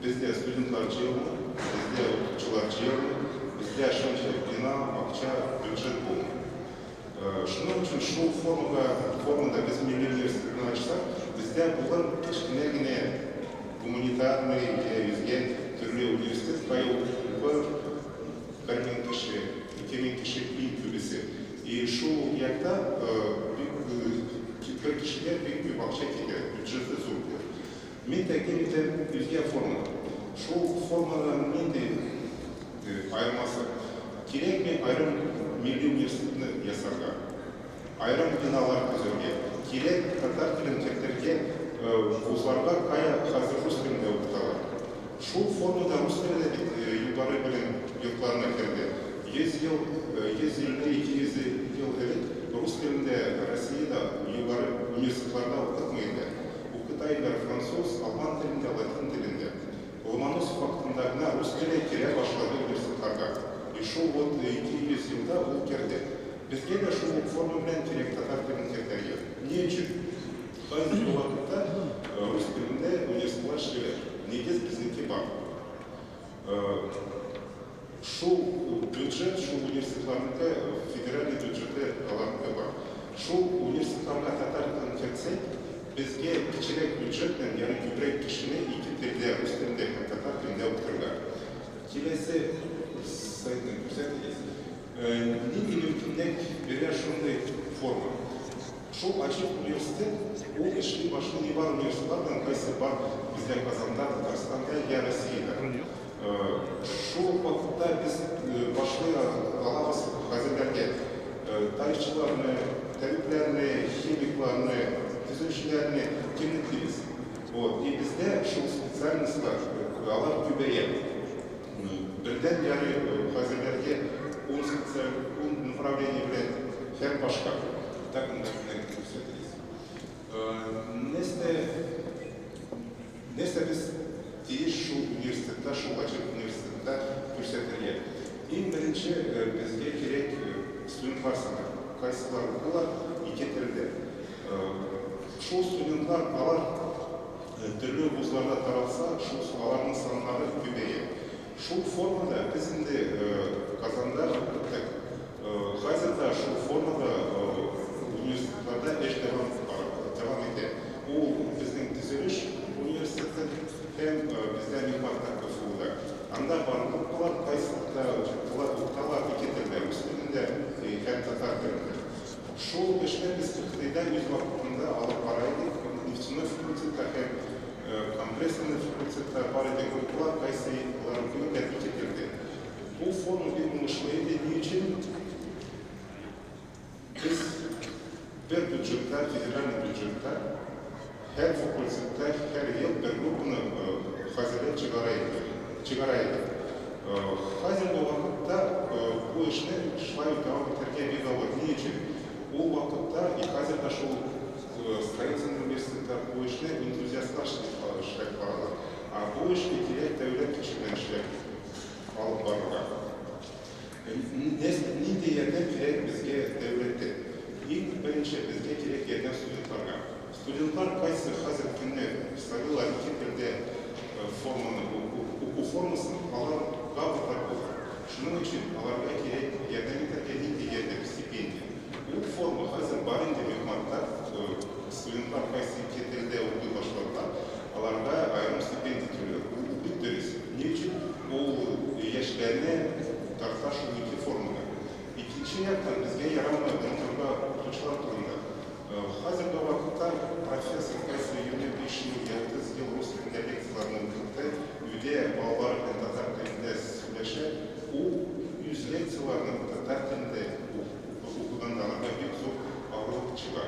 Бездә студентлар җыелмый, бездә укытучылар җыелмый, бездә шунча бина, акча, бюджет булмый. Шуның өчен шул формага, формада без милли университетны ачсак, бездә булыр кечкенә генә гуманитарный я үзгә төрле университет, кая укыр 1000 кеше, 2000 кеше иң күбесе. И шул якта бик бер кешегә бик күп акча китә, бюджеты зур була. Мин тәкъдим итәм үзгә форма. Шул формадан нинди аермасы? Кирәкми аерым милли университетны ясарга, аерым биналар төзергә. Кирәк татар телен кертергә вузларга, кая хәзер рус телендә укыталар. Шул формада рус теле дә бит югары белем йортларына керде. 100 ел, 150, 200 ел элек. рус телендә Россиядә югары университетларда укытмый иде. Укыта иделәр француз, алман телендә, латин телендә. Ломоносов вакытында гына рус теле керә башлады университетларга. И шул вот 200 елда ул керде. Безгә дә шул ук форма белән кирәк татар телен кертергә. Ни өчен? Хәзерге вакытта рус телендә университетлар эшлиләр. Нигез безнеке бар. Шул бюджет, шул университетларныкы, федеральный бюджеты аларныкы бар. Шул университетларга татар телен кертсәк, безгә кечерәк бюджет белән, ягъни күбрәк кешене ике телдә, рус телендә һәм татар телендә укытырга. Киләсе слайдны күрсәтегез. Нинди мөмкинлек бирә шундый форма? Шул ачык университет, ул эшли башлый ни бар университетлар белән, кайсы бар бездә Казанда, Татарстанда я Россиядә. Шул ук вакытта без башлый алабыз хәзерләргә тарихчыларны, табибләрне, химикларны, төзүчеләрне, кемне телибез. Вот. И бездә шул специальностьлар, алар күбәя. Бердән ягъни хәзерләргә ун специаль, ун направление белән һәм башка. Так күрсәтегез. Нәрсә, нәрсә без тиеш шул университетта, шул ачык университетта күрсәтергә? Иң беренче безгә кирәк студентлар саны. Кайсылар укыйлар ике телдә. Шул студентлар, алар Төрле вузларда таралса, шул аларның саннары күбәя. Шул формада без инде Казанда укыттык. Хәзер дә шул формада университетларда эш дәвам бара, дәвам итә. Ул безнең төзелеш университеты һәм бездә мехматта КФУда. Анда бар группалар, кайсында укыталар ике телдә, рус телендә һәм татар телендә. Шул эшне без КХДда үз вакытында алып бара идек, нефтяной факультетта һәм компрессорный факультетта бар иде группалар, кайсылар укыйлар ике телдә. Бу форма бик уңышлы иде, ни өчен? Без бер бюджетта, федеральный бюджетта һәр факультетта һәр ел бер группаны хәзерләп чыгара идек, чыгара идек. Хәзерге вакытта бу эшне шулай ук дәвам итәргә бик авыр. Ни өчен? Ул вакытта и хәзер дә шул строительный университетта бу эшне энтузиастлар эшләп баралар. Ә бу эшне кирәк дәүләт көче белән эшләп алып барырга. Нинди ярдәм кирәк безгә дәүләттән? Иң беренче безгә кирәк ярдәм студентларга. Студентлар кайсы хәзер көнне сайлыйлар ике телдә форманы, уку формасын, аларга бер. Шуның өчен аларга кирәк ярдәм итәргә нинди ярдәм? Стипендия. Ул форма хәзер бар инде мехматта, студентлар кайсы ике телдә укый башладылар, аларга аерым стипендия түлиләр. Ул бик дөрес. Ни өчен? Ул яшьләрне тарта шул ике формада. Икенче яктан, безгә ярамый онытырга укытучылар турында. Хәзерге вакытта профессор кайсы 25 ел я 30 ел рус телендә лекцияләрне укытты, өйдә балалары белән татар телендә сөйләшә, ул үз лекцияләрен татар телендә укыганда аларга бик зур авырлык чыга.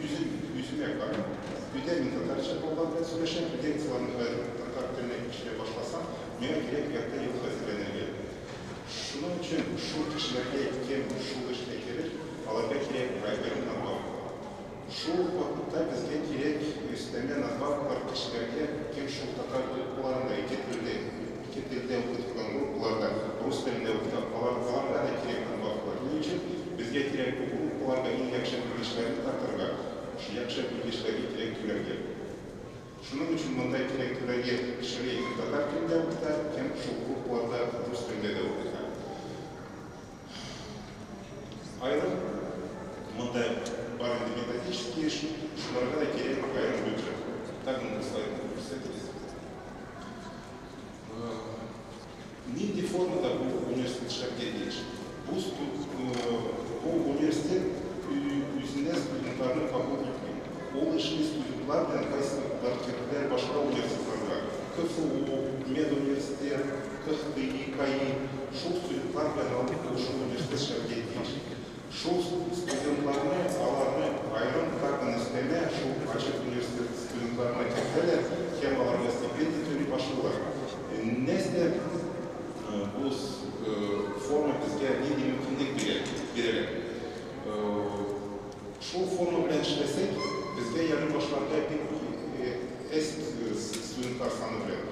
Үзем, үземә карыйм. Өйдә мин татарча балалар белән сөйләшәм, лекцияләрне хәзер татар теленә күчерә башласам, миңа кирәк ярты ел хәзерләнергә. Шуның өчен шул кешеләргә кем шул эшкә керер, аларга кирәк аерым надбавкалар. Шул ук вакытта безгә кирәк өстәмә надбавкалар кешеләргә, кем шул татар группаларында ике телдә, ике телдә укый торган группаларда рус телендә укыта, алар, аларга да кирәк надбавкалар. Ни өчен? Безгә кирәк бу группаларга иң яхшы белгечләрне тартырга, яхшы белгечләргә кирәк түләргә. Шуның өчен монда кирәк түләргә кешеләргә кем татар телендә укыта, кем шул группаларда рус телендә дә укыта. Аерым монда бар инде методический эш, шуларга да кирәк аерым бюджет. Тагын бер слайдны күрсәтегез. Нинди формада бу университет эшләргә тиеш? Бу бу университет үзенә студентларны кабул итми. Ул эшли студентлар белән кайсылар керделәр башка университетларга, КФУ, медуниверситет, КХТИ, КАИ, шул студентлар белән алып ул шул университет эшләргә тиеш. Шул студентларны, аларны аерым тагын өстәмә шул ачык университет студентларына кертәләр һәм аларга стипендия түли башлыйлар. Нәрсә бу форма безгә нинди мөмкинлек бирә, бирәләр? студентлар саны белән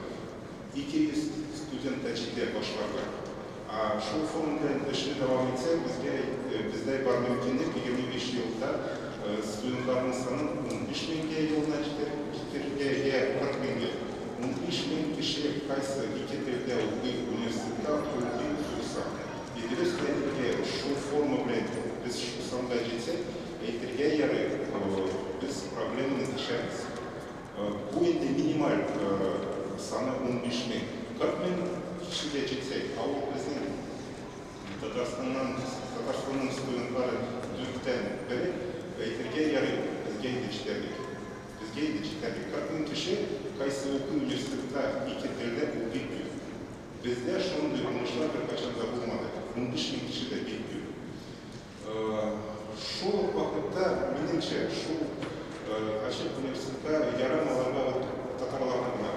200 студент та җитә башларга. Ә шул форма белән эшне дәвам итсәк, безгә бездә бар мөмкинлек 25 елда студентларның санын 15 меңгә елына җиткерергә я 40 меңгә. 15 мең кеше кайсы ике телдә укый университетта укый зур сан. И дөрес әйтергә, шул форма белән без шул санга җитсәк, әйтергә ярый, без проблеманы чишәбез. Бу инде минималь саны 15 мең. 40 мең кешегә җитсәк, ә ул безнең Татарстаннан, Татарстанның студентлары дүрттән бере, әйтергә ярый, безгә инде җитәрлек. Безгә инде җитәрлек. 40 мең кеше кайсы укый университетта ике телдә ул бик күп. Бездә шундый уңышлар беркайчан да булмады. 15 мең кеше дә бик күп. Шул ук вакытта, минемчә, шул ачык университетка ярым аларга татарларны гына.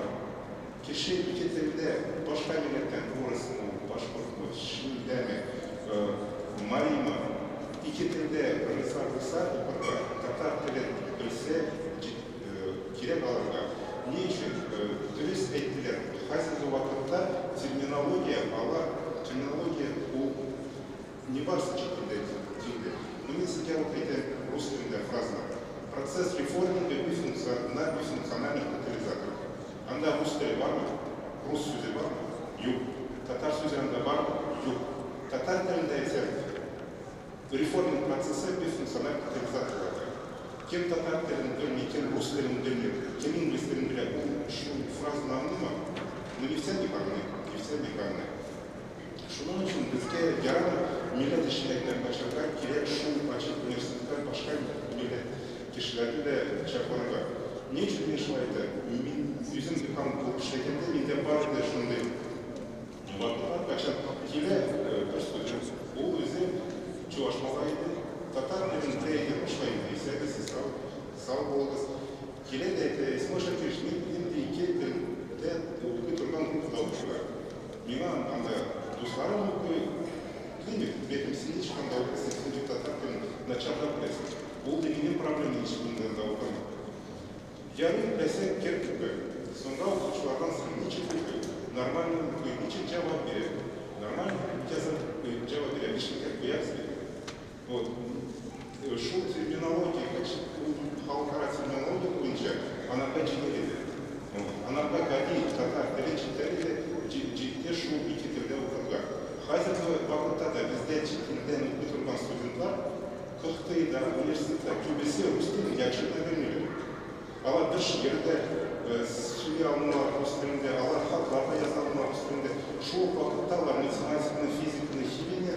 Кеше ике телдә, башка милләттән, урысмы ул, башкортмы, шилдәме, маримы, ике телдә риза булса укырга, татар телен белсә, кирәк аларга. Ни өчен? Дөрес әйттеләр, хәзерге вакытта терминология алар, терминология ул Не барсы чит илдә килде. Но мин сезгә вот әйтәм рус телендә фразалар. Процесс реформинга на бифункциональных катализаторах. Анда рус теле бармы? Рус сүзе бармы? Юк. Татар сүзе анда бармы? Юк. Татар телендә әйтсәм, реформинг процессы бифункциональ катализаторларда. Кем татар телен белми, кем рус телен белми, кем инглиз телен белә, ул шул фразаны аңлыймы? Ну, нефтяник аңлый, нефтяник аңлый. Шуның өчен безгә ярамый милләт эчендә генә качарга, кирәк шул ачык университетка башка милләт кешеләрне дә чакырырга. Ни өчен мин шулай әйтәм? Мин үзем декан булып эшләгәндә миндә бар иде шундый вакытлар, кайчан килә бер студент, ул үзе чуваш малае иде, татар телен белә иде, ну шулай инде, исәнмесез, сау, сау булыгыз. Килә дә әйтә, Исмаил Шакирович, мин инде ике телдә укый торган группада укырга. Миңа анда дусларым укый, димик, бәлкем син ничек анда укыйсың, син бит татар телен начаррак беләсең. Ул ди минем проблема ничек мин анда укырмын. Ярый, беләсең, кер укы. Соңра укучылардан соң ничек укый, нормально укый, ничек җавап бирә. Нормально язып җавап бирә, бишлеккә куябыз бит. Вот. Шул терминология, ул халыкара терминология буенча анарга җиңел иде. Вот. Анарга гади татар теле җитәр иде, җитте шул ике телдә укырга. Хәзерге вакытта да бездә чит илдән укый торган студентлар КХТИда, университетта күбесе рус телен яхшы гына белмиләр. Алар бер шигырь дә сөйли алмыйлар рус телендә, алар хатлар да яза алмыйлар рус телендә. Шул ук вакытта алар математиканы, физиканы, химияне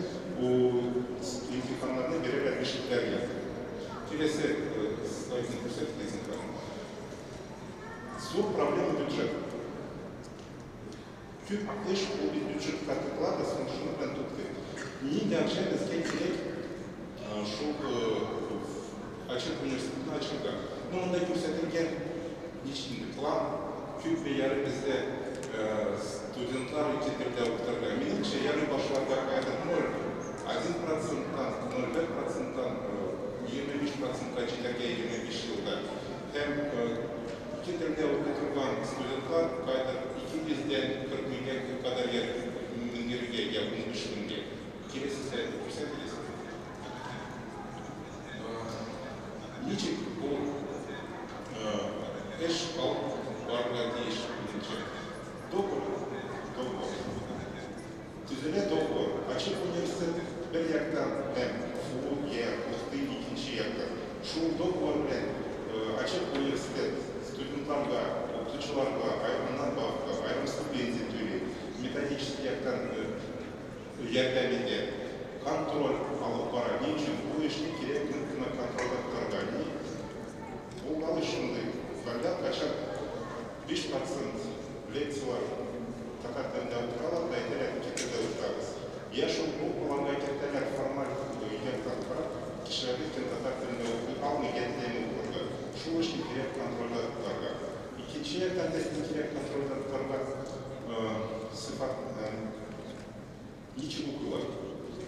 имтиханнарны бирәләр бишлекләргә. Киләсе слайдны күрсәтегез, зинһар. Зур проблема бюджет. Күп эш ул бит бюджетка тыгыла да, соң шуның белән туктый. Нинди акча безгә кирәк шул ачык университетны ачырга? Ну, монда күрсәтелгән ничек инде план, күпме ярый бездә студентлар ике телдә укытырга. Минемчә, ярый башларга каядыр 0,1 проценттан, 0,1 проценттан 25 процентка җитәргә 25 елда. Һәм ике телдә укый торган студентлар кайдыр 200 дән 40 меңгә кадәр я менгерергә, я 15 меңгә. Киләсе слайдны күрсәтегез. Ничек бу эш алып барырга тиеш, минемчә? Договор, договор. Төзелә договор. Ачык университет бер яктан һәм ФУ я КХТИ икенче яктан. Шул договор белән Ачык университет студентларга, укытучыларга аерым надбавка, аерым стипендия түли, методический яктан ярдәм итә, контроль алып бара. Ни өчен? Бу эшне кирәк нык кына контрольдә тотарга. Ни булгалый шундый хәлдә, кайчан 5 % лекцияләр татар телендә укыталар да әйтәләр, ике телдә укытабыз. Я шул группаларга кертәләр формаль яктан карап, кешеләрне кем татар телендә укый алмый, я теләми укырга. Шул эшне кирәк контрольдә тотарга. Икенче яктан нәрсәне кирәк контрольдә тотарга? Сыйфат ничек укыйлар.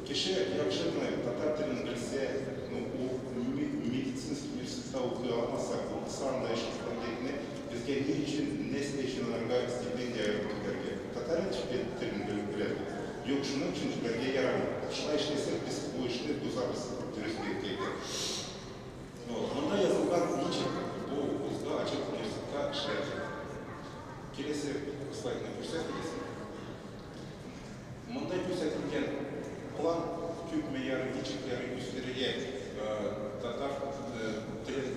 Кеше яхшы гына татар телен белсә, ну, ул медицинский университетта укый алмаса, укыса анда эш безгә ни өчен, нәрсә өчен укыганнарга стипендия аерып китәргә. Татар телен белеп беләбез. Юк, шуның өчен җибәргә ярамый. Шулай эшләсәк, без бу эшне бозабыз, дөрес әйткәндә. Монда язылган ничек бу вузга ачык университетка эшләргә. Киләсе слайдны күрсәтегез. Монда күрсәтелгән план күпме ярый, ничек ярый үстерергә татар телен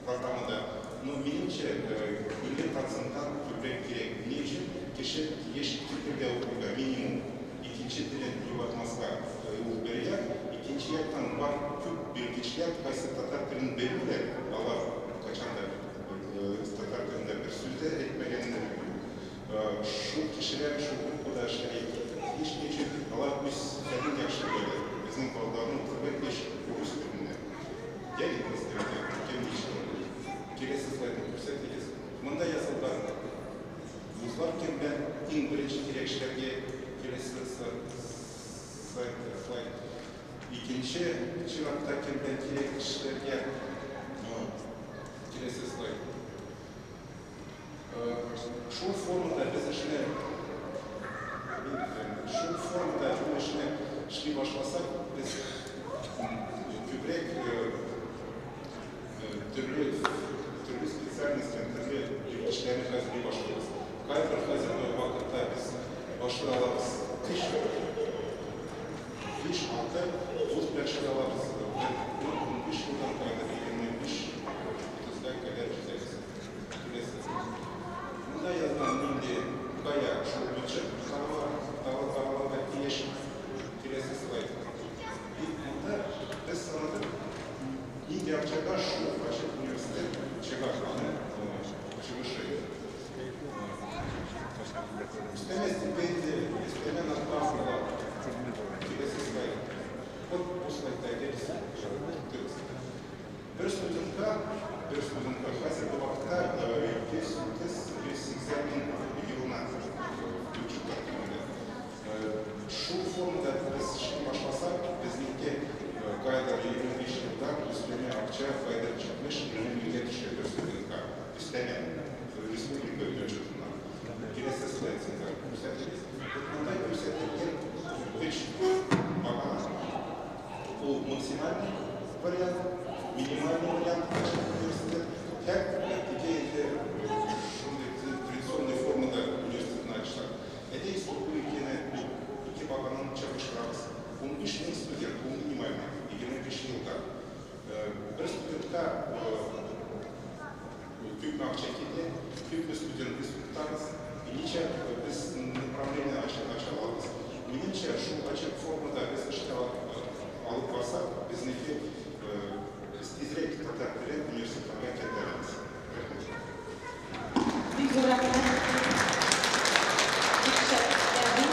программада. Но минемчә, 50 проценттан күбрәк кирәк. Ни өчен? Кеше тиеш ике телдә укырга, минимум. Икенче телен югалтмаска, ул бер як. Икенче яктан бар күп белгечләр, кайсы татар телен белмиләр, алар кайчан да татар телендә бер сүз дә әйтмәгәннәр. Шул кешеләр шул группада эшләргә тиеш. Ни өчен? Алар үз фәнен яхшы беләләр. Безнең балаларны укытырга тиеш урыс телендә. Я инглиз телендә, кем ничек укый. Киләсе слайдны күрсәтегез. Монда язылган вузлар кем белән иң беренче кирәк эшләргә. Киләсе слайд, слайд. Икенче чиратта кем белән кирәк эшләргә. Киләсе слайд. Шул формада без эшне шул формада бу эшне эшли башласак, без күбрәк төрле төрле специальность һәм төрле белгечләрне хәзерли башлыйбыз. Кайбер хәзерге вакытта без башлый алабыз өч, биш, алты вуз белән эшли алабыз. Бер 10-15 елдан кайдыр 25, 30-га кадәр җитәбез. Киләсе. Монда язган нинди кая шул бюджет каралырга тиеш. Киләсе слайд. И монда без санадык, нинди акчага шул ачык университет чыга, аны чыгышы. Өстәмә стипендия, өстәмә надбавкалар. Киләсе слайд. Вот бу слайдта әйдәгез, туктыгыз. Бер студентка, бер студентка хәзерге вакытта 130-180 мең елына бюджетта түләнә. Шул формада без эшли башласак, безнеке кайдыр 25 елдан өстәмә акча кайдыр 70 меңгә төшә бер студентка. Өстәмә республика бюджетыннан. Киләсе слайд сезгә күрсәтегез. Монда күрсәтелгән өч багана. Ул максимальный вариант, минимальный вариант ачык университет һәм теге инде шундый традиционный формада университетны ачсак. Әйдәгез, бу икене, ике багананы чагыштырабыз. 15 мең студент, ул минимальный, 25 елда. Бер студентка күпме акча китә, күпме студент без укытабыз, ничә без направление ача алабыз. Минемчә, шул ачык формада без эшкә алып барсак, безнеке без тизрәк татар телен университетларга кертәбез. Рәхмәт. Бик зур рәхмәт. Бик шәп тәкъдим.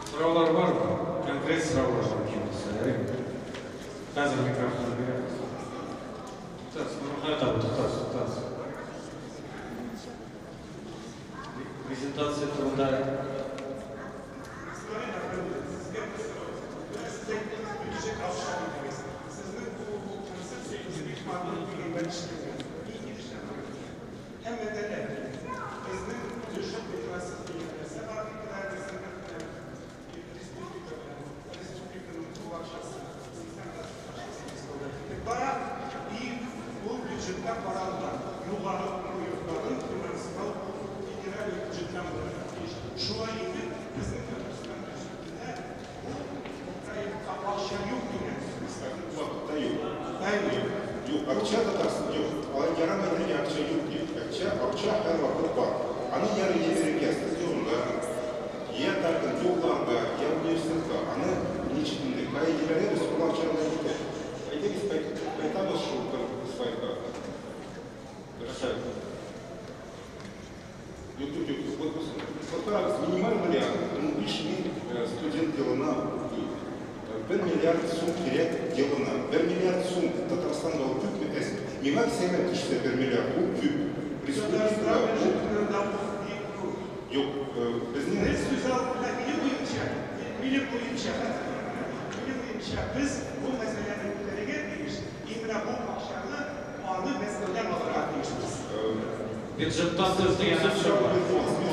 Сораулар бармы? Конкрет сораулар мөмкин булса, ярыймы? Хәзер микрофон бирәбез. Туктагыз, Нурмөхәммәт абый, туктагыз, туктагыз. Презентация турында Исмәгыйль әфәнде, сезгә бер сорау. Менә сез әйттегез, бюджет акча дидегез. Сезнең бу концепциягез бик матур дигәнгә эшләнгән. Мин килешәм аның белән. Әмма дә ләкин безнең бюджет федерация дигән нәрсә бар, федеральный центр белән республика белән. Республиканың бу акчасы 80 процент акчасы Мәскәүгә китеп бара. И ул бюджетта каралган. Югары уку йортларын финанслау федераль бюджеттан булырга тиеш. Шулай итеп, безнең Татарстан бюджетында бу проектка акча юк дигән сүз. Бу вакытта юк. Әйе. Юк, акча Татарстан юк. Алай ярамый әйтергә акча юк дип. Акча, акча һәрвакыт бар. Аны ярый я бирергә стадионга, я тагын юлларга, я университетка. Аны ничек инде, кая җибәрәбез, ул акча анда китә. Әйдәгез, кайтабыз шул слайдка. Хорошо. Юк, юк, юк, вот, вот карагыз, минималь вариант, 15 мең студент елына укый. 1 миллиард сум кирәк елына. 1 миллиард сум Татарстанга ул күпме әзме? Миңа кесәмә төшсә 1 миллиард, ул күп. Татарстан Республикага ул бюджетында ул бик күп. Юк, безнең Без сүз алып, менә минем уемча, минем уемча, хәзер, минем уемча, без бу мәсьәләне күтәрергә тиеш, и менә бу акчаны аны мәсьәлә Бюджеттан тыш дигән акча бар.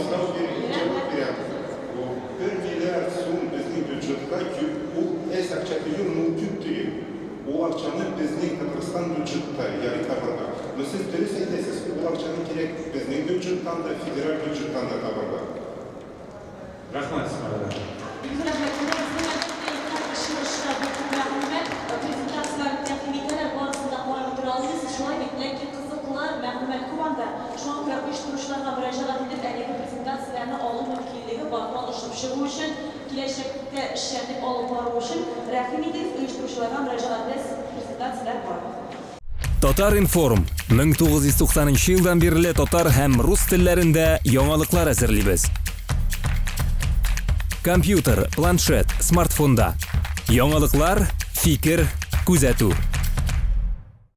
Җавап бирәм. Бер миллиард сум безнең бюджетка күп, ул әз акча түгел, но ул күп түгел. Ул акчаны безнең Татарстан бюджетта ярый табарга. Но сез дөрес әйтәсез, ул акчаны кирәк безнең бюджеттан да, федераль бюджеттан да табарга. Рәхмәт, Исмәгыйль әфәнде. Бик зур рәхмәт. Менә безнең әлбәттә инде һәр чыгышта бик күп мәгълүмат, презентацияләрне тәкъдим итәләр, барысын да карап бетерә алмыйсыз, шулай бит? Ләкин кызыклы мәгълүмат күп анда. Шуңа күрә оештыручыларга мөрәҗәгать итеп, әлеге презентацияләрне алу мөмкинлеге бар. Танышып чыгу өчен, киләчәктә эшчәнлек алып бару өчен, рәхим итегез, оештыручыларга мөрәҗәгать итәсез, презентацияләр бар. Татар-информ, 1990 нчы елдан бирле татар һәм рус телләрендә яңалыклар әзерлибез. Компьютер, планшет, смартфонда. Яңалыклар, фикер, күзәтү.